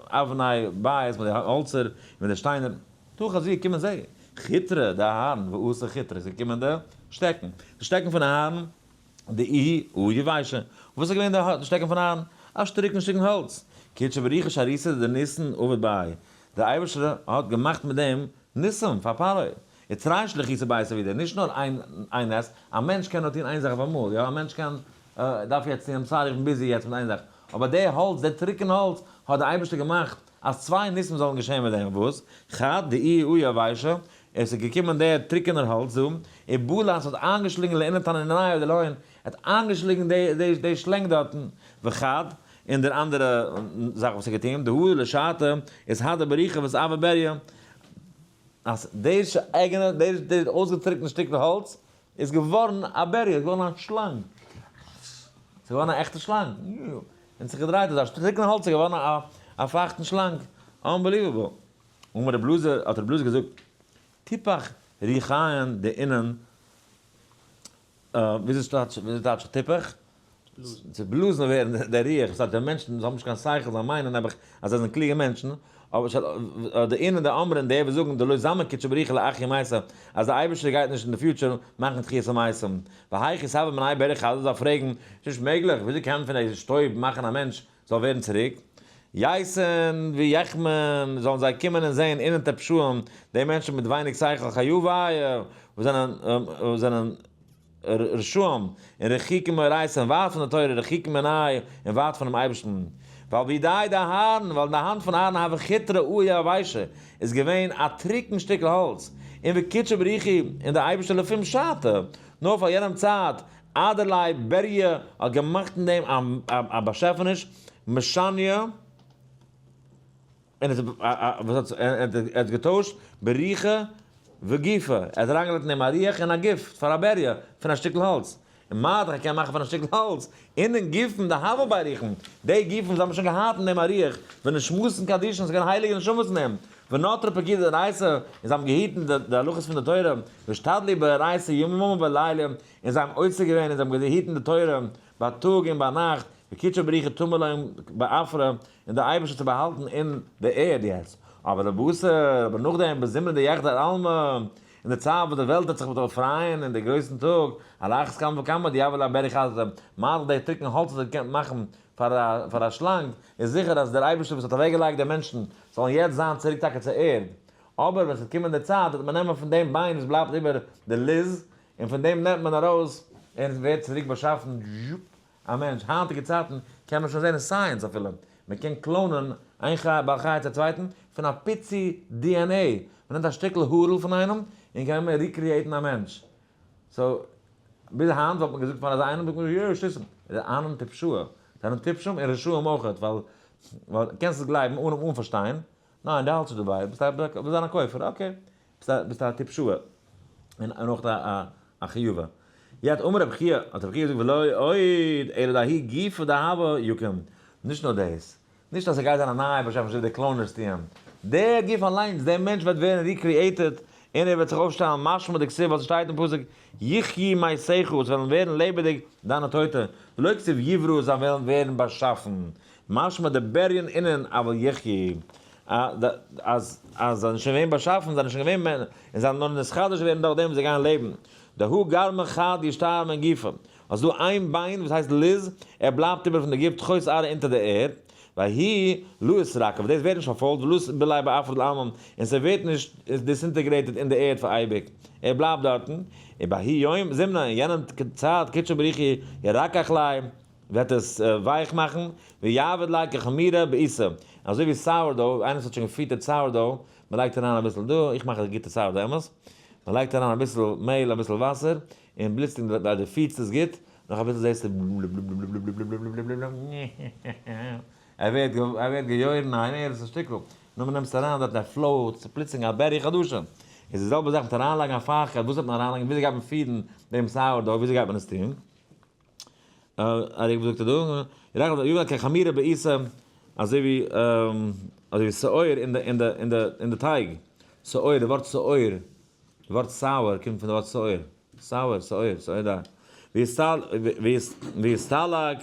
אבני בית, מיט די האלצער, און מיט די שטיינער. תא חזי, קום און זע. חוטרא דאהרן ואתו חוטרא, ס'איז געקומען די שטעקן. די שטעקן פון אהרן, דאיהו יבשא. וואס איז געווען די שטעקן פון אהרן? א שטריקן שטיקן האלץ. קודשא בריך הוא שריותא דניסין עביד ביה. דער אייבערשטער האט געמאכט מיט דעם ניסים פאר פרעה. ותרי שליחותא ביה עביד. נישט נאר איין נס, א מענטש קען נאר טון איין זאך אויף אמאל, יא, א מענטש קען, דארף יעצט טון, I'm sorry איך בין busy יעצט מיט איין זאך, אבער די האלץ, די טרוקענע האלץ, האט דער אייבערשטער געמאכט אז צוויי ניסים זאלן געשען מיט דעם, וואס? חד דאיהו יבשא, עס איז געקומען דער טרוקענער האלץ דא, ובלע, עס האט איינגעשלינגען לאינון תניניא דלהון, ער האט איינגעשלינגען די שלענג דארטן, וחד, און דער אנדערע זאך וואס ער האט געטון, דהא לשעתא, אתהדר ברוחא ואתעביר בריה, אז דער אייגענער, דער אויסגעטרוקענע שטיקל האלץ איז געווארן א בריה, איז געווארן א שלאנג, ס'איז געווארן א עכטע שלאנג, און זיך געדרייט אזא טרוקענע האלץ איז געווארן א פייכטן שלאנג, unbelievable. אמר רב אלעזר, האט רב אלעזר געזאגט, תיפח רוחהון דאינון, וויאזוי טייטש תיפח? צובלאזן ווערן דער רוח, וואס הייסט די מענטשן וואס האבן נישט קיין שכל, זיי מיינען נעבעך אז זיי זענען קלוגע מענטשן, אבער דאינון דאמרין די וואס זאגן דלא זמין קודשא בריך הוא לאחיא מתים, אז דער אייבערשטער גייט נישט אין די future מאכן תחיית המתים, והיכי סבר מינייהו בריה חדא זאל פרעגן, ס'נישט מעגליך, וויאזוי קען מען פון די שטויב מאכן א מענטש זאל ווערן צוריק? ייתון ויחמון, זאלן זיי קומען און זען אינון טפשאין, די מענטשן מיט ווייניג שכל חיוביא וואס זענען וואס זענען רשעים, און רחוקים מאורייתא און ווייט פון די תורה, רחוקים מיניה און ווייט פונעם אייבערשטן. ווייל בידיה דאהרן, ווייל אין די האנט פון אהרן הוה חוטרא יבשא, איז געווען א טרוקן שטיקל האלץ, און וקודשא בריך הוא, און דער אייבערשטער לפום שעתא, נאר פאר יענעם צייט, אהדר ליה בריה האט געמאכט אין דעם א באשעפעניש, משניא, און עס האט געטוישט ברוחא וגופא, ער האט אריינגעלייגט אין דעם א רוח און א גוף פאר א בריה פון א שטיקל האלץ, און מה דאך ער קען מאכן פון א שטיקל האלץ, אינון גופין דהוו ביה רוחין, די גופים וואס האבן שוין געהאט אין דעם א רוח, ונשמתין קדישין, עס איז געווען הייליגע נשמות אין דעם, ונטרי פקודי דאורייתא, און זיי האבן געהיטן די הלכות פון די תורה, ואשתדלו באורייתא יומם ולילה, און זיי האבן עוסק געווען און זיי האבן געהיטן די תורה בייטאג און ביינאכט, וקודשא בריך הוא טמיר לון בעפרא, און דער אייבערשטער צו באהאלטן אין די ערד יעצט, אבער לבתר, אבער נאכדעם, בזימנא דיחדל עלמא, אין די צייט וואס די וועלט וועט זיך באפרייען אין די גרויסן טאג, על אחת כמה וכמה דיהוי ליה בריה חדתא, מה דאך די טרוקן האלץ וואס האט געקענט מאכן פאר א שלאנג, איז זיכער אז דער אייבערשטער וואס האט אוועקגעלייגט די מענטשן זאלן יעצט זיין צוריק טאקע צו ערד, אבער ווען ס'וועט קומען די צייט וועט מען נעמען פון דעם ביין וואס בלייבט איבער די לוז, און פון דעם נעמט מען ארויס און עס ווערט צוריק באשאפן א מענטש. היינטיגע צייטן קען מען שוין זען אין science אפילו, מען קען clone ען איין חי בעל חי צו א צווייטן פון א פיצי DNA, מען נעמט א שטיקל הארל פון איינעם און קען מען recreate ן א מענטש. so ביז היינט וואלט מען געזאגט פאר אזא איינעם זאגט מען יא שטותים, אנן טפשאי, זענען טיפשים און רשעים אויכעט, ווייל ווייל קענסט עס גלייבן אן אן פארשטיין, ניין די האלטסט נישט דערביי, ביסט א ביסט א כופר, okay, ביסט א טיפשאי, און אויך א חיובא. יעצט אמר רבי חייא, האט רבי חייא געזאגט ולא עוד אלא דההוא גופא דהוה יקום, נישט נאר דאס, נישט אז ס'גייט זיין א נייע באשעפעניש ווי די cloners טוען, דער גוף אליינס, דער מענטש וועט ווערן recreated און ער וועט זיך אויפשטעלן, משמע דכתיב וואס שטייט אין פסוק יחיו מתיך, עס וועלן ווערן לעבעדיג דיינע טויטע, ולא כתיב יבראו, זיי וועלן ווערן באשאפן, משמע דבריין אינון אבל יחיו, אז אז זיי זענען שוין געווען באשאפן, זיי זענען שוין געווען מענ, און זיי זענען נאר נתחדש געווען דורך דעם וואס זיי גייען לעבן, דהא גרמא חד ישתייר מן גופא, אז דא איין ביין וואס הייסט לוז, ער בלייבט איבער פון די גוף תחות ארעא אונטער די ערד, וההוא לא אתרקיב, דאס ווערט נישט פארפוילט, ולא בלעיה בעפרא דעלמא, און ס'ווערט נישט disintegrated אין די ערד פאר אייביג, ער בלייבט דארטן, ובההוא יום זימנא, אין יענעם צייט קודשא בריך הוא ירכך ליה, וועט עס ווייך מאכן, ויעביד ליה כחמירא בעיסה, אזוי ווי sourdough, איינער וואס האט שוין געפיטערט sourdough, מען לייגט אריין אביסל דא, איך מאך א גוטע sourdough אמת, מען לייגט אריין אביסל מעהל אביסל וואסער, און פלוצלינג די די פידסט עס גוט, נאך אביסל זעסטו ער ווערט ער ווערט געיוירן א ערנסטע שטיקל, נאר מען נעמט עס אריין דארט ער float, ס'איז פלוצלינג א בריה חדשה, איז די זעלבע זאך מיט אריינלייגן א פייכטקייט, וואס וועט מען אריינלייגן, וויאזוי גייט מען פירן דעם sourdough, וויאזוי גייט מען עס טון? אריק וואס זאגט ער דא? ירח יובל כחמירא בעיסה, אזוי ווי אזוי ווי שאור אין די אין די אין די אין די טייג, שאור, די ווארט שאור, די ווארט sour קומט פון די ווארט שאור, sour, שאור, שאור ויסתלק,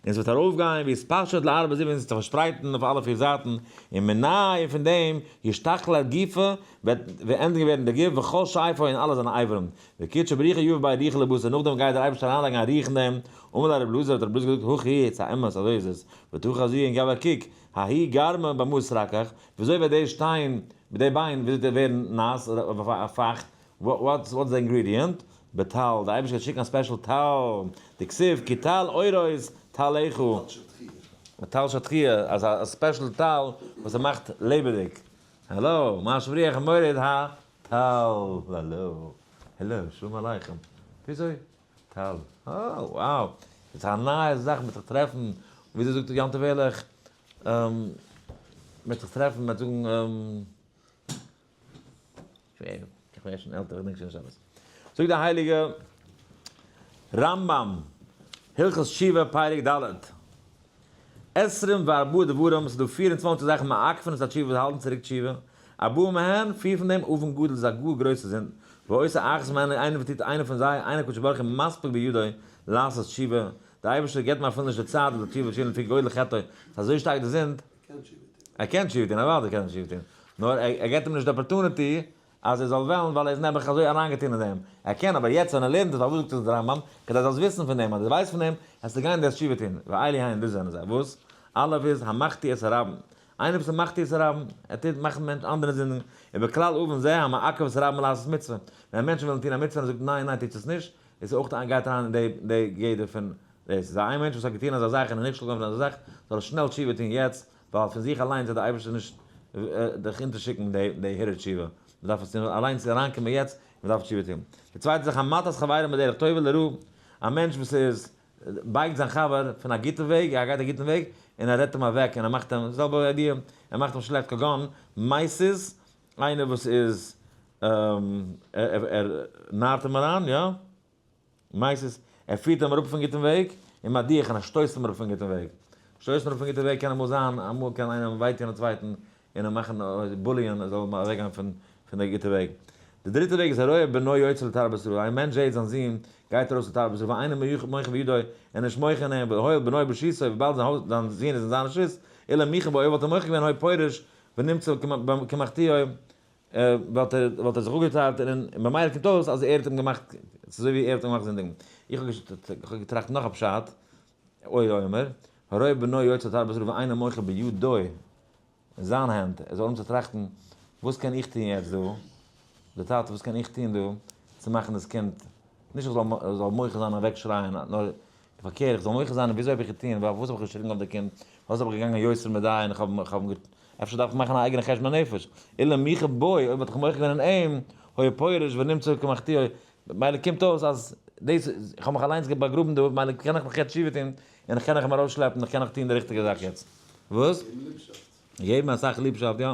און עס וועט ארויפגיין ויתפשט לארבע זיוין און זיך פארשפרייטן אויף אלע פיר זייטן, און מיניה און פון דעם ישתכלל גופא וועט ענדיגן ווערן די גוף וכל שייפו און אלע זיינע אברים, וקודשא בריך הוא יהיב ביה רוחא לבתר נאכדעם גייט דער אייבערשטער אריינלייגן א רוח אין דעם, אמר ליה רבי אלעזר האט רבי אלעזר געזאגט הכי הוא, ס'איז א אמת אזוי איז עס, ותא חזי און געב א קוק, ההוא גרמא במה אתרכך, וויאזוי וועט די שטיין, די ביין וויאזוי וועט ווערן נאס, פייכט, what's the ingredient? בטל, די אייבערשטער גייט שיקן א special טל, דכתיב כי טל אורות טלך. טל של תחייה. טל של תחייה, אזא special טל וואס ער מאכט לעבעדיג. העלא, משיב רוח ומוריד הטל. העלא, העלא, שלום עליכם. וויאזוי? טל. אה, wow. ס'איז א נייע זאך מ'וועט זיך טרעפן, וויאזוי זאגט יום טוב ערליך, מ'וועט זיך טרעפן, מ'וועט זאגן, איך ווער שוין עלטער, איך דענק שוין נישט אלעס. זאגט דער הייליגער רמב ם, הלכות תשובה פרק ד', 24 דברים, ס'איז דא 24 זאכן מעכבין את התשובה וואס האלטן צוריק תשובה, ארבעה מהן, פיר פון דעם, עוון גדול איז א גאר גרויסע זינד, והעושה אחת מהן, איינער וואס טוט איינע פון זיי, אין הקדוש ברוך הוא מספיק בידו לעשות תשובה, דער אייבערשטער געבט אים אפילו נישט די צייט אז די תשובה זאל לפי גודל חטאו, ס'איז אזוי שטארק די זינד, ער קען תשובה טון, אוודאי קען ער תשובה טון, נאר ער געבט אים נישט די opportunity אז ער זאל וועלן, ווייל ער איז נעבעך אזוי אריינגעטון אין דעם. ער קען, אבער יעצט ווען ער לערנט עס, פארוואס זאגט עס דער רמב ם? כדי זאלסט וויסן פון דעם, אז דו ווייסט פון דעם, וועסטו גיין דאס תשובה טון. ואלו הן, דאס זענען זיי. וואס? א' איז, המחטיא את הרבים. איינער וואס איז מחטיא את הרבים, ער טוט מאכן מענטש אנדערע זינדיגן, ובכלל עוון זה, המעכב את הרבים מלעשות מצוה. ווען מענטשן ווילן טון א מצוה און ער זאגט ניין ניין טוטס עס נישט, איז אויך גייט אריין אין די גדר פון דאס איז איין מענטש וואס האט געטון אזא זאך און איז נכשל געווארן פון אזא זאך, זאל ער שנעל תשובה טון יעצט, ווייל פון זיך אליינס וועט דער אייבערשטער נישט דיך אונטערשיקן די הרהור תשובה, מען דארף עס טון אליינס אריינקומען יעצט, מען דארף תשובה טון. די צווייטע זאך, המטעת חברו מדרך טובה לרעה, א מענטש וואס איז בייגט זיין חבר פון א גוטע וועג, ער גייט א גוטן וועג, און ער רעדט אים אוועק און ער מאכט אים, די זעלבע idea, ער מאכט אים שלעכט, כגון מסית, איינער וואס איז ער נארט אים אריין, יא? מסית, ער פירט אים אראפ פון גוטן וועג, און מדיח, און ער שטויסט אים אראפ פון גוטן וועג. שטויסן אראפ פון גוטן וועג קען אמאל זיין, אמאל קען איינער וויי טון א צווייטן, און אים מאכן bully ען ער זאל אוועקגיין פון די גוטע וועג. די דריטע וועג איז הרואה בנו יוצא לתרבות רעה, איין מענטש זעט זיין זון גייט ארויס לתרבות רעה, ואינו מוחה בידו, ער איז נישט מוחה אין אים, והואיל בנו ברשותו, וויבאלד זיין זון איז אין זיין רשות, אילו מיחה בו, אויב וואלט ער מוחה געווען היה פורש ונמצא כמחטיאו, וואלט ער וואלט ער זיך אפגעטיילט און ממילא קומט אויס אז ער האט אים געמאכט, ס'איז אזוי ווי ער האט אים געמאכט זינדיגן. איך האב געטראכט נאך א פשט, עוד אומר, הרואה בנו יוצא לתרבות רעה ואינו מוחה בידו, אין זיין הענט, ער זאל אנהויבן צו טראכטן, וואס קען איך טון יעצט דא, די טאטע וואס קען איך טון דא צו מאכן דאס קינד, נישט איך זאל מוחה זיין און אוועק שרייען, נאר פארקערט איך זאל מוחה זיין וויאזוי האב איך געטון, פארוואס האב איך געשריגן אויף די קינד, פארוואס האב איך געגאנגען יותר מדי און איך האב אים אפשר דארף איך מאכן א אייגענע חשבון הנפש, אילו מיחה בו, אויב וואלט איך מוחה געווען אין אים, היה פורש ונמצא כמחטיאו, מילא קומט אויס אז דאס, איך האב מיך אליינס באגראבן דא, מילא קען איך מיך יעצט תשובה טון, און איך קען מיך ארויסשלעפן, איך קען נאך טון די ריכטיגע זאך יעצט. וואס? געבן ליבשאפט. געבן אסאך ליבשאפט, יא.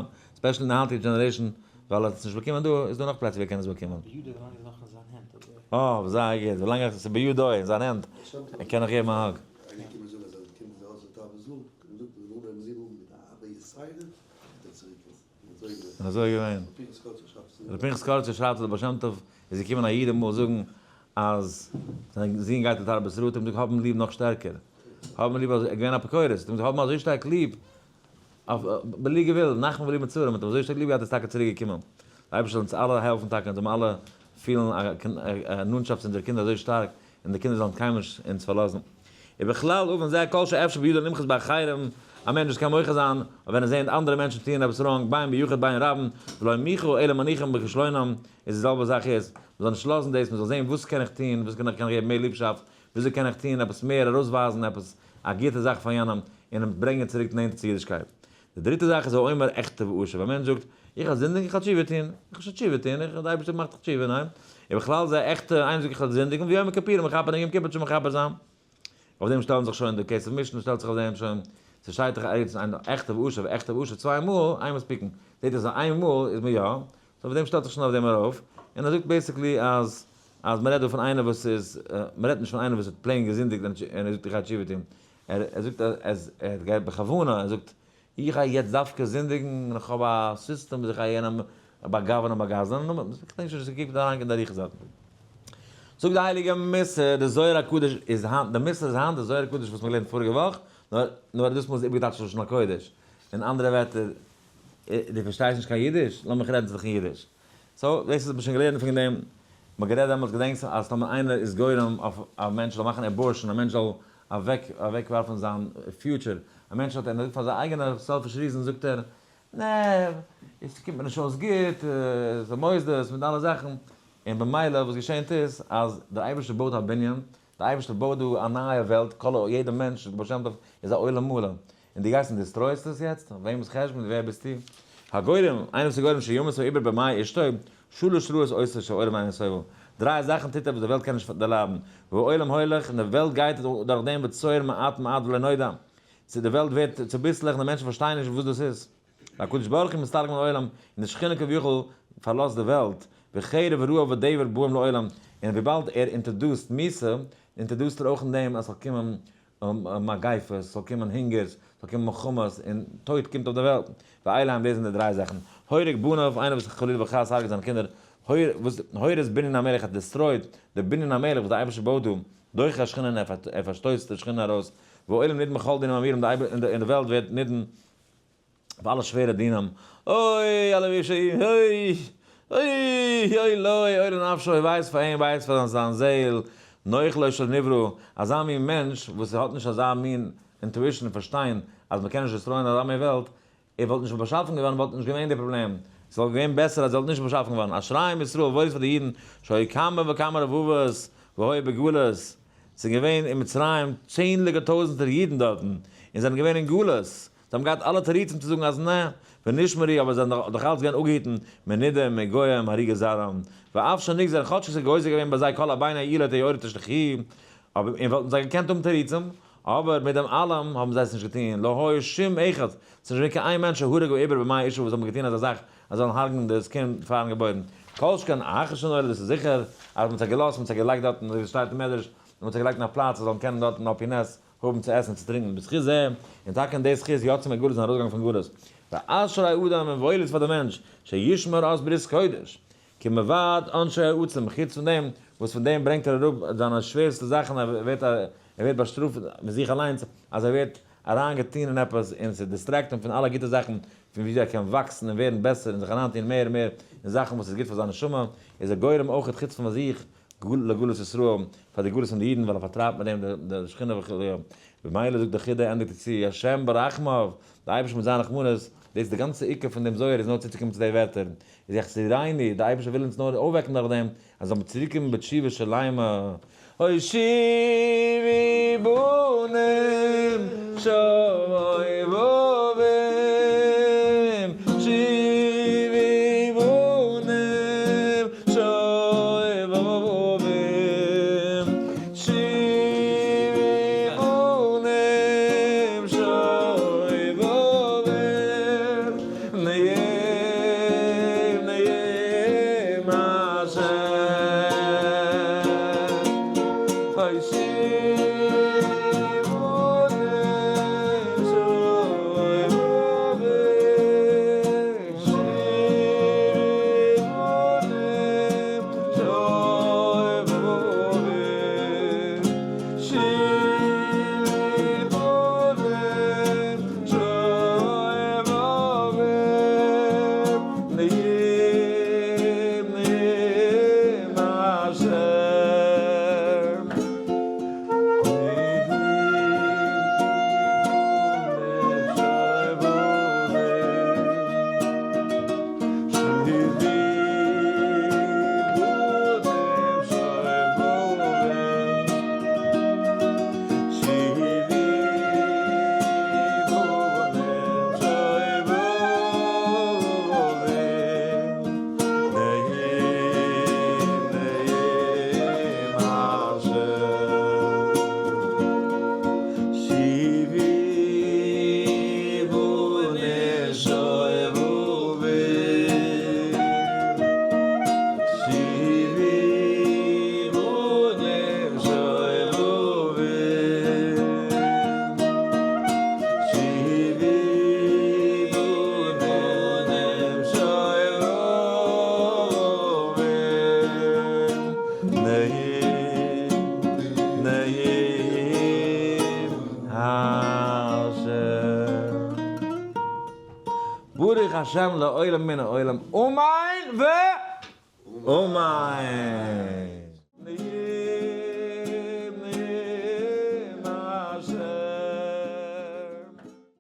especially אין די היינטיגע generation, ווייל ער האט עס נישט באקומען דא, איז דא נאך פלעצער ווי ער קען עס באקומען. בידו ווילאנג איז נאך אין זיין הענט אזוי. אה, זייער גוט, ווילאנג עס איז בידו אין זיין הענט, ער קען נאך געבן א hug. איינער קומט זאגן אז זיין קינד איז ארויס לתרבות רעה, און זאגט אז ר' זיבל מיט א אבא יסיידא וועט ער צוריק קומען. און אזוי געווען. און אזוי געווען. ר' פנחס קארצער שרייבט ר' פנחס קארצער שרייבט אז דער בעל שם טוב איז געקומען א איד אמאל זאגן אז זיין זון גייט לתרבות רעה, האט ער אים געזאגט האב אים ליב נאך שטערקער, האב אים ליב אזוי, ער איז געווען אפיקורס, האט אים געזאגט האב אים אזוי שטארק ליב, אויף בלי גבול, נחמן בלי מצרים, האט אים אזוי שטארק ליב געהאט איז טאקע צוריק געקומען. דער אייבערשטער זאל אונז אלע העלפן טאקע אונז זאלן אלע פילן א נאנטשאפט צו אונזערע קינדער אזוי שטארק, און די קינדער זאלן קיינמאל נישט אונז פארלאזן. ובכלל עוון זה כל שאפשר בידו למחות באחרים, א מענטש וואס קען מוחה זיין אויף ווען ער זעהט אנדערע מענטשן טוען עפעס wrong, בין ביחיד בין רבים, ולא מיחו אלא מניחם בכשלונם, איז די זעלבע זאך איז, מען זאל נישט לאזן דאס, מען זאל זעהן וואס קען איך טון, וואס קען איך געבן מער ליבשאפט, וויאזוי קען איך טון עפעס מער, ארויסווייזן עפעס א גוטע זאך פאר יענעם, און אים ברענגען צוריק נענטער צו אידישקייט. די דריטע זאך איז האומר אחטא ואשוב, א מענטש זאגט, איך האב זינדיגן, איך האב תשובה טון, איך האב שוין תשובה טון, איך, די אייבערשטער מאכט דאך תשובה, ניין? ובכלל זה אחטא, איינער זאגט איך האב זינדיגן, ויום הכפורים מכפר און יום כיפור וועט שוין מכפר זיין. אויף דעם שטעלן זיך שוין די כסף משנה שטעלט זיך אויף דעם שוין, ס'שטייט דאך ערגעץ אין אחטא ואשוב, אחטא ואשוב צוויי מאל, אין מספיקין, זעט אויס אז איין מאל איז מען יא, so אויף דעם שטעלט זיך שוין אויף דעם ארויף, און ער זאגט basically אז. אז מ'רעדט דא פון איינער וואס איז, מ'רעדט נישט פון איינער וואס האט plain געזינדיגט און ער זאגט איך גיי תשובה טון, ער זאגט אז ער גייט בכוונה, ער זאגט איך גיי יעצט דווקא זינדיגן און איך האב א סיסטעם וואס איך גיי יענעם באגאווען און באגאזלען, נו, כ'דענק נישט וואס ס'קומט אריין אין די אריכות דארטן. זאגט די הייליגע מוסר, די זוהר הקדוש איז היינט, די מוסר איז היינט די זוהר הקדוש וואס מ'האט געלערנט פאריגע וואך, נאר דאס מאל איז איבערגעטייטשט לשון הקודש. אין אנדערע ווערטער, דו פארשטייסט נישט קיין אידיש? לאמיך רעדן צו דיך אין אידיש. so, דאס האט מען שוין געלערנט פון דעם, מ'האט גערעדט דעמאלטס, געדענקסט אז טאמער איינער איז גורם אויף א מענטש זאל מאכן abortion, א מענטש זאל אוועק אוועקווארפן זיין future, א מענטש האט ער פאר זיין אייגענע selfish reason זאגט ער, נע, עס קומט מיר נישט אויס גוט, די מוסדות מיט אלע זאכן, און במילא וואס געשענט איז אז דער אייבערשטער בויט א בנין, דער אייבערשטער בויט דא א נייע וועלט, כל יעדער מענטש דער בעל שם טוב איז א עולם מלא, און דו גייסט און destroy סט עס יעצט? אויף וועמענס חשבון? ווער ביסטו? הגורם, איינער וואס איז גורם שימות העובר במעי אשתו, שלש רעות עושה שהעולם אינו סובל, דריי זאכן טוט ער וואס די וועלט קען נישט דערליידן, והעולם הולך, און די וועלט גייט דורך דעם בצער מעט מעט ולא נודע, צו די וועלט ווערט צוביסלעך און די מענטשן פארשטייען נישט וואס דאס איז. והקדוש ברוך הוא מסתלק מן העולם, און די שכינה כביכול פארלאזט די וועלט, וחרב ורעב ודבר באים לעולם, און וויבאלד ער introduce ט מיתה, introduce ט ער אויך אין דעם אז ס'זאל קומען מגיפות, ס'זאל קומען הונגערס, ס'זאל קומען מלחמות, און טויט קומט אויף די וועלט. ואלה הם דאס זענען די דריי זאכן. הורג בניו, איינער וואס חלילה וחס הרג'ט זיינע קינדער, הורס בנין המלך האט destroy ט די בנין המלך וואס די אייבערשטער בויט דא, דוחה השכינה און ער פארשטויסט די שכינה ארויס, והעולם נידון בכל דינים האמורים, און די וועלט ווערט נידון אויף אלע שווערע דינים, אוי אלע ווי ש אוי אוי אוי לוי אוי לנפשו אוי וויי איז פאר אים וויי איז פאר זיין זעהל, נוח לו שלא נברא, אזא מין מענטש וואס האט נישט אזא מין intuition און פארשטיין אז מ'קען נישט destroy ען אזא מין וועלט, ער וואלט נישט באשאפן געווארן וואלט נישט געווען די פראבלעם, עס וואלט געווען בעסער אז ער וואלט נישט באשאפן געווארן, אשריהם ישראל וואויל איז פאר די אידן שהיו כמה וכמה רבבות והיו בגלות, ס'איז געווען אין מצרים צענדליגע טויזנטער אידן דארטן, און זענען געווען אין גלות, זיי האבן געהאט אלע תירוצים צו זאגן אז נע, ונשמרו, אבער זיי זענען דאך אלץ געווען אפגעהיטן מנידה מגוים הריגת זרעם, ואף שנגזר, כאטש עס איז גוזר געווען ביי זיי כל הבן הילוד היאורה תשליכוהו, אבער און וואלטן זיי געקענט האבן תירוצים, אבער מיט דעם אלעם האבן זיי עס נישט געטון, לא היה שום אחד, ס'איז נישט געווען קיין איין מענטש שהרג העובר במעי אשתו וואס האבן געטון אזא זאך אז זיי זאלן הרג'ן דאס קינד פארן געבוירן, כל שכן אחר שנולד, דאס איז זיכער אז מ'האט זיי געלאזט, מ'האט זיי געלייגט דארטן, אזוי ווי עס שטייט אין מדרש, מ'האט זיי געלייגט אין א פלאץ זיי זאלן קענען דארטן על פי נס האבן צו עסן און צו טרינקען, בזכות זה, און טאקע אין די זכות יצאו מהגלות זענען ארויסגעגאנגען פון גלות, ואשרי אדם און וואויל איז פאר די מענטש, שישמור אות ברית קודש, כי מלבד עונשו העצום, חוץ פון דעם וואס פון דעם ברענגט ער אראפ זיינע שווערסטע זאכן, ער ווערט ער ווערט באשטראפט מיט זיך אליינס אז ער ווערט אריין געטון אין עפעס און ס' distract אים פון אלע גוטע זאכן פון ווי ער קען וואקסן און ווערן בעסער און זיך אריינטון מער און מער אין זאכן וואס איז גוט פאר זיין נשמה, איז ער גורם אויך חוץ פון זיך לגלות ישראל, פאר די גלות פון די אידן ווייל ער פארטרייבט מיט דעם די שכינה וכו', במילא זאגט די חידא ענדיגט ער צו, השם ברחמיו, די אייבערשטער מיט זיין רחמנות, דאס איז די גאנצע עיקר פון דעם זוהר איז נאר צוצוקומען צו די ווערטער, איז יחזירני, די אייבערשטער וויל אונז נאר אויפוועקן דורך דעם, אז זאל מען צוריקקומען בתשובה שלימה. הושיבי בנים שובבים, שיבי בנים שובבים, שיבי בנים שובבים, נעם נעם השם. ברוך השם לעולם מן העולם, אמן ואמן.